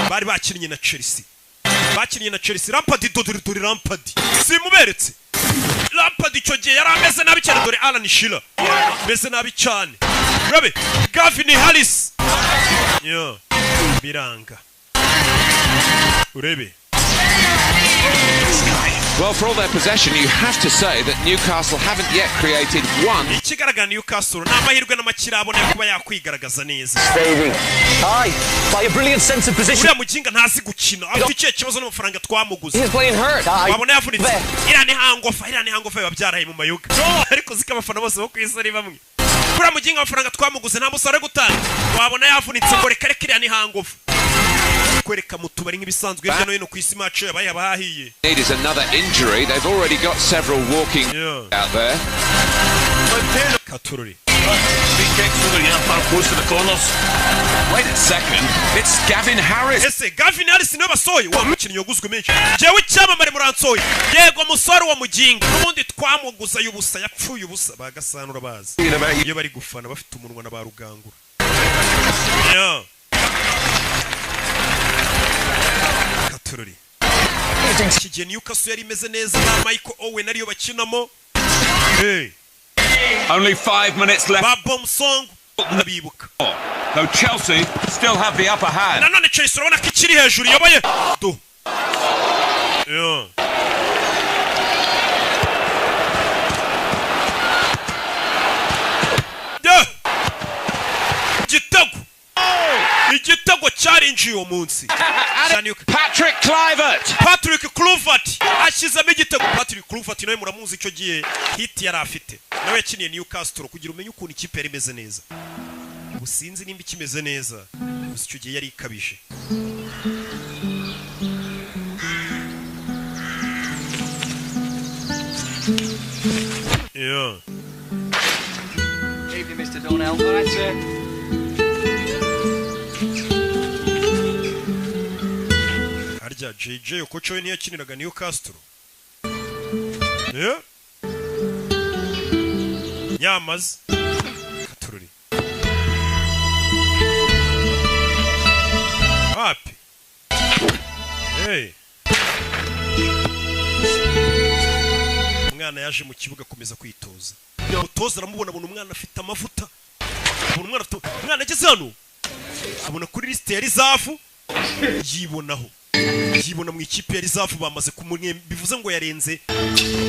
Bari bakinnye na Chelsea, bakinnye na Chelsea. Lampard, dore, dore Lampard, simuberetse. Lampard icyo gihe yari ameze nabi cyane. Dore Alan Shearer ameze nabi cyane. Urabe Gavin Harris. Yeah. Biranga, urebe. Well, for all their possession, you have to say that Newcastle haven't yet created one. Ikigaragara, Newcastle ni amahirwe n'amakirabona yo kuba yakwigaragaza neza. Aye, by a brilliant sense of position. Uriya muginga ntazi gukina, afite ikihe kibazo n'amafaranga twamuguze? He's playing hurt. Aye. Wabona yavunitse. Iriya ni hangover, iriya ni hangover, biba byaraye mu mayoga. Ariko ziko abafana bose bo ku isi ari bamwe. Uriya muginga amafaranga twamuguze nta musaruro ari gutanga, wabona yavunitse, ngo reka reka, iriya ni hangover. Kwereka mu tubari nk'ibisanzwe hirya no hino ku isi, match yabaye abahahiye. Need is another injury. They've already got several walking out there. Katururi. Free kicks over here, far close to the corners. Wait a second. It's Gavin Harris. Ese Gavin Harris niwe basohoye, wa mukinnyi waguzwe menshi? Jewe icyamamare muransohoye? Yego, musore wa muginga n'ubundi twamuguza y'ubusa, yapfuye ubusa. Bagasanura bazi iyo bari gufana bafite umunwa na ba rugangura. Yeah. Katururi. Iki gihe Newcastle yari imeze neza na Michael Owen ariyo bakinamo. Hey. Only 5 minutes left. Ba Bomsong Ndabibuka. Though Chelsea still have the upper hand. Nanone Chelsea urabona ko ikiri hejuru iyoboye. Do. Yeah. Yeah. Igitego. Igitego cyarinjiye uwo munsi. Patrick Kluivert. Patrick Kluivert ashyizemo igitego. Patrick Kluivert nawe muramuzi, icyo gihe hit yari afite. Nawe yakiniye Newcastle kugira umenye ukuntu ikipe yari imeze neza. Ubu sinzi nimba ikimeze neza. Gusa icyo gihe yari ikabije. Yeah. Evening, Mr. Donnell. All right, sir. Harya JJ Okocha we ntiyakiniraga Newcastle? Yeah. Yamaze. Katururi. Wapi? Hey. Umwana yaje mu kibuga akomeza kwitoza. Umutoza aramubona, abona umwana afite amavuta. Abona umwana afite, umwana ageze hano abona kuri liste ya reserve, yibonaho. Yibona mu ikipe ya reserve bamaze kumwe, bivuze ngo yarenze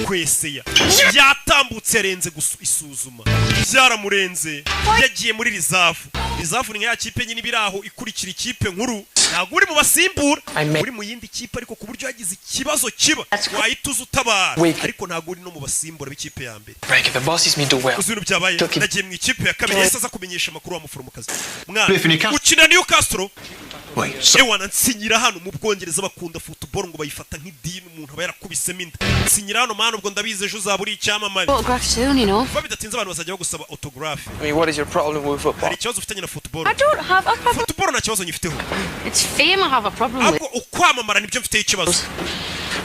kweseya. Yatambutse, yarenze isuzuma. Byaramurenze. Yagiye muri reserve. Reserve ni ya kipe nyine ibiraho ikurikira ikipe nkuru. Ntabwo uri mu basimbura, uri mu yindi kipe, ariko ku buryo yagize ikibazo kiba wahita uza utabara, ariko ntabwo uri no mu basimbura b'ikipe ya mbere. Break the bosses me do well. Uzi ibintu byabaye, nagiye mu ikipe ya kabiri, yahise aza kumenyesha amakuru wa muforomokazi. Mwana ukina Newcastle? Ewana nsinyira hano. Mu Bwongereza bakunda football ngo bayifata nk'idini, umuntu aba yarakubisemo inda. Nsinyira hano mana, ubwo ndabizi ejo uzaba uri icyamamare. Autograph soon, you know. Vuba bidatinze abantu bazajya bagusaba autograph. I mean, what is your problem with football? Hari ikibazo ufitanye na football? I don't have a problem. Football nta kibazo nyifiteho. It's fame I have a problem with. Ahubwo ukwamamara nibyo mfiteho ikibazo.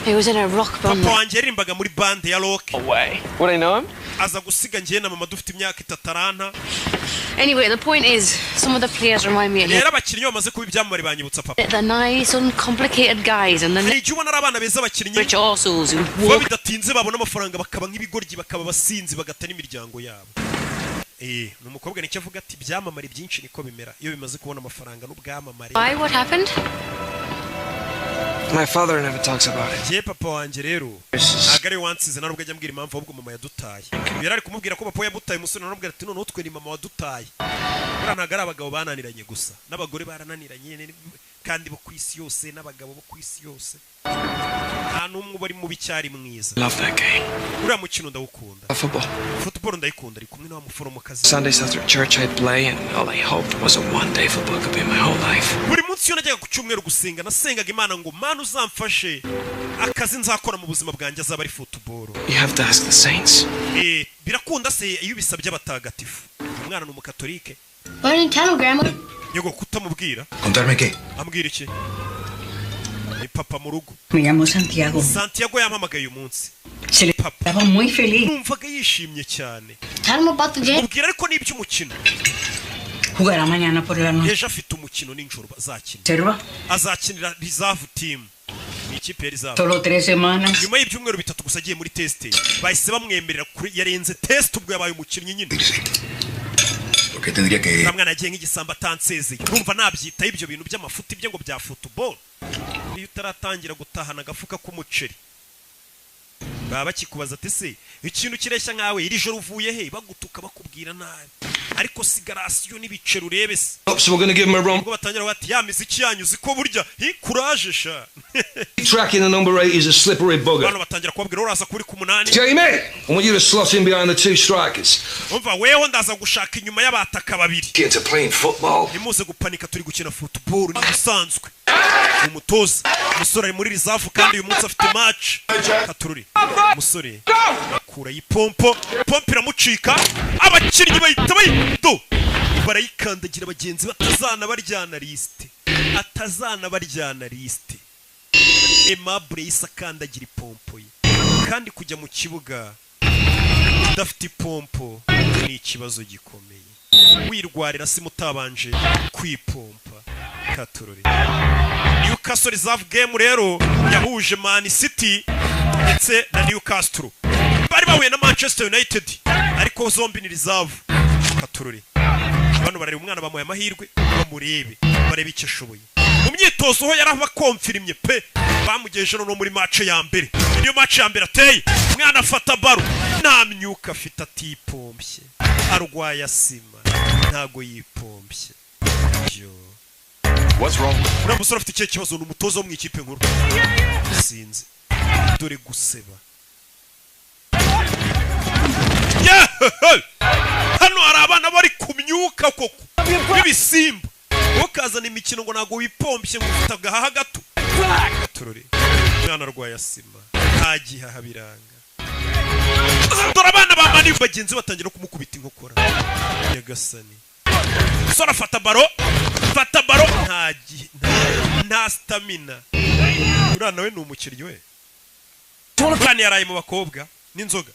He was in a rock band. Papa wanjye yaririmbaga muri band ya rock. Away. Would I know him? Aza gusiga njye na mama dufite imyaka 3 aranta. Anyway, the point is, some of the players remind me of him. Rero abakinnyi bamaze kuba ibyamamare banyibutsa papa. They're nice, uncomplicated guys, and then Hari igihe ubona ari abana beza abakinnyi rich arseholes who vuba walk bidatinze babona amafaranga bakaba nk'ibigoryi, bakaba abasinzi, bagata n'imiryango yabo. Ni umukobwa nicyo avuga ati ibyamamare byinshi niko bimera iyo bimaze kubona amafaranga n'ubwamamare. Why? What happened? My father never talks about it. Njye papa wanjye rero ntabwo ari we wansize, nta nubwo ajya ambwira impamvu, ahubwo mama yadutaye. Yari ari kumubwira ko papa yamutaye, umusore aramubwira ati noneho twe ni mama wadutaye. Buriya ntabwo ari abagabo bananiranye gusa, n'abagore barananiranye, kandi bo ku isi yose, n'abagabo bo ku isi yose. Nta n'umwe uba ari mubi cyari mwiza. Love that game. Uriya mukino ndawukunda. Football. Football ndayikunda, ari kumwe na wa muforomokazi. Sundays after church I'd play, and all I hoped was that one day football could be my whole life. Buri munsi iyo najyaga ku cyumweru gusenga, nasengaga Imana ngo Mana uzamfashe akazi nzakora mu buzima bwanjye azaba ari football. You have to ask the saints. Birakunda se iyo ubisabye abatagatifu. Umwana ni umukatolike. Why didn't you tell him, Grandma? Yego kutamubwira. Contarme qué? Ambwira iki? Ni papa mu rugo. Me llamó Santiago. Santiago yampamagaye uyu munsi. Se le estaba muy feliz. Numvaga yishimye cyane. Tell him about the game. Mubwira ariko n'iby'umukino. Jugará mañana por la noche. Ejo afite umukino nijoro bazakina. Reserva. Azakinira reserve team. Ni ikipe ya reserve. Solo 3 semanas. Nyuma y'ibyumweru 3 gusa agiye muri test, bahise bamwemerera kuri yarenze test, ubwo yabaye umukinnyi nyine. ¿Por qué tendría que Uriya mwana yagiye nk'igisambo atansezeye. Urumva nabyitaho ibyo bintu by'amafuti bye ngo bya football. Iyo utaratangira gutahana agafuka k'umuceri, baba bakikubaza ati se ikintu kireshya nkawe iri joro uvuye he, bagutuka bakubwira nabi. Ariko sigarasiyo n'ibiceri urebe se. So we're going to give him a run. Ubwo batangira bati ya miziki yanyu uzi ko burya hi kuraje sha. Tracking the number 8 is a slippery bugger. Bano batangira kubabwira uraza kuri ku 8. Jamie, I want you to slot in behind the 2 strikers. Umva weho ndaza gushaka inyuma y'abataka babiri. Into playing football. Ntimuze gupanika, turi gukina football ni bisanzwe. Umutoza umusore ari muri reserve kandi uyu munsi afite match. Katururi umusore akura ipompo, pompo iramucika, abakinnyi bahita bayido barayikandagira bagenzi batazana baryana liste, atazana baryana liste. Aimable yahise akandagira ipompo ye, kandi kujya mu kibuga udafite ipompo ni ikibazo gikomeye. Wirwarira si mutabanje kwipompa. Katururi Newcastle reserve game rero yahuje Man City ndetse na Newcastle. Bari bahuye na Manchester United ariko zombi ni reserve. Katururi Bano barareba umwana, bamuhaye amahirwe bamurebe, barebe icyo ashoboye mu myitozo. Ho yarabakomfirimye pe, bamugejeje no muri match ya mbere. Niyo match ya mbere ateye, umwana afata baro nta myuka afite, atipompye, arwaye asima, ntago yipompye yo. What's wrong? Uriya musore afite ikihe kibazo? Ni umutoza wo mu ikipe nkuru. Sinzi, dore guseba. Yeah! Hano hari abana bari ku myuka koko b'ibisimba, ukazana imikino ngo ntabwo wipompye, ngo ufite agahaha gato. Turore, umwana arwaye asima, nta gihaha, biranga. Dore abana ba mani bagenzi batangira kumukubita inkokora. Nyagasani, sora, fata baro, fata baro, nta nta stamina. Uriya nawe ni umukinnyi we. Umwana yaraye mu bakobwa n'inzoga.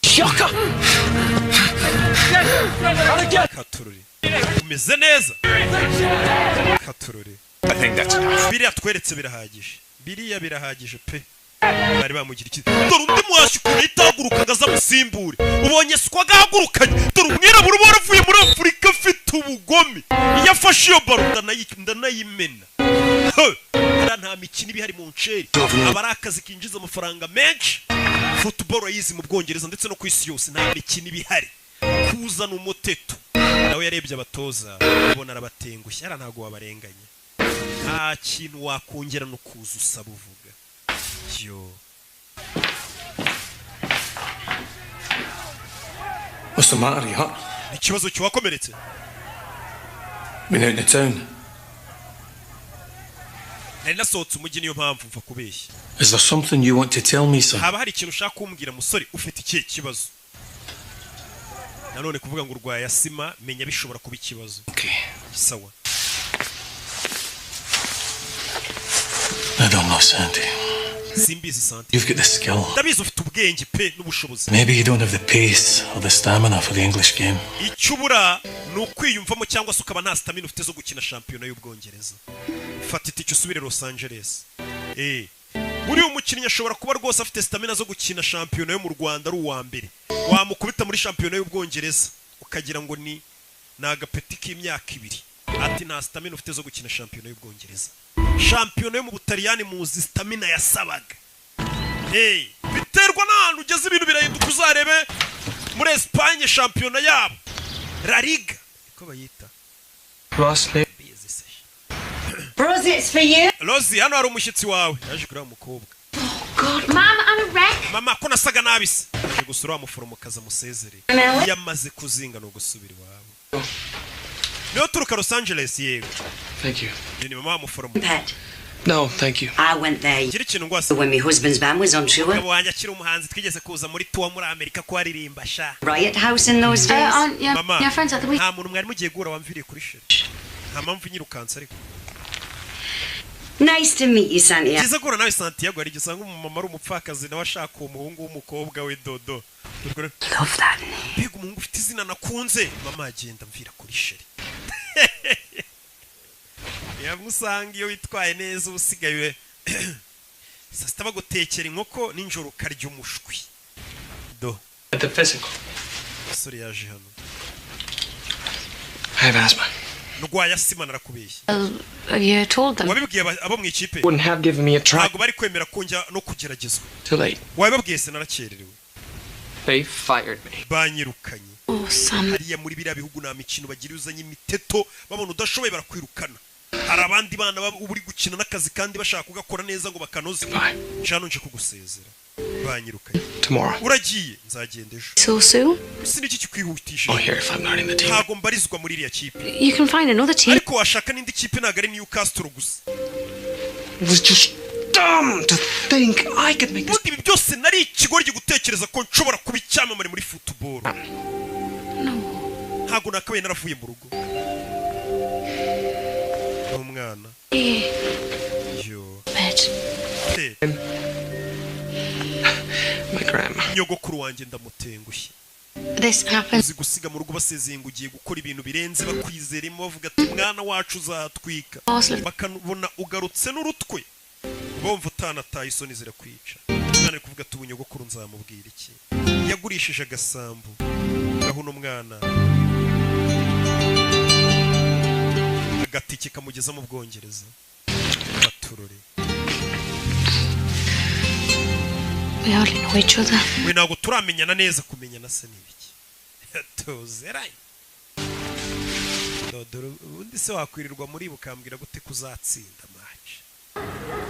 Katururi, umeze neza, katururi. I think that's enough. Biriya tweretse birahagije, biriya birahagije pe. Bari bamugira iki? Dore undi muhashyi ukuntu ahita ahaguruka aza amusimbure. Ubonye siko agahagurukanye? Dore umwirabura uba waravuye muri Afurika afite ubugome, iyo afashe iyo baro ndanayimena. Hariya nta mikino iba ihari mu nceri, aba ari akazi kinjiza amafaranga menshi. Football yizi mu Bwongereza ndetse no ku isi yose, nta mikino iba ihari. Kuzana umuteto nawe yarebye abatoza ubona arabatengushye. Hariya ntabwo wabarenganya, nta kintu wakongera no kuza usaba uvuga yo. What's the matter, you hurt? Ikibazo kiwakomeretse? Been out in the town. Nari nasohotse umujyi, niyo mpamvu mva kubeshya. Is there something you want to tell me, son? Haba hari ikintu ushaka kumbwira, musore? Ufite ikihe kibazo? Nanone kuvuga ngo urwaye asima, menya bishobora kuba ikibazo. Okay. Sawa. I don't know, Sandy. Simbizi, Santi. You've got the skill. Ndabizi ufite ubwenge pe n'ubushobozi. Maybe you don't have the pace or the stamina for the English game. Icyo ubura ni ukwiyumvamo, cyangwa se ukaba nta stamina ufite zo gukina shampiyona y'Ubwongereza. Fata itike usubire Los Angeles. Buriya umukinnyi ashobora kuba rwose afite stamina zo gukina shampiyona yo mu Rwanda ari uwa mbere, wamukubita muri shampiyona y'Ubwongereza ukagira ngo ni agapeti k'imyaka 2. Ati nta stamina ufite zo gukina shampiyona y'Ubwongereza. Shampiyona yo mu Butaliyani muzi stamina yasabaga. Hey, biterwa n'ahantu ugeze, ibintu birahinduka. Uzarebe muri Espagne, shampiyona yabo La Liga niko bayita. Rosley. Rosie, it's for you. Rosie, hano hari umushyitsi wawe yaje kureba umukobwa. God, Mum, I'm a wreck. Mama, ko nasaga nabi se? Aje gusura wa muforomokazi amusezere. Nawe? Iyo amaze kuzinga ni ugusubira iwabo. Niyo turuka Los Angeles? Yego. Thank you. Uyu ni mama wa muforomo. Pet. No, thank you. I went there gira ikintu ngwase. when my husband's band was on tour. Umugabo wanjye akiri umuhanzi twigeze kuza muri tour muri Amerika ko aririmba sha. Riot House in those days. Aunt, yeah, Mama, your friends at the week. nta muntu mwari mugiye guhura wamviriye kuri chéri, nta mpamvu nyirukanse ariko. Nice to meet you, Santiago. Byiza guhura nawe, Santiago. Hari igihe usanga umumama ari umupfakazi, nawe ashaka uwo muhungu w'umukobwa we dodo. Love that name. Mbega umuhungu ufite izina nakunze! Mama agenda mvira kuri chéri. Yamusanga iyo witwaye neza uba usigaye saa sita bagutekera inkoko, nijoro ukarya umushwi do. At the physical. Umusore yaje hano. I have asthma. Ndwaye asima, narakubeshye. Have you told them? Wabibwiye abo mu ikipe? Wouldn't have given me a try. Ntabwo bari kwemera ko njya no kugeragezwa. Too late. Wabibabwiye se? Narakererewe. They fired me. Banyirukanye. Oh, Sam. Hariya muri biriya bihugu nta mikino bagira. Uzanye imiteto babona udashoboye barakwirukana. Hari abandi bana baba uba uri gukina n'akazi kandi bashaka kugakora neza ngo bakanoze. Nshano nje kugusezera, banyirukanye. Tomorrow. Uragiye? Nzagenda ejo. So soon? Ese niki kikwihutishije? Oh, here if I'm not in the team. Ntabwo mbarizwa muri iriya kipe. You can find another team. Ariko washaka n'indi kipe, ntabwo ari Newcastle gusa. It was just dumb to think I could make this. Ubundi ibi byose nari ikigoryi gutekereza ko nshobora kuba icyamamare muri football. Ntabwo nakabaye naravuye mu rugo n'umwana. Eh, yo. Pet. Pe, My grandma. Nyogokuru wanjye ndamutengushye. This happened. Uzi gusiga mu rugo basezeye ngo ugiye gukora ibintu birenze, bakwizeremo bavuga ati umwana wacu uzatwika, bakabona ugarutse n'urutwe, bumva utanataye, isoni zirakwica. Umwana ari kuvuga ati ubu nyogokuru nzamubwira iki? Yagurishije agasambu gaho uno mwana. Agatike kamugeza mu Bwongereza. Baturore. We hardly know each other. We ntabwo turamenyana neza. Kumenyana se ni ibiki? Tuzeranye. Dore ubundi se wakwirirwa muri bukambwira gute kuzatsinda match?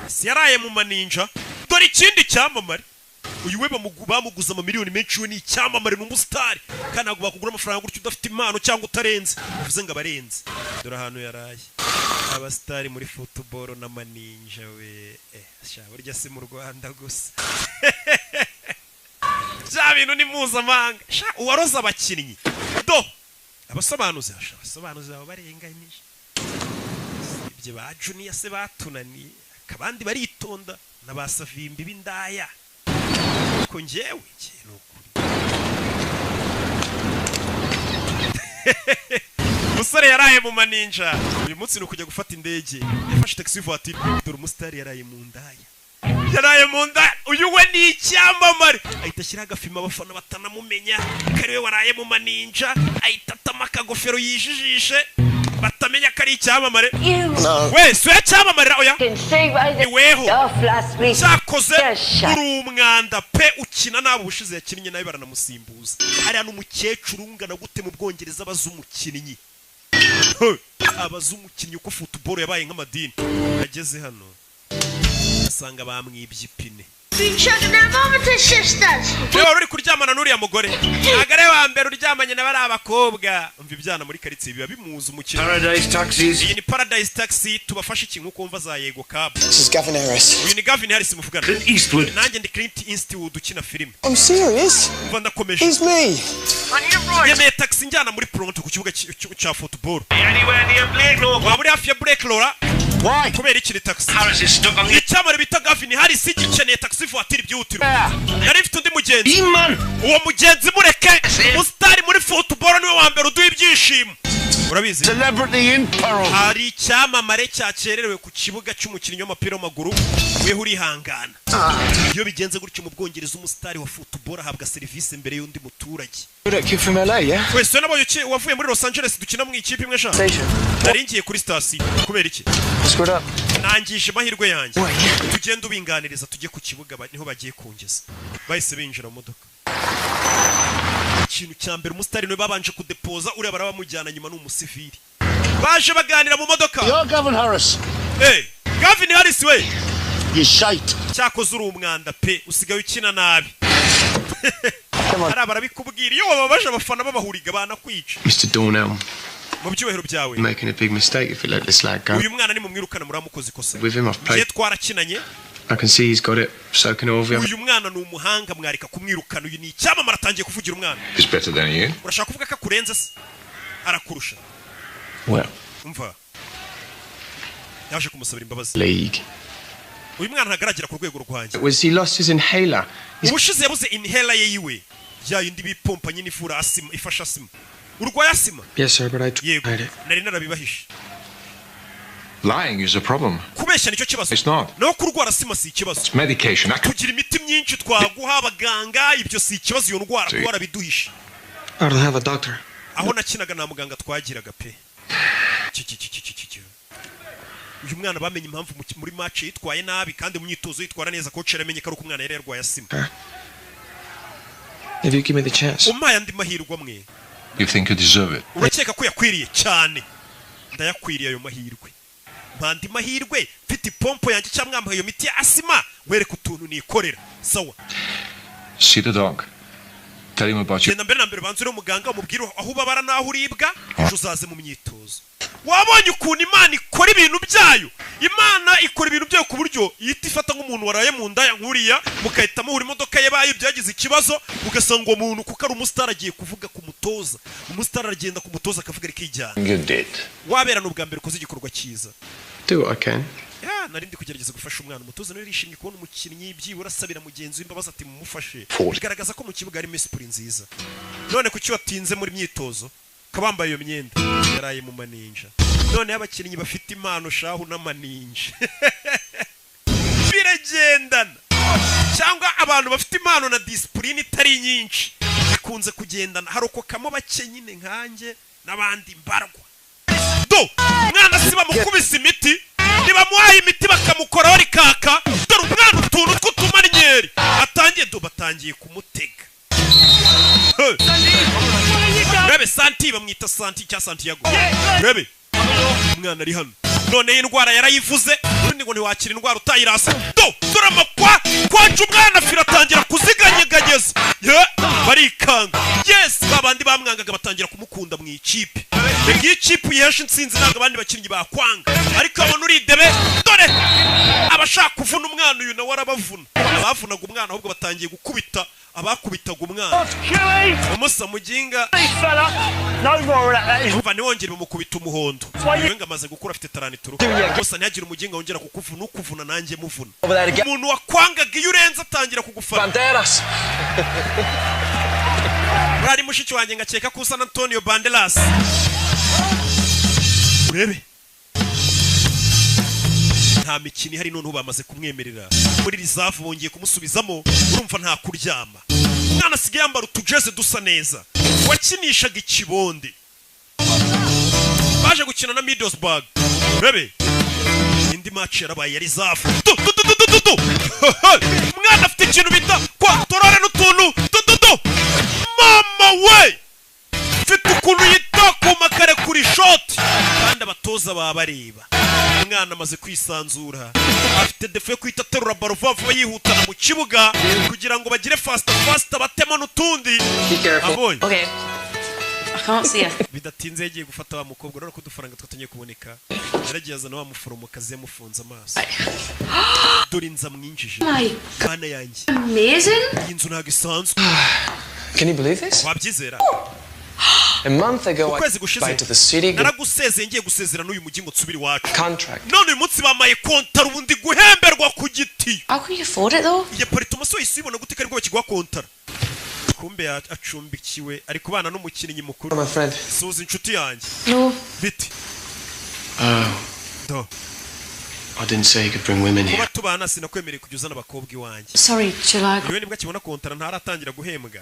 Si yaraye mu maninja? Dore ikindi cyamamare. Uyu we bamuguza amamiliyoni menshi, we ni icyamamare, ni umusitari, kandi ntabwo bakugura amafaranga gutyo udafite impano cyangwa utarenze, bivuze ngo abarenze. Dore ahantu yaraye, abasitari muri football n'amaninja we. Sha, burya si mu Rwanda gusa, bya bintu ni mpuzamahanga. Sha, uwaroza abakinnyi do abasobanuzi, sha, abasobanuzi baba barenganyije. Ibyo ba Junior se batunaniye, akabandi baritonda na ba Savimbi b'indaya, ariko njyewe njye ni ukuri. Umusore yaraye mu maninja. Uyu munsi ni ukujya gufata indege, yafashe taxi voiture. Dore umusitari yaraye mu ndaya, yaraye mu ndaya. Uyu we ni icyamamare, ahita ashyiraho agafima abafana batanamumenya ko ari we waraye mu maninja, ahita atama akagofero yijijishe batamenya ko ari icyamamare. We si we cyamamare, oya ni weho. Cyakoze uri umwanda pe, ukina nabi. Ubushize yakinnye nabi baranamusimbuza. Hariya n'umukecuru ungana gute mu Bwongereza abaza umukinnyi, abaza umukinnyi uko football yabaye nk'amadini. Ageze hano asanga bamwibye ipine. Niba wari uri kuryamana n'uriya mugore, ntabwo ari we wa mbere uryamanye na bariya bakobwa. Umva, ibyana muri karitsiye biba bimuzi umukino. Paradise Taxis. Iyi ni Paradise Taxi, tubafashe iki? Nk'uko wumva za Yego Cab. This is Gavin Harris. Uyu ni Gavin Harris muvugana. Clint Eastwood. Nanjye ndi Clint Eastwood ukina filime. I'm serious. Umva, ndakomeje. It's me. Yemeye taxi njyana muri Toronto ku kibuga cya football. Anywhere near Blake? Waba uri hafi ya Blake Laura? Why? Kubera iki ni taxi? Harris is stuck on the Icyamamare bita Gavin Harris gikeneye taxi voiture byihutirwa. Yari mfite undi mugenzi. Man. Uwo mugenzi mureke, umusitari muri football niwe wa mbere uduha ibyishimo, urabizi. Celebrity in peril. Hari icyamamare cyakererewe ku kibuga cy'umukinnyi w'umupira w'amaguru, weho urihangana. Iyo bigenze gutyo mu Bwongereza, umusitari wa football ahabwa serivisi mbere y'undi muturage. You're that kid from LA, yeah? Wese nabonye wavuye muri Los Angeles, dukina mu ikipe imwe sha. Station. Nari ngiye kuri sitasiyo. Kubera iki? Screwed up. Nangije amahirwe yanjye. Wait. Tugende ubinganiriza, tujye ku kibuga, niho bagiye kungeza. Bahise binjira mu modoka. Ikintu cya mbere, umusitari niwe babanje kudepoza, uriya barabamujyana nyuma, ni umusivili. Baje baganira mu modoka. You're Gavin Harris. Hey, Gavin Harris we. You shite. Cyakoze uri umwanda pe, usigaye ukina nabi. Hariya barabikubwira, iyo wababaje abafana b'abahuriga banakwica. Mr. Dornell, Mu byubahiro byawe, you're making a big mistake if you let this lad go. Uyu mwana nimumwirukana muramukoze ikosa. With him, I've Ngiye played. twarakinanye. I can see he's got it. So can all of you. Uyu mwana ni umuhanga, mwareka kumwirukana. Uyu ni icyamamare, atangiye kuvugira umwana. He's better than you. Urashaka kuvuga ko akurenze se? Arakurusha? Well, Umva, yaje kumusabira imbabazi. league. Uyu mwana ntagaragera ku rwego rwanjye. It was he lost his inhaler. Ubushize yabuze inhaler ye yiwe, ya yindi bipompa nyine ivura asima, ifasha asima. Urwaye asima? Yes, sir, but I Yego. tried it. Nari narabibahishe. Lying is a problem. Kubeshya nicyo kibazo. It's not. Naho kurwara asima si ikibazo. It's medication. I can Tugira imiti myinshi twaguha abaganga, ibyo si ikibazo. Iyo ndwara kuba warabiduhishe. I don't have a doctor. Aho nakinaga nta muganga twagiraga pe. Ki, ki, ki, ki, ki, ki, ki. Uyu mwana bamenye impamvu muri match yitwaye nabi kandi mu myitozo yitwara neza. Coach yaramenye ko ari uko umwana yari yarwaye asima. If you give me the chance. Umpaye andi mahirwe amwe. You think you deserve it? Urakeka ko yakwiriye cyane? Ndayakwiriye ayo mahirwe. Mpa andi mahirwe mfite ipompo yanjye cyangwa mwampaye iyo miti ya asima, wereke utuntu nikorera. Sawa. See the dog. Tell him about your Genda mbere na mbere banze uriho muganga, umubwire aho ubabara n'aho uribwa, ejo uzaze mu myitozo. Wabonye ukuntu Imana ikora ibintu byayo? Imana ikora ibintu byayo ku buryo ihita ifata nk'umuntu waraye mu ndaya nk'uriya, mugahita muhura imodoka ye bayo byagize ikibazo, ugasanga uwo muntu kuko ari umusitari agiye kuvuga ku mutoza, umusitari aragenda ku mutoza akavuga rikijyana. You did. Wabera ni ubwa mbere ukoze igikorwa cyiza. Do what I can. Ya, nari ndi kugerageza gufasha umwana. Umutoza nawe yarishimye kubona umukinnyi byibura asabira mugenzi we imbabazi, ati mumufashe. Forty. Bigaragaza ko mu kibuga harimo esprit nziza. None kuki watinze muri myitozo ukaba wambaye iyo myenda? Yaraye mu maninja. Noneho abakinnyi bafite impano shahu n'amaninja biragendana, cyangwa abantu bafite impano na discipline itari nyinshi bikunze kugendana, harokokamo bake nyine nkanjye n'abandi mbarwa. Do mwana si bamukubise imiti, ntibamuhaye imiti bakamukoraho rikaka. Dore umwana utuntu tw'utumanyeri atangiye, do batangiye kumutega. Hey. Rebe Santi, bamwita Santi cya Santiago. Rebe umwana ari hano none iyi ndwara yarayivuze, ubundi ngo ntiwakira indwara utayirasa. Do dore amakwa kwaca umwana fira atangira kuziganyeganyeza. Ye barikanga, yes, babandi bamwangaga batangira kumukunda mu ikipe. Reka iyo ikipe uyihesha intsinzi ntabwo abandi bakinnyi bakwanga, ariko abona uridebe. Dore abashaka kuvuna umwana uyu nawe arabavuna. Abavunaga umwana ahubwo batangiye gukubita abakubitaga umwana. Umusa muginga umva ntiwongere bamukubita umuhondo. Uyu ngo amaze gukura afite taranituru. Gusa ntihagire umuginga wongera kukuvuna, ukuvuna nanjye muvuna. Umuntu wakwangaga iyo urenze atangira kugufana. Banderas. Urari mushiki wanjye ngakeka ko usa na Antonio Banderas. Urebe nta mikino ihari noneho bamaze kumwemerera muri reserve bongeye kumusubizamo. Urumva nta kuryama, umwana asigaye yambara utujeze dusa neza. Wakinishaga ikibonde baje gukina na Middlesbrough. Urebe indi match yarabaye ya reserve. Du du du du du du. Umwana afite ikintu bita kwatorore n'utuntu du du du. Mama we, mfite ukuntu yita ku makare kuri shoti kandi abatoza baba bareba. Umwana amaze kwisanzura, afite défaut yo kwita aterura baro vuba vuba yihutana mu kibuga kugira ngo bagire faster faster batemo n'utundi abonye. Okay. I can't see her. Bidatinze yagiye gufata wa mukobwa, urabona ko udufaranga twatangiye kuboneka. Yaragiye azana wa muforomokazi yamufunze amaso. Dore inzu amwinjije. My Mana yanjye, amazing. iyi nzu ntabwo isanzwe. Can you believe this? Wabyizera? A month ago, I Ukwezi gushize bye to the city. naragusezeye ngiye gusezera n'uyu mujyi ngo nsubire iwacu. Contract. None uyu munsi bamaye kontara, ubundi guhemberwa ku giti. How can you afford it though? Iyi appartement se wahise uyibona gute ko aribwo bakiguha kontara? Kumbe acumbikiwe ari kubana n'umukinnyi mukuru. My friend. Suza inshuti yanjye. No. Biti. Oh, Do I didn't say you could bring women here. Kuba tubana sinakwemereye kujya uzana abakobwa iwanjye. Sorry, shall I? Iwe nibwo akibona kontara, ntaratangira guhembwa.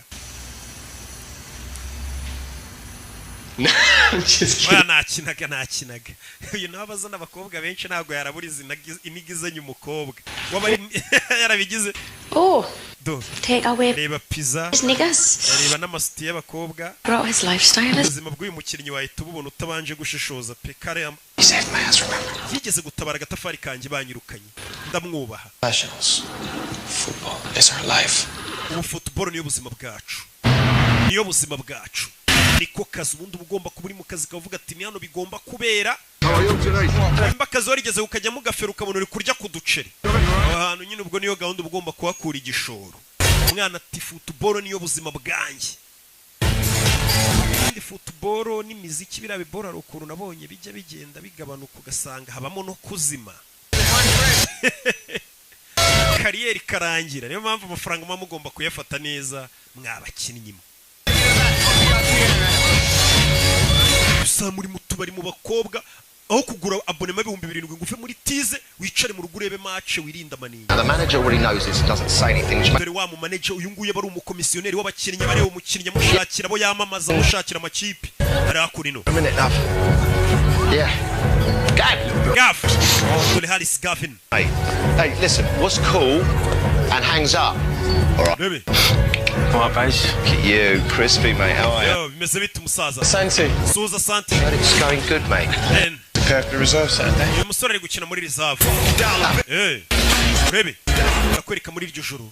No, I'm just Oya, kidding. nakinaga nakinaga. Uyu nawe abazana abakobwa benshi ntabwo yaraburiza inigizanye umukobwa waba yarabigize. Oh, Do take away reba pizza, his niggas. reba n'amasutiye y'abakobwa. Brought his lifestyle. Ubuzima bw'uyu mukinnyi wahita ububona utabanje gushishoza pe. Kare He saved my ass, remember? yigeze gutabara agatafari kanjye banyirukanye, ndamwubaha. Professionals. Football is our life. Ubu football niyo buzima bwacu, niyo buzima bwacu, niko kazi. Ubundi uba ugomba kuba uri mu kazi kavuga ati ni hano bigomba kubera. Nimba akazi warigeze ukajyamo ugafera ukabona uri kurya ku duceri aho hantu nyine, ubwo niyo gahunda uba ugomba kuhakura igishoro. Umwana ati football niyo buzima bwanjye. Kandi football n'imiziki biriya bibora, hari ukuntu nabonye bijya bigenda bigabanuka ugasanga habamo no kuzima, carrière ikarangira. Niyo mpamvu amafaranga muba mugomba kuyafata neza mwabakinnyi mwe. Gusa muri mu tubari mu bakobwa, aho kugura abonnement 7000 ngo uve muri tize wicare mu rugo urebe match wirinde amaninja. Now, the manager already knows this and doesn't say anything, which Dore wa mu manager uyu nguyu aba ari umukomisiyoneri w'abakinnyi, aba areba umukinnyi amushakira abo yamamaza, amushakira amakipe ari hakuno. A minute, love. Yeah. Gav! Gav! Dore Harris Gavin. Hey, hey, listen, what's cool and hangs up? All right. Baby. Come on, Base. Look at you, crispy, mate. How are you? Yo, bimeze bite umusaza? Santi. Suza Santi. It's going good, mate. Ben. Prepare for the reserve Saturday. Uyu musore ari gukina muri reserve. Eh, urebe barakwereka muri iryo joro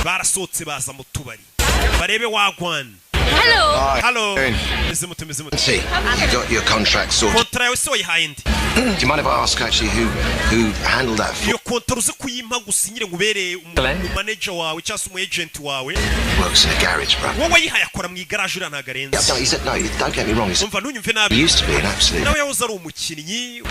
barasohotse baza mu tubari barebe wagwan. Hello. Hello, meze mute, meze mute? See, you got your contract sorted. Kontara yawe se wayihaye ndi? Do you mind if I ask actually who handled that for Iyo kontara uze kuyimpa gusinyire ngo ubereye umumanager wawe cyangwa se umu agent wawe. Works in a garage, bro. Wowe wayihaye akora mu igaraje, uriya ntabwo arenze. Yeah, no, he said no. Don't get me wrong. He's, Umva, ntunyumve nabi. he used to be an absolute Nawe yahoze ari umukinnyi,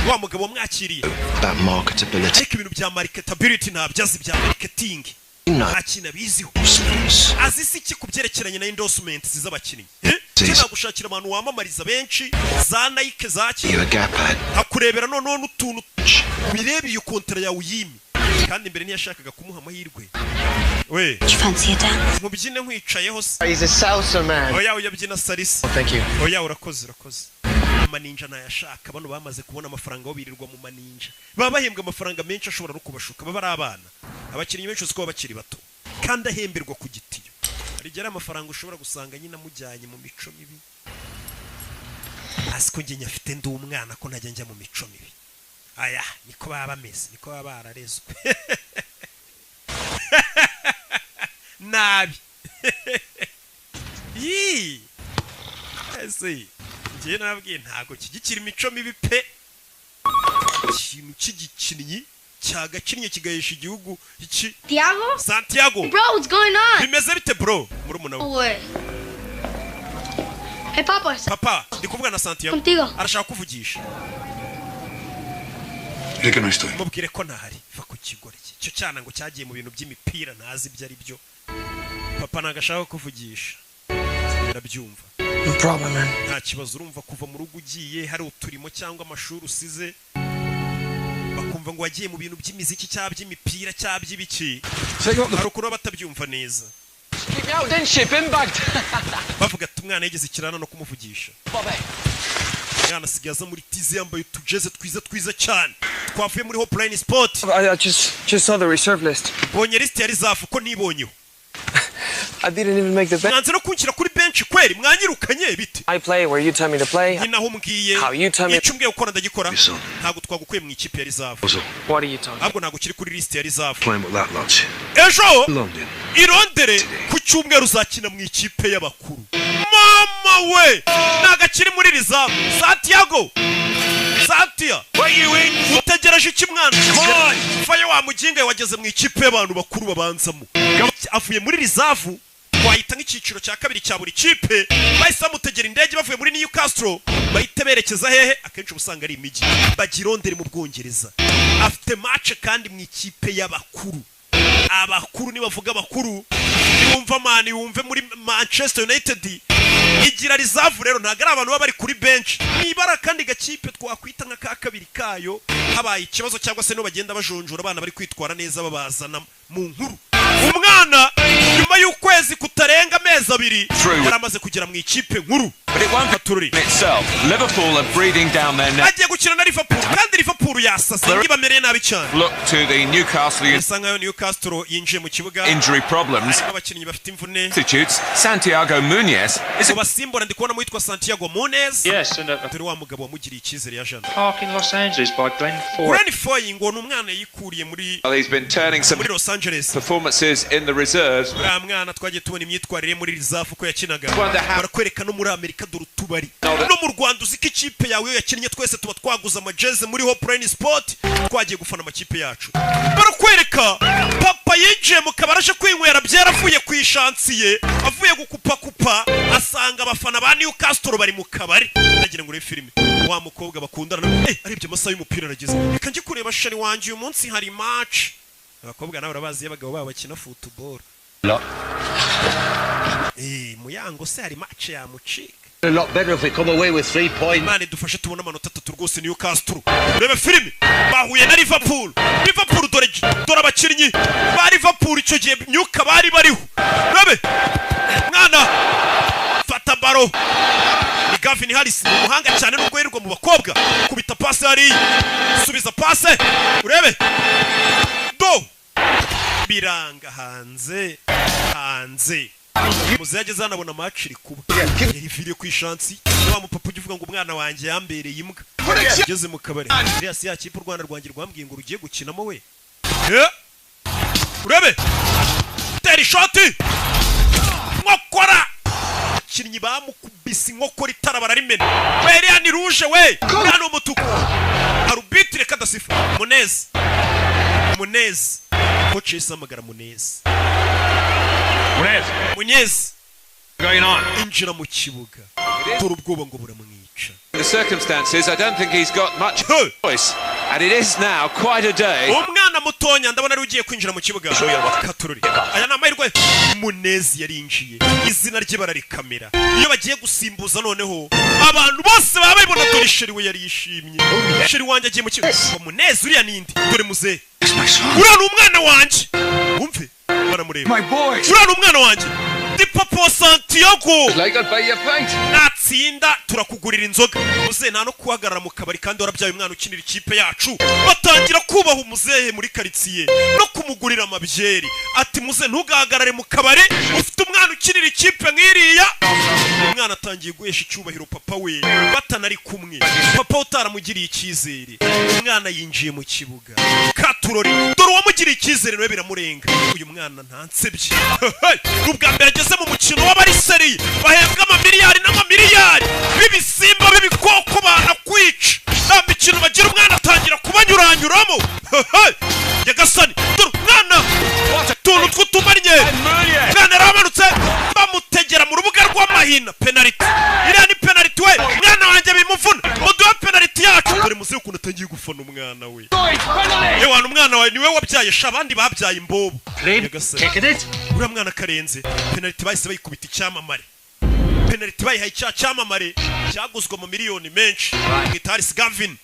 wa mugabo wamwakiriye. about marketability. Ariko ibintu bya marketability ntabyo azi, bya marketing No. nta kintu abiziho. Endorsements. Azi si iki ku byerekeranye na endorsement z'abakinnyi? Eh? Cyo nagushakira abantu wamamariza benshi za Nike za ki. You a gap ad. Hakurebera noneho n'utuntu bireba iyo kontara yawe uyime. Kandi mbere ntiyashakaga kumuha amahirwe we. Fancy a dance? Mubyine nkwicayeho se? He's a salsa man. Oya, uyabyina salsa. Thank you. Oya, urakoze, urakoze. Amaninja nayashaka. Bano bamaze kubona amafaranga, bo birirwa mu maninja, baba bahembwa amafaranga menshi ashobora no kubashuka. Baba ari abana, abakinnyi benshi uzi ko baba bakiri bato, kandi ahemberwa ku gitiyo. Hari igihe ari amafaranga ushobora gusanga nyine amujyanye mu mico mibi. Hasi ko njye nyafite, ndi umwana, ko ntajya njya mu mico mibi? Aya niko baba bameze, niko baba bararezwe nabi. Yii, ese njye nabwiye, ntago kigikira imico mibi pe. Ikintu cy'igikinnyi cyagakinnye kigahesha igihugu iki. Tiago? Santiago. Bro, what's going on? Bimeze bite, bro? Murumuna we. Wait. Hey, Papa. Papa, ndi kuvuga na Santiago. Contigo. Arashaka kuvugisha. Dile que no estoy. Mubwire ko ntahari. Va ku kigore cye, icyo cyana ngo cyagiye mu bintu by'imipira, ntazi ibyo ari byo. Papa ntabwo ashaka kuvugisha, birabyumva. No problem, man. Nta kibazo. Urumva, kuva mu rugo ugiye hari uturimo cyangwa amashuri usize, bakumva ngo wagiye mu bintu by'imiziki cyangwa by'imipira cyangwa by'ibiki, hari ukuntu baba batabyumva neza. Keep me out, didn't she? Bin bagged. Bavuga ati umwana yigeze ikirana no kumuvugisha. Bobby. Umwana asigaye aza muri tizi yambaye utujeze twiza twiza cyane twavuye muri Hopeline Sport. I just saw the reserve list. Mbonye lisiti ya reserve ko nibonyeho. I didn't even make the bench. Mwanze no kunshyira kuri bench kweri, mwanyirukanye bite? I play where you tell me to play. Ni naho umbwiye. How you tell me. Icyo umbwiye gukora ndagikora. Ntabwo twagukuye mu ikipe ya reserve, What are you talking? ahubwo ntabwo ukiri kuri lisiti ya reserve. Playing with that lot. Ejo London. i Londres ku cyumweru uzakina mu ikipe y'abakuru. Mama we, ntabwo akiri muri reserve. Santiago, Santia, utegereje iki, mwana? Faye wa muginga, wageze mu ikipe y'abantu bakuru babanzamo. Avuye muri reserve, wahita nk'icyiciro cya kabiri cya buri kipe. Bahise bamutegera indege bavuye muri Newcastle, bahita berekeza hehe? Akenshi uba usanga ari imijyi. Bajya i Londres mu Bwongereza. Afite match kandi mu ikipe y'abakuru. Abakuru, nibavuga abakuru, niwumva Man, wumve muri Manchester United igira reserve. Rero ntabwo ari abantu baba bari kuri bench, nibara kandi gakipe twakwita nka ka kabiri kayo. Habaye ikibazo cyangwa se no bagenda bajonjora abana bari kwitwara neza, babazana mu nkuru. Umwana nyuma y'ukwezi kutarenga amezi 2 yari amaze kugera mu ikipe nkuru. But it won't Tururi. be itself. Liverpool are breathing down their neck. Agiye gukina na Liverpool, kandi Liverpool yasaze, ibamereye nabi cyane. Look to the Newcastle Bisa nkaho Newcastle yinjiye mu kibuga injury problems. harimo abakinnyi bafite imvune. Substitutes Santiago Munez is Mu basimbura ndi kubonamo witwa Santiago Munez. Yes, and a Dore wa mugabo wamugiriye icyizere ya jana. park in Los Angeles by Glenn Foy. Glenn Foy ngo ni umwana yikuriye muri Well, he's been turning some muri Los Angeles. performances in the reserves. Uriya mwana twagiye tubona imyitwarire muri reserve uko yakinaga. Wonder how- Barakwereka no muri Amerika, dore utubari. No mu Rwanda, uzi ko ikipe yawe iyo yakinnye twese tuba twaguze amajeze muri Hopeline Sport, twagiye gufana amakipe yacu. Barakwereka papa yinjiye mu kabari aje kwinywera byera, avuye ku ishansiye, avuye gukupakupa, asanga abafana ba Newcastle bari mu kabari. Ndagira ngo urebe filime. Wa mukobwa bakundana nawe, arebye amasaha y'umupira arageze, reka njye kureba chéri wanjye, uyu munsi hari match. Abakobwa nawe urabazi iyo abagabo babo bakina football. Muyango se hari match yamucika? A lot better if we come away with 3 points. Imana idufashe tubone amanota 3 rwose. Newcastle, reba filime, bahuye na Liverpool. Liverpool, dore dore abakinnyi ba Liverpool icyo gihe myuka bari bariho. Rebe mwana fata baro, ni Gavin Harris, ni umuhanga cyane nubwo yirirwa mu bakobwa. Kubita pase hariya, subiza pase, urebe do biranga hanze hanze. Muze yageze hano abona match iri kuba, yariviriye ku ishansi. Wa mupapa ujya uvuga ngo umwana wanjye yambereye imbwa, ugeze mu kabari iriya si ya kipe u Rwanda rwanjye rwambwiye ngo rugiye gukinamo we. Urebe tera ishoti, nkokora, abakinnyi bamukubise inkokora, itara bararimena. We, iriya ni rouge we, uriya ni umutuku. Arbitre kadasifa. Munez, Munez, coach yahise ahamagara Munez. Munez. Munez. Going on. Injira mu kibuga. Dore ubwoba ngo buramwica. In the circumstances, I don't think he's got much choice. And it is now quite a day. Umwana mutonya ndabona ari ugiye kwinjira mu kibuga. Katururi, aya ni amahirwe. Munezi yarinjiye, izina rye bararikamera. Iyo bagiye gusimbuza noneho abantu bose baba babibona. Dore chéri we yari yishimye, chéri wanjye agiye mu kibuga. Ngo Munezi uriya ninde? Dore muzehe, uriya ni umwana wanjye. Wumve baramureba, uriya ni umwana wanjye. Ndi papa wa Santiago. Natsinda turakugurira inzoga. Muzehe nta no guhagarara mu kabari kandi warabyaye umwana ukinira ikipe yacu. Batangira kubaha umuzehe muri karitsiye no kumugurira amabyeri. Ati muzehe, ntugahagarare mu kabari ufite umwana ukinira ikipe nk'iriya. Umwana atangiye guhesha icyubahiro papa we batanari kumwe, papa we utaramugiriye icyizere. Umwana yinjiye mu kibuga katurori, dore uwamugiriye icyizere nawe biramurenga. Uyu mwana ntansebye, ni ubwa mbere ageze mu mukino w'abariseri bahembwa amamiliyari n'amamiliyari, b'ibisimba b'ibikoko banakwica, nta mikino bagira. Umwana atangira kubanyuranyuramo. Nyagasani, dore umwana, utuntu tw'utumariye. Umwana yaramanutse bamutegera mu rubuga rw'amahina. Penaliti, iriya ni penaliti we. Mwana wanjye bimuvuna, muduhe penaliti yacu. Dore muzehe ukuntu atangiye gufana umwana we. Yewe, umwana wawe niwe wabyaye sha, abandi babyaye imbobo. Nyagasani, uriya mwana karenze. Penaliti bahise bayikubita icyamamare. Penaliti bayihaye icya cyamamare cyaguzwe mu miliyoni menshi, mwita Harris Gavin.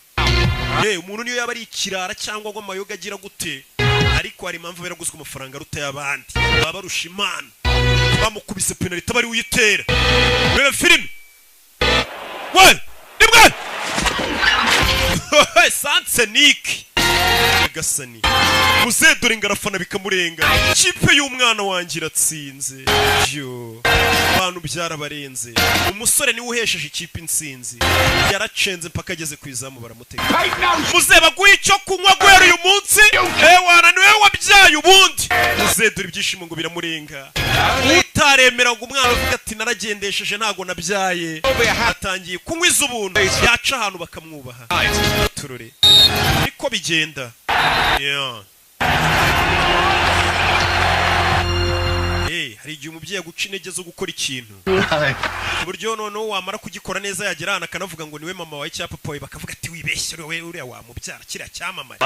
Ye, umuntu niyo yaba ari ikirara cyangwa ngo amayoga agira gute, ariko hari impamvu yaraguzwe amafaranga aruta y'abandi, baba barusha imana. Bamukubise penaliti bari uyitera. Reba filime we, nimwe sanse Nick. Nyagasani, muzehe dore ngarafana bikamurenga. Ikipe y'umwana wanjye iratsinze yo, abantu byarabarenze. Umusore niwe uhesheje ikipe intsinzi, yaracenze mpaka ageze ku izamu baramutega. Muzehe baguha icyo kunywa guhera uyu munsi. Ewana, niwe wabyaye ubundi. Muzehe dore ibyishimo ngo biramurenga. Utaremera ngo umwana avuga ati naragendesheje ntago nabyaye, atangiye kunywa iz'ubuntu, yaca ahantu bakamwubaha. Turore niko bigenda. Yeah. Hey, hari igihe umubyeyi aguca intege zo gukora ikintu ku buryo noneho wamara kugikora neza yagera ahantu akanavuga ngo niwe mama wawe cyangwa papa wawe, bakavuga ati wibeshye wowe, uriya wamubyara kiriya cyamamare.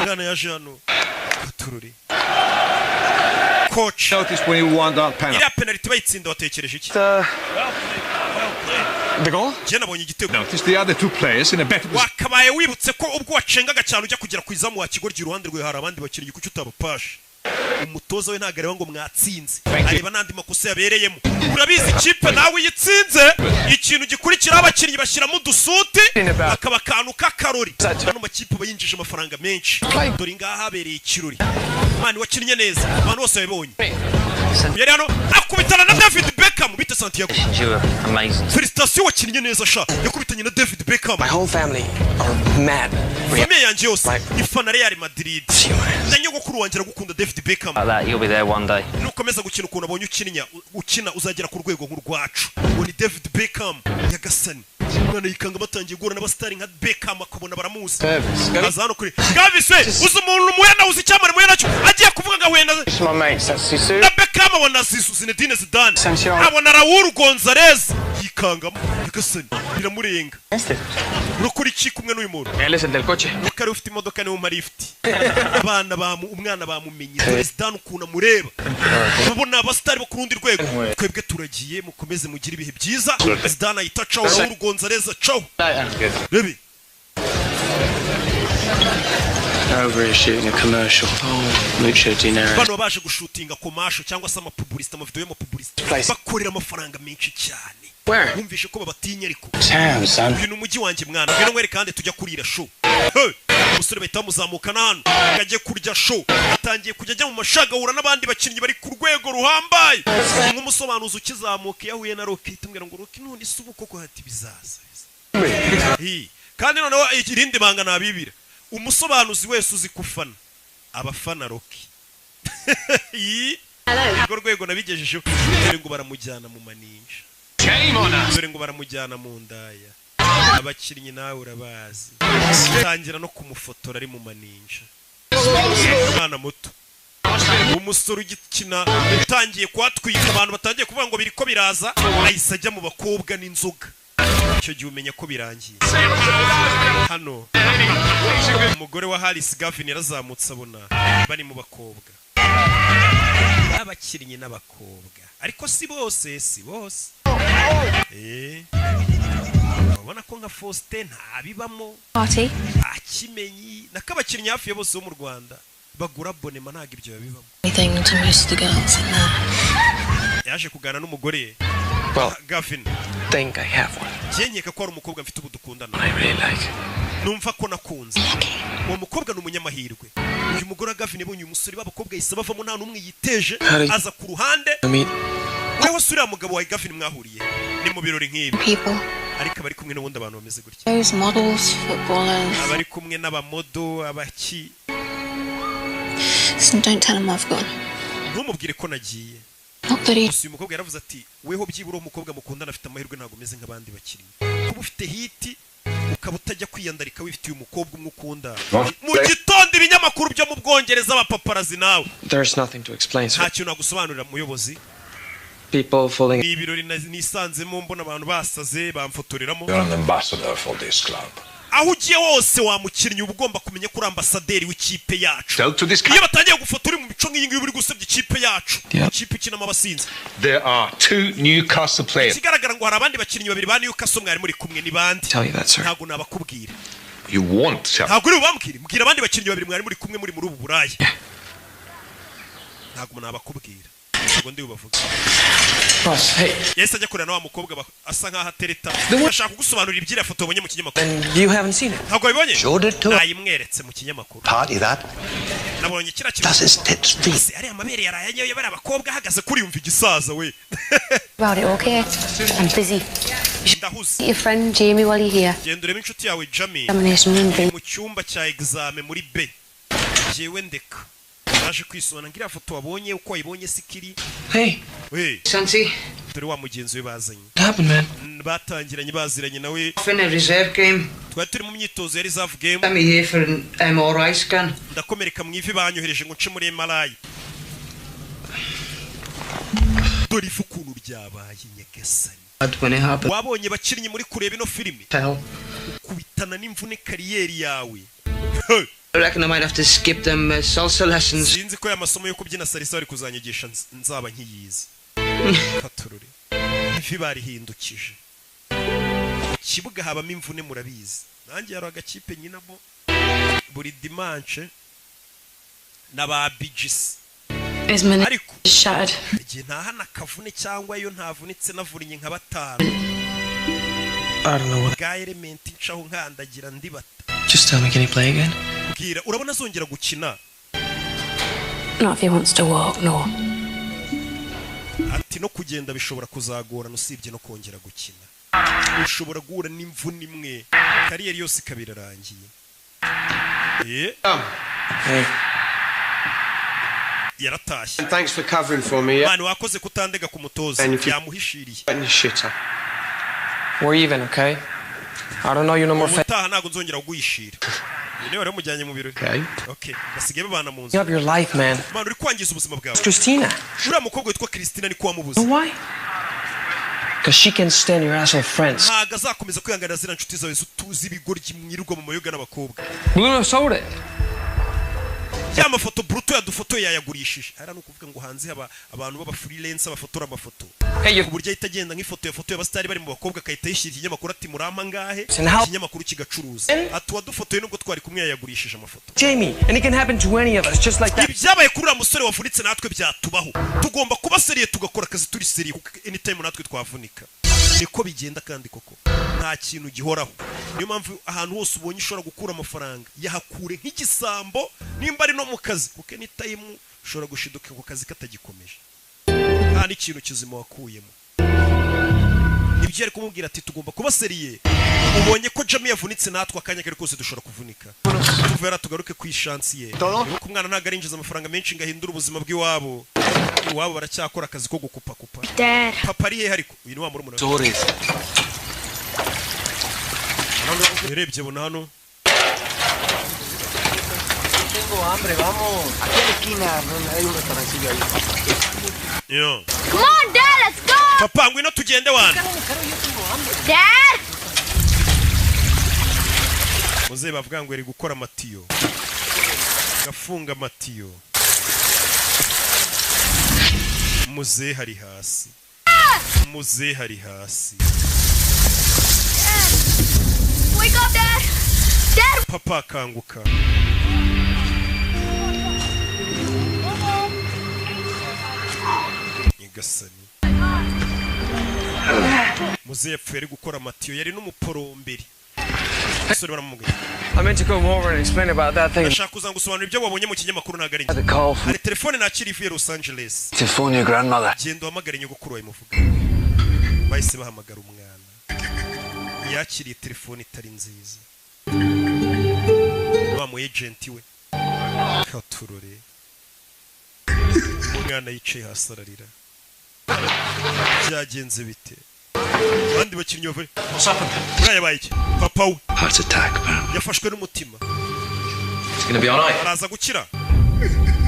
Umwana yaje hano katurore. Coach, iriya penaliti bayitsinda watekereje iki? The goal? Njye nabonye igitego. Notice the other two players in a better position. Wakabaye wibutse ko ubwo wacengaga cyane ujya kugera ku izamu wa kigoryi, iruhande rwe hari abandi bakinnyi, kuki utabapashe? Umutoza we ntabwo areba ngo mwatsinze, areba n'andi makosa yabereyemo. Urabizi, ikipe nawe uyitsinze, ikintu gikurikiraho abakinnyi bashyiramo udusuti, akaba akantu k'akarori. Ano makipe aba yinjije amafaranga menshi. Dore ngaha habereye ikirori. Man, wakinnye neza, abantu bose babibonye. Yari hano akubitana na David Beckham. Bita Santiago. You were amazing. Félicitations, wakinnye neza sha. Yakubitanye na David Beckham. My whole family are mad. Famille yanjye yose ifana Real Madrid, na nyogokuru wanjye aragukunda, David Beckham. Like that, you'll be there one day. Nukomeza gukina ukuntu abonye ukininya ukina, uzagera ku rwego nk'urwacu. Uwo ni David Beckham. Nyagasani, umwana yikanga batangiye guhura n'abasitari nka Beckham, akabona baramuzi. Aza hano kuri Gavis we, uzi umuntu muya nawe, uzi icyamare muya nacyo. Agiye kuvuga ngo ahuye na It's my mates, that's Sisu. na Beckham, abona Zizou, Zinedine Zidane, abona Raul Gonzalez, yikangamo. Nyagasani, biramurenga. Urakora iki kumwe n'uyu muntu? Él es el del coche. Nuko ari ufite imodoka, niwe umpa lift. Abana bamu umwana bamumenye. Dore Zidane ukuntu amureba, babona abasitari bo ku rundi rwego. Twebwe turagiye, mukomeze mugire ibihe byiza. Zidane ahita acaho, Raul Gonzalez acaho. Rebe. Over here shooting a commercial. Oh, mucho dinero. Bano baje gushutinga commercial cyangwa se amapublicité, amavideo y'amapublicité, bakorera amafaranga menshi cyane. Where? Bumvishe ko babatinya ariko. Town, son. Uyu ni umujyi wanjye mwana, ngwino nkwereke kandi tujya kurira show. Hey! Umusore bahita bamuzamukana hano ngo ajye kurya show. Atangiye kujya ajya mu mashagahura n'abandi bakinnyi bari ku rwego ruhambaye. Nk'umusobanuzi ukizamuka iyo ahuye na Rocky, tumubwira ngo Rocky, none se ubu koko hati bizaza? Hi. Kandi noneho irindi banga nabibira, umusobanuzi wese uzi kufana abafana Rocky. Yi. Urwo rwego nabigejejeho. Dore ngo baramujyana mu maninja, dore ngo baramujyana mu ndaya. Abakinnyi nawe urabazi, tangira no kumufotora ari mu maninja. Umwana muto, umusore ugikina utangiye kuhatwika, abantu batangiye kuvuga ngo biriko biraza, ahise ajya mu bakobwa n'inzoga. Icyo gihe umenya ko birangiye. Hano umugore wa Harris Gavin yarazamutse abona bari mu bakobwa, abakinnyi n'abakobwa, ariko si bose, si bose. Urabona ko nka Faustin ntabibamo. Party. Akimenyi nako abakinnyi hafi ya bose bo mu Rwanda bagura abonnement, ntabwo ibyo babibamo. Anything to most of the girls in there. Yaje kuganira n'umugore Well, Gavin. think I have one. Njye nkeka ko hari umukobwa mfite ubu dukundana. I really like. Numva ko nakunze uwo mukobwa, ni umunyamahirwe. Uyu mugore wa Gavin yabonye uyu musore b'abakobwa yahise bavamo, nta n'umwe yiteje. Hari- Aza ku ruhande. I mean, Wewe se uriya mugabo wa Gavin mwahuriye ni mu birori nk'ibi? People. Ariko abari kumwe n'ubundi abantu bameze gutya. Those models, footballers. Abari kumwe n'abamodo, abaki. Listen, don't tell him I've gone. Ntumubwire ko nagiye. Not that he Gusa uyu mukobwa yaravuze ati: "Weho byibura uwo mukobwa mukundana afite amahirwe, ntabwo umeze nk'abandi bakinnyi, kuba ufite hit ukaba utajya kwiyandarika, wifitiye umukobwa umwe ukunda." Mu gitondo ibinyamakuru byo mu Bwongereza, abapaparazzi nawe. There's nothing to explain, sir. Nta kintu nagusobanurira, muyobozi. People falling. Ni ibirori nisanzemo, mbona abantu basaze bamfotoreramo. You're an ambassador for this club. Aho ugiye hose, wa mukinnyi, uba ugomba kumenya ko uri ambasaderi w'ikipe yacu. Tell to this Iyo batangiye gufotora uri mu mico nk'iyi ngiyi, uba uri gusebya ikipe yacu, Yeah. ikipe ikinamo abasinzi. There are two Newcastle players. Ikigaragara ngo hari abandi bakinnyi babiri ba Newcastle mwari muri kumwe, ni bande? Tell you that, sir. Ntabwo nabakubwira. You won't tell. Ntabwo uri bubambwire. Mbwira abandi bakinnyi babiri mwari muri kumwe, muri ubu buraya. Ntabwo nabakubwira, ntabwo ndi bubavuge. Boss, hey. Yahise ajya kureba na wa mukobwa asa nkaho atereta, ashaka kugusobanurira iby'iriya foto wabonye mu kinyamakuru. You haven't seen it. Ntabwo wabibonye? Showed it to her. Nayimweretse mu kinyamakuru. Party that. Nabonye kiriya kintu. That's his tits free. Ese ariya mabere yaraye anyoye bariya abakobwa ahagaze kuri? Yumva igisaza we. About it, okay? I'm busy. Ndahuze. Meet your friend Jamie while you're here. Genda urebe inshuti yawe Jamie. Examination room B. Mu cyumba cya exam muri B. Jewe ndeka naje kwisona ngo iriya foto wabonye uko wayibonye sikiri. Hey. We. Santi. Dore wa mugenzi we bazanye. What happened, man? Batangiranye, baziranye nawe. Off in a reserve game. Twari turi mu myitozo ya reserve game. Sent me here for an MRI scan. Ndakomereka mu ivi, banyohereje ngo nce muri MRI. Dore ifu ukuntu ryabaye, nyagasani. Bad when it happened. Wabonye bakinnyi muri kureba ino filimi. Tell. Ukubitana n'imvune career yawe. I reckon I might have to skip them salsa lessons. Sinzi ko aya masomo yo kubyina salsa bari kuzanyigisha nzaba nkiyizi. Katurure, ivi barihindukije mu kibuga, habamo imvune murabizi. Nanjye hari agakipe nyinamo buri dimanche na ba bijisi. His minute Ariko shattered. igihe ntahana akavune, cyangwa iyo ntavunitse navunnye nka batanu. I don't know what. Bwa elementi ncaho nkandagira ndibata. Just tell me, can he play again? Bwira, urabona azongera gukina? Not if he wants to walk, no. Ati no kugenda bishobora kuzagorana, usibye no kongera gukina. Ushobora guhura n'imvune imwe, career yose ikaba irarangiye. Hey. Yaratashye. And thanks for covering for me. Yeah? Mani, wakoze kutandega ku mutoza. And if you- Yamuhishiriye. And your shitter. We're even, okay? I don't know you no more. Ubutaha ntabwo nzongera kuguhishira. Uyu niwe wari wamujyanye mu birori. Okay. Okay, basigaye babana mu nzu. Up your life, man. Mani, uri kwangiza ubuzima bwawe. Christina. Uriya mukobwa witwa Christina niko wamubuze. You know why? Because she can stand your asshole friends. Ntabwo azakomeza kwihanganira ziriya nshuti zawe z'utuzi, ibigoryi mwirirwa mu mayoga n'abakobwa. Bruno sold it. Ya mafoto Bruto yadufotoye yayagurishije. Hariya ni ukuvuga ngo hanze haba abantu b'aba freelance bafotora amafoto, ku buryo ahita agenda nk'ifoto yafotoye abasitari bari mu bakobwa, agahita yishyira ikinyamakuru ati: "Murampa ngahe?" Ikinyamakuru kigacuruza. Ati: "Uwadufotoye nubwo twari kumwe yayagurishije amafoto." Jamie, and it can happen to any of us, just like that. Ibyabaye kuri uriya musore wavunitse natwe byatubaho. Tugomba kuba sérieux, tugakora akazi turi sérieux, kuko anytime natwe twavunika. Niko bigenda kandi koko nta kintu gihoraho. Niyo mpamvu ahantu hose ubonye ushobora gukura amafaranga, yahakure nk'igisambo, nimba ari no mu kazi, kuko anytime ushobora gushiduka ako kazi katagikomeje, nta n'ikintu kizima wakuyemo. Nibyo yari kumubwira ati: "Tugomba kuba sérieux. Ubonye ko Jamie yavunitse, natwe akanya kari kose dushobora kuvunika." Tuvera tugaruke ku ishansi ye. Nuko umwana ntabwo arinjiza amafaranga menshi ngo ahindure ubuzima bw'iwabo. Iwabo baracyakora akazi ko gukupakupa. Dad. Papa ari hehe? Ariko uyu ni wa murumuna we. Sorry. Urebye bona hano. Tengo hambre, vamos. Aquí a la esquina hay un restaurancillo ahí. Yo. Come on, Dad, let's go! Papa, ngwino tugende wana. Dad! Muzehe bavuga ngo yari gukora amatiyo, gafunga amatiyo. Muzehe ari hasi, muzehe ari hasi. Wake up, Dad! Dad! Papa, akanguka. Nyagasani. Muzehe yapfuye ari gukora amatiyo, yari n'umuporomberi. Umusore baramubwira. I meant to come over and explain about that thing. Ndashaka kuza ngusobanurira ibyo wabonye mu kinyamakuru, ntabwo ari njye. The call from Hari telefone nakiriye ivuye Los Angeles. To phone your grandmother. Genda uhamagare nyogokuru wawe muvuga. Bahise bahamagara umwana. Yakiriye telefone itari nziza, wa mu agent we katurore. Umwana yicaye hasi ararira. Byagenze bite? Abandi bakinnyi bavuye uriya yabaye iki? Papa we. Heart attack, man. Yafashwe n'umutima. It's gonna be alright. Araza gukira.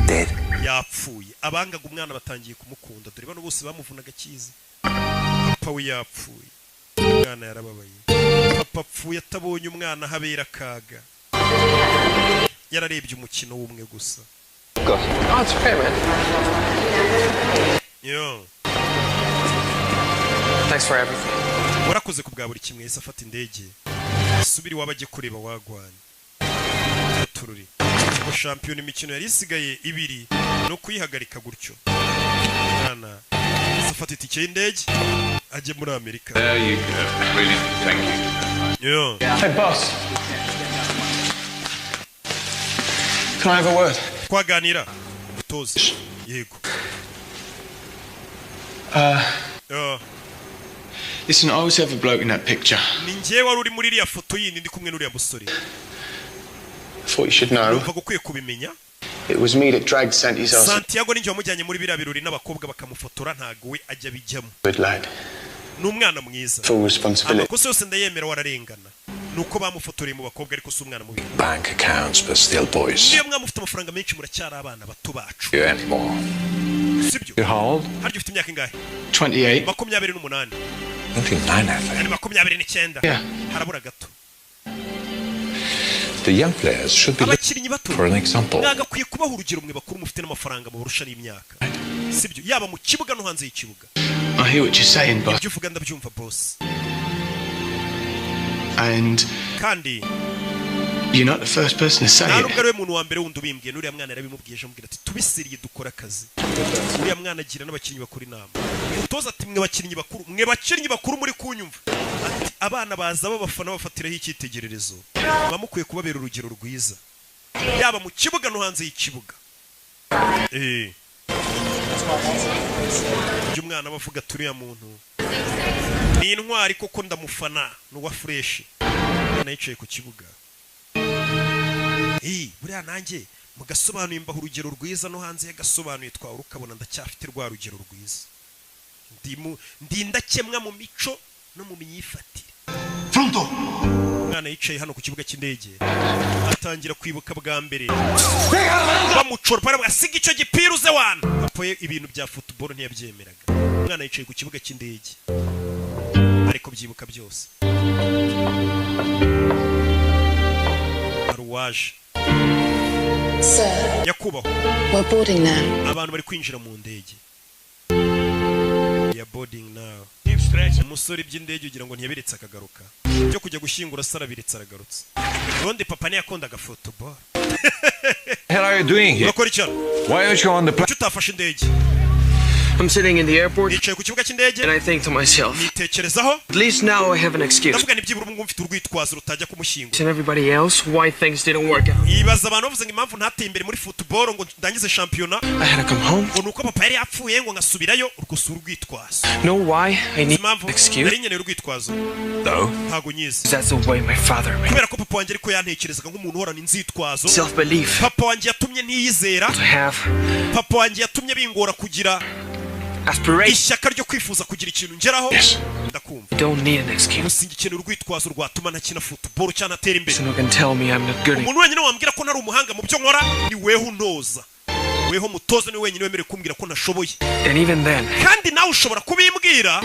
Dead. Yapfuye. Abangaga umwana batangiye kumukunda. Dore bano bose bamuvunaga akizi. Papa we yapfuye, umwana yarababaye. Papa apfuye atabonye umwana habera akaga, yararebye umukino w'umwe gusa. Oh, it's okay, man. Yo. Thanks for everything. Warakoze ku bwa buri kimwe. Yahise afata indege asubira iwabo, ajye kureba wagwana tururi ngo shampiyona imikino yari isigaye ibiri no kuyihagarika gutyo. Mwana yahise afata itike y'indege ajye muri Amerika. There you go. Brilliant. Thank you. Yo. Hey, boss. Can I have a word? Twaganira utoze? Yego. Listen, I was the other bloke in that picture. Ni njyewe wari uri muri iriya foto yindi, ndi kumwe n'uriya musore. I thought you should know. Numvaga ukwiye kubimenya. It was me that dragged Santi's ass. Santiago ninjye wamujyanye muri biriya birori n'abakobwa bakamufotora, ntago we ajya abijyamo. Good lad. Ni umwana mwiza. Full responsibility. Amakosa yose ndayemera, wararengana, ni uko bamufotoreye mu bakobwa, ariko si umwana mubi. Bank accounts, but still boys. Niyo mwaba mufite amafaranga menshi, muracyari abana bato bacu. You anymore. Sibyo? You're how old? Harya ufite imyaka ingahe? 28. 28. 29, I think. Ari 29. Yeah. Harabura gato. The young players should be Abakinnyi bato for an example. mwagakwiye kubaha urugero, mwe bakuru mufite n'amafaranga mubarusha n'imyaka, sibyo? Yaba mu kibuga no hanze y'ikibuga. I hear what you're saying, boss. Ibyo uvuga ndabyumva, boss. And Kandi you're not the first person to say nta it. nubwo ari we muntu wa mbere wundi ubimbwiye. N'uriya mwana yarabimubwiye ejo, amubwira ati tubisiriye dukore akazi. Uriya mwana agira n'abakinnyi bakuru inama. Umutoza ati mwe bakinnyi bakuru, mwe bakinnyi bakuru muri kunyumva, ati abana baza babafana bafatiraho icyitegererezo, muba mukwiye kubabera urugero rwiza yaba mu kibuga no hanze y'ikibuga. Ibyo umwana aba avuga ati uriya muntu ni intwari koko, ndamufana, ni uwa fresh. Umwana yicaye ku kibuga. Buriya nanjye mugasobanuye mbaha urugero rwiza no hanze y'agasobanuye twawe ukabona ndacyafite rwa rugero rwiza. Ndi indakemwa mu mico no mu myifatire. Umwana yicaye hano ku kibuga cy'indege atangira kwibuka bwa mbere bamucora, baravuga asiga icyo gipira uze wana. Papa we ibintu bya football ntiyabyemeraga. Umwana yicaye ku kibuga cy'indege ariko byibuka byose. Hari uwaje. Sir, Nyakubahwa, we're boarding now. abantu bari kwinjira mu ndege ya boarding now. Umusore iby'indege ugira ngo ntiyabiretse akagaruka, byo kujya gushyingura se arabiretse aragarutse. Ubundi papa ntiyakundaga football. Hell are you doing here? Urakora iki hano? Why aren't you on the plane? Kuki utafashe indege? I'm sitting in the airport Nicaye ku kibuga cy'indege and I think to myself, nitekerezaho, at least now I have an excuse. ndavuga ni byibura ubu ngubu mfite urwitwazo rutajya kumushyingura. And everybody else why things didn't work out. Ibaza abantu bavuze ngo impamvu ntateye imbere muri football ngo ndangize shampiyona I had to come home. ngo ni uko papa yari yapfuye ngo ngasubirayo. Urwo si urwitwazo. Know why I need Impamvu an excuse? nari nkeneye urwitwazo No. ntago nyizi. That's the way my father made Kubera ko papa wanjye ariko yantekerezaga nk'umuntu uhorana inzitwazo. self-belief Papa wanjye yatumye ntiyizera. to have Papa wanjye yatumye bingora kugira aspiration. Ishyaka ryo kwifuza kugira ikintu ngeraho. Ndakumva. I don't need an excuse. Gusa ngikeneye urwitwazo rwatuma ntakina football cyangwa ntatera imbere. Someone can tell me I'm not good enough. Umuntu wenyine wambwira ko ntari umuhanga mu byo nkora ni weho untoza, weho mutoza, ni wenyine wemerewe kumbwira ko ntashoboye. And even then, Kandi nawe ushobora kubimbwira.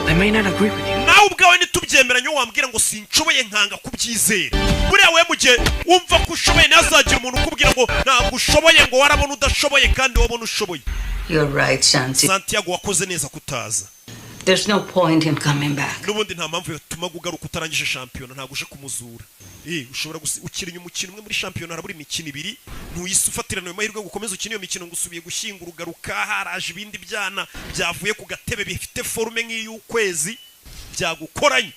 I may not agree with you. Nawe ubwawe ntitubyemeranye, wambwira ngo sinshoboye nkanga kubyizera. Buriya we mu gihe wumva ko ushoboye, ntazagira umuntu ukubwira ngo ntabwo ushoboye, ngo warabona udashoboye kandi wabona ushoboye. You're right, Santi. Santiago, wakoze neza kutaza. There's no point in coming back. N'ubundi nta mpamvu yatuma ugaruka utarangije shampiyona, ntabwo uje kumuzura. Ushobora ukina umukino umwe muri shampiyona, harabura imikino ibiri, ntuyise ufatirana ayo mahirwe ngo ukomeze ukine iyo mikino ngo usubiye gushyingura ugaruka haraje ibindi byana byavuye ku gatebe bifite forme nk'iy'ukwezi byagukoranye.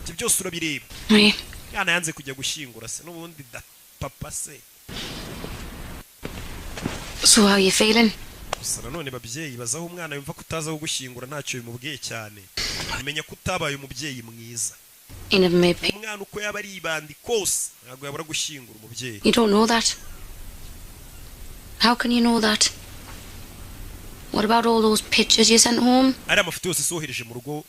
Ibyo byose urabireba. Yana yanze kujya gushyingura se n'ubundi da papa se. So how you feeling? Gusa nanone babyeyi bazaho umwana yumva ko utaza gushyingura ntacyo bimubwiye cyane, amenya ko utabaye umubyeyi mwiza. You never made peace. Umwana uko yaba ari ibandi kose ntabwo yabura gushyingura umubyeyi. You don't know that. How can you know that? What about all those pictures you sent home? Ari amafoto yose sohereje mu rugo.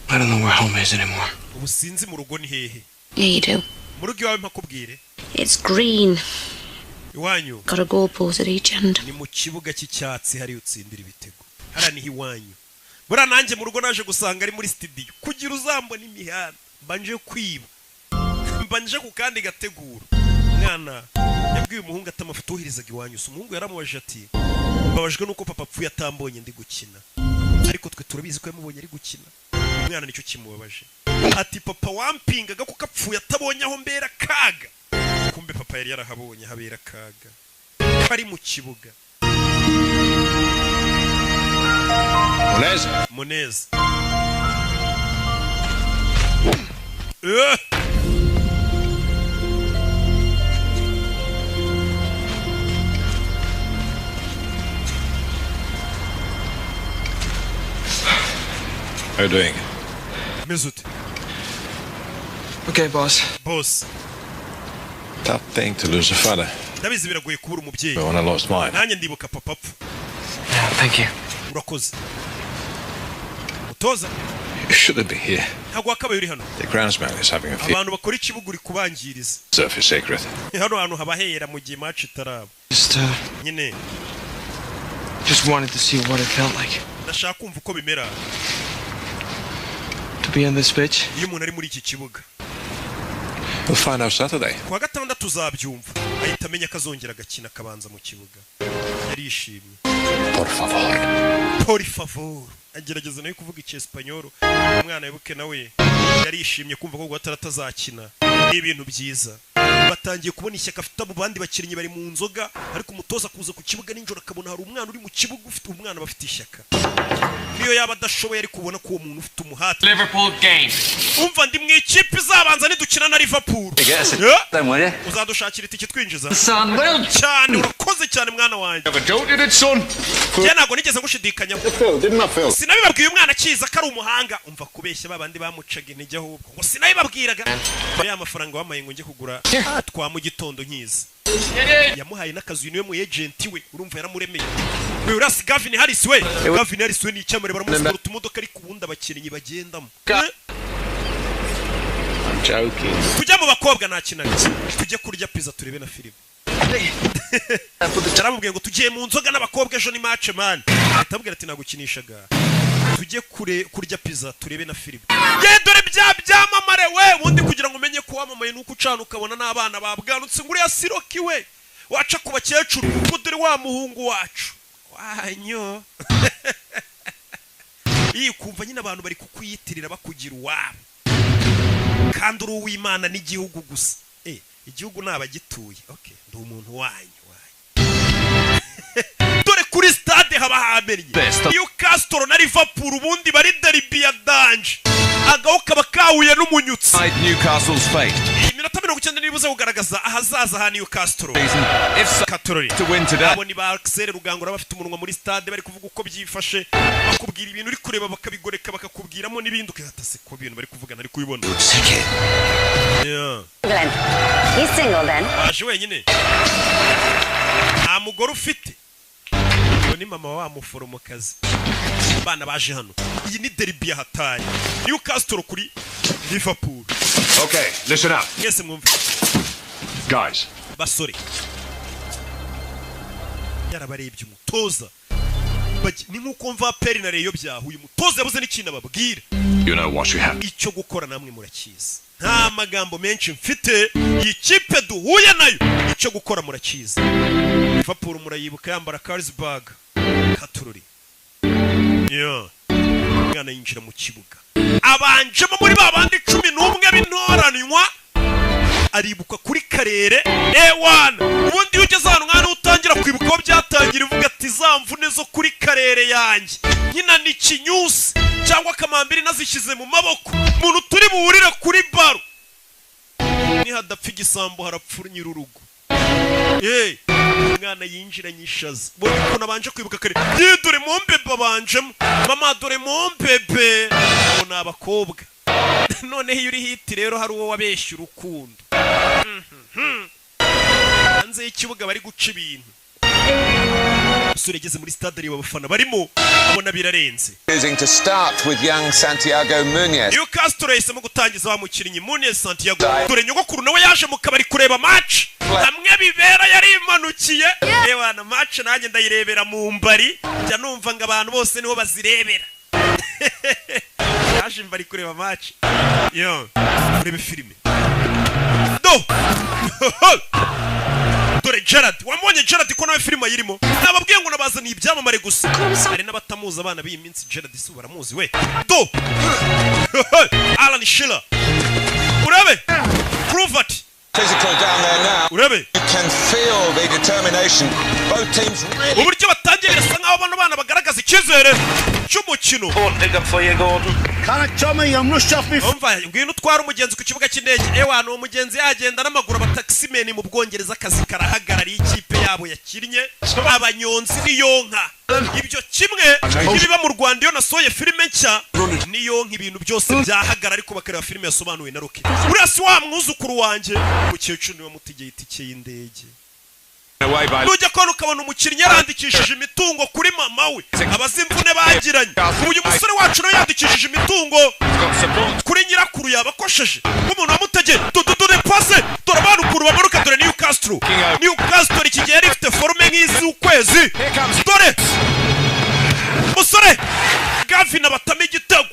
I don't know where home is anymore. Ubu sinzi mu rugo ni hehe. Yeah, you do. Mu rugo iwawe mpakubwire. It's green. Iwanyu. Got a goal post at each end. Ni mu kibuga cy'icyatsi hari utsindira ibitego. Hara niho iwanyu. Buriya nanjye mu rugo naje gusanga ari muri studio. Kugira uzambona imihanda mbanje kwiba. Mbanje ku kandi gategura. Mwana yabwiye umuhungu ati amafoto woherezaga iwanyu. So umuhungu yaramubajije ati mbabajwe nuko papa apfuye atambonye ndi gukina. Ariko twe turabizi ko yamubonye ari gukina. Umwana nicyo kimubabaje. Ati papa wampingaga kuko apfuye atabonye aho mbera kaga. Kumbe papa yari yarahabonye habera kaga. Kari mu kibuga. Munez. Munez. How are you doing? Mesut. Okay, boss. Boss. Tough thing to lose a father. Ndabizi biragoye kubura umubyeyi. But when I lost mine. Nanjye ndibuka papa apfa. Yeah, thank you. Urakoze. Mutoza. You shouldn't be here. Ntabwo wakabaye uri hano. The groundsman is having a fit. Abantu bakora ikibuga uri kubangiriza. Surface sacred. Hano hantu habahera mu gihe match itaraba. Just nyine. Just wanted to see what it felt like. Ndashaka kumva uko bimera. To be on this pitch. Iyo umuntu ari muri iki kibuga. We'll find out Saturday. Kuwa gatandatu uzabyumva. Ahita amenya ko azongera agakina akabanza mu kibuga. Yarishimye. Por favor. Por favor. Agerageza nawe kuvuga icyesipanyoro. Umwana wibuke nawe yarishimye kumva ko guhatara atazakina. Ni ibintu byiza. Batangiye kubona ishyaka afite abo bandi bakinnyi bari mu nzoga, ariko umutoza kuza ku kibuga nijoro akabona hari umwana uri mu kibuga ufite umwana bafite ishyaka. Niyo yaba adashoboye ariko ubona ko uwo muntu ufite umuhate. Liverpool game. Umva ndi mu ikipe izabanza nidukina na Liverpool. Uzadushakira itike twinjiza. Cyane urakoze cyane mwana wanjye. Njye ntabwo nigeze ngushidikanya. Sinabibabwiye umwana akiza ko ari umuhanga. Umva kubeshya babandi bamucaga intege ahubwo. Ngo sinabibabwiraga. Ya mafaranga wamaye ngo njye kugura twa mu gitondo nkiza. Yamuhaye n'akazu niwe mu agent we urumva yaramuremeye. We urasi Gavin Harris we. Gavin Harris we ni icyamare baramusura utumodoka ariko ubundi abakinnyi bagendamo. I'm joking. Tujya mu bakobwa ntakinaga. Tujye kurya pizza turebe na filime. Yaramubwiye ngo tugiye mu nzoga n'abakobwa ejo ni match man. Atabwira ati nagukinishaga. Tujye kure kurya pizza turebe na filime. Ye dore bya byamamare we ubundi kugira ngo umenye ko wamamaye nuko ucana ukabona n'abana babwanutse nguri ya siroki we. Waca ku bakecuru ngo dore wa muhungu wacu. Wanyo. Iyi kumva nyine abantu bari kukuyitirira bakugira uwabo. Kandi uri uw'Imana n'igihugu gusa. Igihugu nabagituye. Okay, ndi umuntu wanyu wanyu. Dore kuri stade haba hamennye. Newcastle na Liverpool ubundi bari derby ya danger. Agaho kaba kahuye n'umunyutsi. Newcastle's fate. Iminota 90 nibuze kugaragaza ahazaza ha Newcastle. Katorori. Abo ni ba Axel Rugangura bafite umunwa muri stade bari kuvuga uko byifashe, bakubwira ibintu uri kureba bakabigoreka bakakubwiramo n'ibindi ukatase ko ibintu bari kuvuga nari kubibona. Yeah. Glenn. He's single then. Aje wenyine. Nta mugore ufite. Ni mama wa muforomokazi. Abana baje hano. Iyi ni derby ya hatari. Newcastle kuri Liverpool. Okay, listen up. Mwese mwumve. Guys. Basore. Yarabarebye umutoza. Ni nkuko mva Peri na Reyo byahuye umutoza yabuze n'ikintu ababwira. You know what you have. Icyo gukora namwe murakizi. Nta magambo menshi mfite, iyi kipe duhuye nayo icyo gukora murakizi. Liverpool murayibuka yambara Carlsberg. Katururi. Yeah. Umwana yinjira mu kibuga, abanjemo muri ba bandi 11 b'intoranywa. Aribuka kuri karere ewana. Ubundi iyo ugeze ahantu nk'ahantu utangira kwibuka aho byatangira, uvuga ati: "Za mvune zo kuri karere yanjye nkina ni kinyusi cyangwa kamambiri nazishyize mu maboko, umuntu turi buhurire kuri baro, nihadapfa igisambo harapfa nyir'urugo." Hey, umwana yinjiranye ishaza. Ubonye ukuntu abanje kwibuka kare? Ye, dore mombebe abanjemo. Mama, dore mombebe. Ngo ni abakobwa. Noneho iyo uri hit rero, hari uwo wabeshya urukundo. Hanze y'ikibuga bari guca ibintu. Umusore yageze muri stade, areba abafana barimo, abona birarenze. Choosing to start with young Santiago Munez. Newcastle yahisemo gutangiza wa mukinnyi Munez Santiago. Dore nyogokuru nawe yaje mu kabari kureba match hamwe bibera, yarimanukiye. Ewana, match nanjye ndayirebera mu mbari, njya numva ngo abantu bose niho bazirebera. Yaje mbari kureba match yo, urebe filime. Do dore Gerard, wamubonye Gerard ko nawe filime ayirimo? Nababwiye ngo nabazaniye ibyamamare gusa, hari n'abatamuzi. Abana b'iyi minsi Gerard si baramuzi we. Do Alan Shearer, urabe Kluivert. Physical down there now. Urabe. You can feel the determination. Both teams really. Uburyo batangiye, birasa nkaho bano bana bagaragaza icyizere cy'umukino. Umva, ngwino utware umugenzi ku kibuga cy'indege. Ewa, ni umugenzi yagenda n'amaguru. Abataximen mu Bwongereza akazi karahagarariye, ikipe yabo yakinnye, abanyonzi niyonka. Ibyo kimwe n'ibiba mu Rwanda, iyo nasohoye filime nshya niyo ibintu byose byahagarara, ariko bakareba filime yasobanuwe na Rocky. Uriya si wa mwuzukuru wanjye? Umukecuru niwe mutegeye itike y'indege. Nujya kubona ukabona umukinnyi yarandikishije imitungo kuri mama we, abazi imvune bagiranye. Uyu musore wacu nawe yandikishije imitungo kuri nyirakuru, yabakosheje nk'umuntu wamutegeye. Dore pase, dore abana ukuntu bamanuka. Dore Newcastle. Newcastle iki gihe yari ifite forme nk'iz'ukwezi. Dore musore Gavin abatama igitego,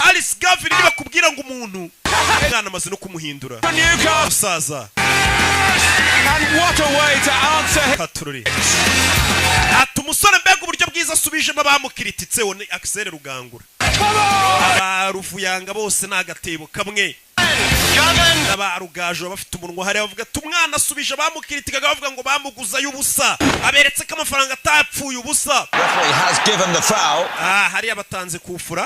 Alice Gavin. Nibakubwira ngo umuntu umwana amaze no kumuhindura musaza. Katururi ati: "Umusore, mbega uburyo bwiza asubijemo abamukirititse!" Wo ni Axel Rugangura. Abaruvuyanga bose ni agatebo kamwe, abarugaje bafite umunwa hariya bavuga ati: "Umwana asubije abamukiritikaga bavuga ngo bamuguzayo ubusa, aberetse ko amafaranga atapfuye ubusa." Referee has given the foul. Ah, hariya batanze kufura.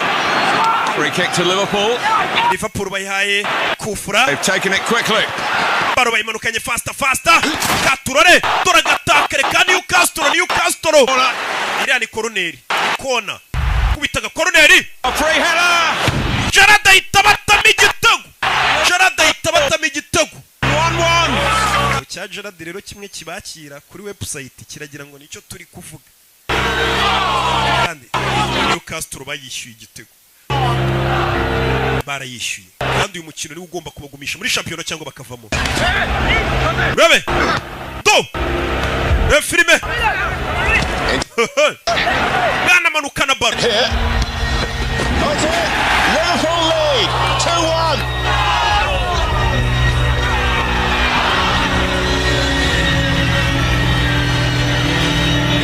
Free kick to Liverpool. Liverpool bayihaye kufura. They've taken it quickly. Baro bayimanukanye faster faster. Katurore, dore agatakare ka Newcastle. Newcastle, iriya ni koroneri, kona kubitaga koroneri. Free header. Gerard ahita batama igitego. Gerard ahita batama igitego. 1-1. Cya Gerard rero kimwe kibakira kuri website kiragira ngo nicyo turi kuvuga, kandi Newcastle bayishyuye igitego, barayishyuye. Kandi uyu mukino niwo ugomba kubagumisha muri shampiyona cyangwa bakavamo. Urabe, do reba filime, mwana manukana baro. Liverpool lead 2-1.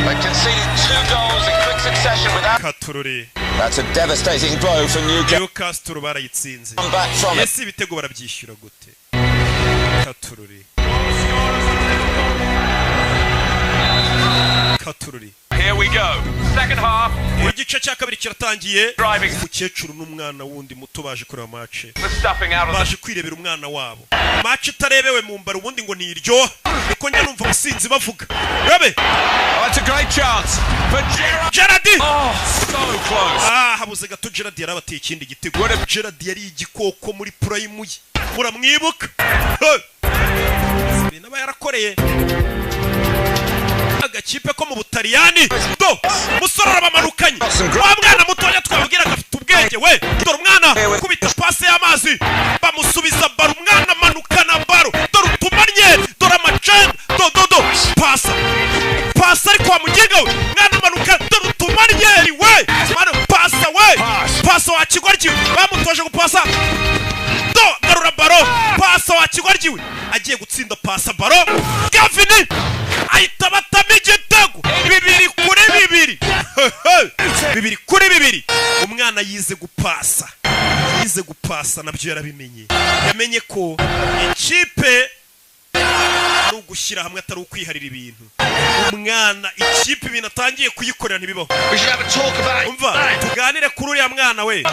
They conceded two goals in quick succession without. Katurore. That's a devastating blow for Newcastle. Newcastle barayitsinze. Come back from it. Ese ibitego barabyishyura gute? Katurore, katurore. Here we go. Second half. Igice cya kabiri kiratangiye. Umukecuru n'umwana wundi muto baje kureba match. The stuffing out of the Baje kwirebera umwana wabo. Match itarebewe mu mbara ubundi ngo ntiryoha, niko njya numva abasinzi bavuga. Urabe. Oh, it's a great chance for Gerrard. Gerard. Oh, so close. Ah, habuze gato. Gerard yarabateye ikindi gitego. Gerard yari igikoko muri prime ye, muramwibuka. Hey! Ibintu aba yarakoreye agakipe ko mu Butaliyani. Do musore arabamanukanye, wa mwana mutoya twabwiraga afite ubwenge we. Dore umwana kubita pase y'amazi, bamusubiza baro, umwana amanukana baro. Dore utumanye, dore amacenda. Do do do, pasa pasa, ariko wa muginga we, mwana amanuka. Dore utumanyeri we, mwana pasa we, pasa wa kigoryi, bamutoje gupasa. Do garura baro, pasa wa kigoryi we, agiye gutsinda, pasa baro. Gavin ahita batama igitego, 2-2, 2-2. Umwana yize gupasa, yize gupasa, nabyo yarabimenye. Yamenye ko ikipe ari ugushyira hamwe, atari ukwiharira ibintu. Umwana ikipe ibintu atangiye kuyikorera ntibibaho. We should have a talk about Umva, tuganire kuri uriya mwana we.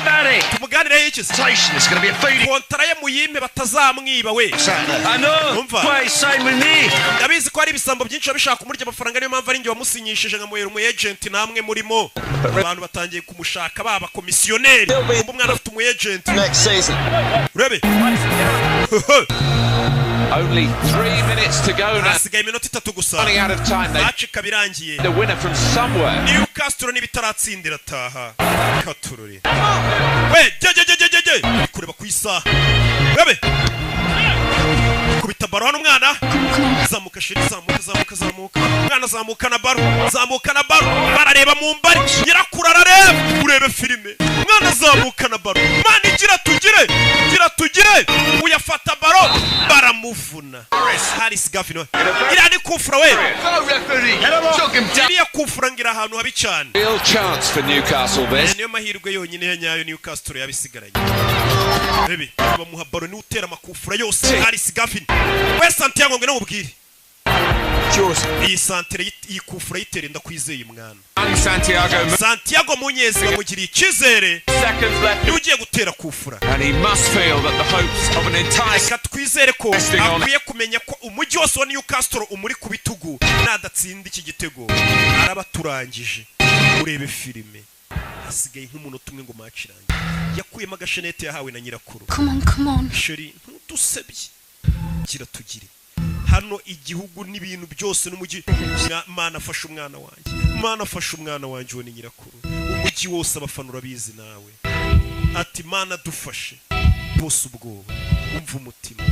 Tumuganireho iki se? It's going to be a feeding. Kontara ye muyime, batazamwiba we. I know. Umva. Why sign with me? Ndabizi ko hari ibisambo byinshi biba bishaka kumurya amafaranga, niyo mpamvu ari njye wamusinyishije nkamuhera umu agent. Namwe murimo, abantu batangiye kumushaka, baba komisiyoneri. Kumva, umwana afite umu agent. Next season. Urebe. Only 3 minutes to go now. Hasigaye iminota 3 gusa. Running out of time. They Match ikaba irangiye. the winner from somewhere. Newcastle niba itaratsindira taha katurore we. Je je je je je je, ari kureba ku isaha. Urebe, kubita baro hano. Umwana zamuka, chéri, zamuka, zamuka, zamuka. Umwana zamuka na baro, zamuka na baro. Barareba mu mbari, nyirakuru arareba. Urebe filime, umwana zamuka na baro. Mana, igira tugire, gira tugire. Uyafata baro, baramuvuna. Harris Gavin we, iriya ni kufura we. Go, referee. Took him down. Iriya kufura ngira ahantu habi cyane. Real chance for Newcastle Aya this. niyo mahirwe yonyine ya nyayo Newcastle yabisigaranye. Bebe bamuha baro, niwe utera amakufura yose, Harris Gavin we. Santiago, ngwino mubwire iyi santere, iyi kufura yitere. Ndakwizeye mwana. Santiago Santiago Munyezi bamugiriye icyizere. Seconds left. Niwe ugiye gutera kufura. And he must feel that the hopes of an entire Reka twizere ko akwiye kumenya ko umujyi wose wa Newcastle umuri ku bitugu. Nadatsinda iki gitego araba turangije. Urebe filime, hasigaye nk'umunota umwe ngo match irangiye. Yakuyemo agashenete yahawe na nyirakuru. Come on, come on. Chéri, ntudusebye, gira tugire hano igihugu n'ibintu byose n'umujyi. Mana afashe umwana wanjye, Mana afashe umwana wanjye. Uwo ni nyirakuru. Umujyi wose, abafana urabizi nawe. Ati: "Mana dufashe." Bose ubwoba. Umva umutima,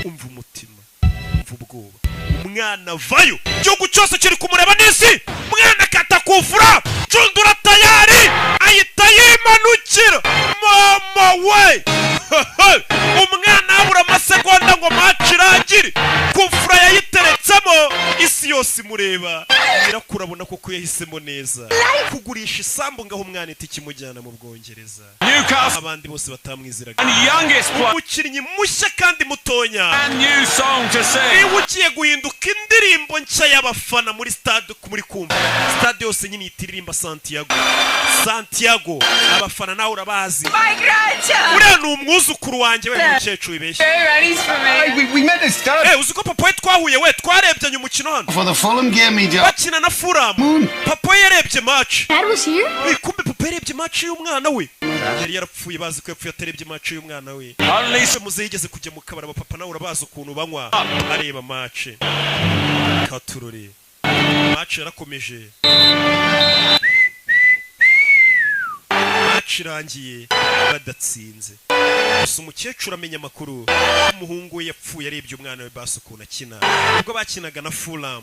umva umutima, umva ubwoba. Umwana vayo, igihugu cyose kiri kumureba n'isi. Mwana kata kufura, cundura tayari, ahita yimanukira. Mama we, umwana abura amasegonda ngo match irangire. Kufura yayiteretsemo, isi yose imureba. Nyirakuru abona koko yahisemo neza kugurisha isambu ngaho umwana itike imujyana mu Bwongereza. Newcastle Abandi bose batamwizeraga. and youngest player. Umukinnyi mushya kandi mutonya. Brand new song to sing. Niba ugiye guhinduka indirimbo nshya y'abafana muri stade, muri kumva stade yose nyine ihita iririmba Santiago, Santiago. Abafana nawe urabazi. My grandchild! Uriya ni umwuzukuru wanjye we. Mukecuru wibeshye. Very ready for me. We met at stade. Eh, uzi ko papa we twahuye we, twarebyanye umukino hano For the Fulham game, he bakina na Fulham. Papa we yarebye match. Dad was here? Eh, kumbe papa yarebye match y'umwana we. Yari yarapfuye, bazi ko yapfuye atarebye match y'umwana we. Only Se muze yigeze kujya mu kabari, abapapa nawe urabazi ukuntu banywa, areba match. Katurore, match yarakomeje. Match irangiye badatsinze. Gusa umukecuru amenya amakuru, umuhungu we yapfuye arebye umwana we basi ukuntu akina ubwo bakinaga na Fulham.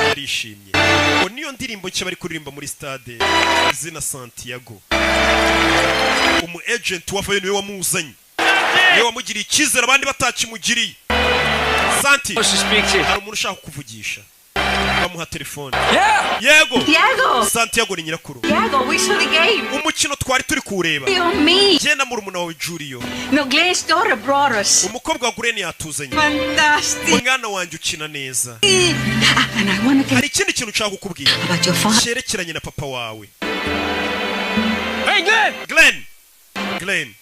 Yarishimye ngo niyo ndirimbo nshya bari kuririmba muri stade, izina Santiago. Umu agent wavayo niwe wamuzanye, niwe wamugiriye icyizere abandi batakimugiriye. Santi, hari umuntu ushaka kukuvugisha. Bamuha telefone. Yego. Diego! Santiago ni nyirakuru. Diego, we saw the game. Umukino twari turi kuwureba. You and me. Jye na murumuna wawe Julio. No, Glenn's daughter brought us. Umukobwa wa Glenn yatuzanye. Fantastic. Mwana wanjye, ukina neza. And I want to Hari ikindi kintu nshaka kukubwira about your father. cyerekeranye na papa wawe. Hey, Glenn! Glenn, Glenn.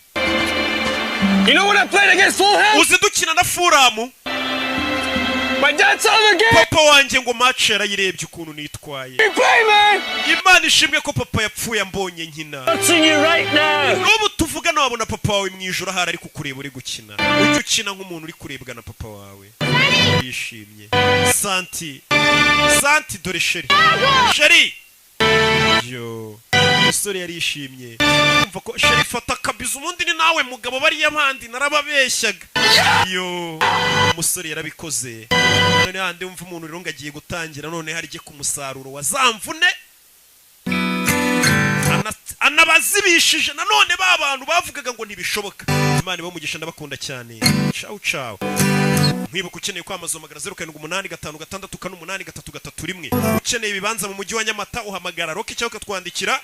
You know when I played against Fulham? Uzi dukina na Fulham? My dad saw the game! Papa wanjye ngo match yarayirebye ukuntu nitwaye. You play, man! Imana ishimwe ko papa yapfuye ambonye nkina. Watching you right now! N'ubu tuvugana wabona papa wawe mu ijoro ahari ari kukureba uri gukina. Ujye ukina nk'umuntu uri kurebwa na papa wawe. Yishimye Santi. Santi, dore chéri, chéri yo. Umusore yarishimye kumva ko chéri fata akabizu. Ubundi ni nawe mugabo, bariya bandi narababeshyaga. Yo, umusore yarabikoze. None handi wumva umuntu rero ngo agiye gutangira none harye ku musaruro wa za mvune anabazibishije nanone ba bantu bavugaga ngo ntibishoboka. Imana ibamugisha, ndabakunda cyane. Ciao ciao. Nkwibuka, ukeneye kwamamaza uhamagara 0785648331. Ukeneye ibibanza mu mujyi wa Nyamata uhamagara Rocky cyangwa ukatwandikira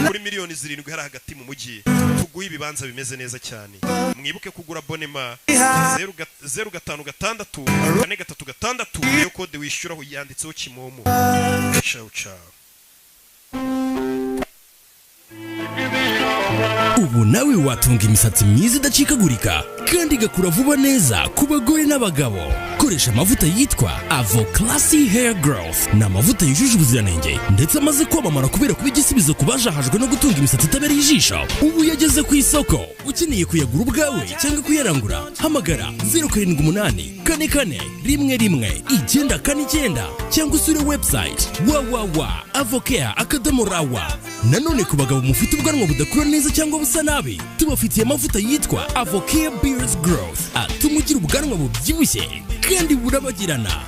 kuri miliyoni 7 hari hagati mu mujyi, tuguhe ibibanza bimeze neza cyane. Mwibuke kugura abonnement, 0 056 436 niyo kode wishyuraho, yanditseho Kimomo. Ciao ciao. Ubu nawe watunga imisatsi myiza idacikagurika kandi igakura vuba neza ku bagore n'abagabo. Koresha amavuta yitwa Avo Classy Hair Growth. Ni amavuta yujuje ubuziranenge ndetse amaze kwamamara kubera kuba igisubizo ku bajahajwe no gutunga imisatsi itabereye ijisho. Ubu yageze ku isoko. Ukeneye kuyagura ubwawe cyangwa kuyarangura, hamagara 0784411949 cyangwa usure website www.avocare.rw. Nanone ku bagabo mufite ubwanwa budakura neza cyangwa busa nabi, tubafitiye amavuta yitwa Avocare Beards Growth, atuma ugira ubwanwa bubyibushye kandi burabagirana.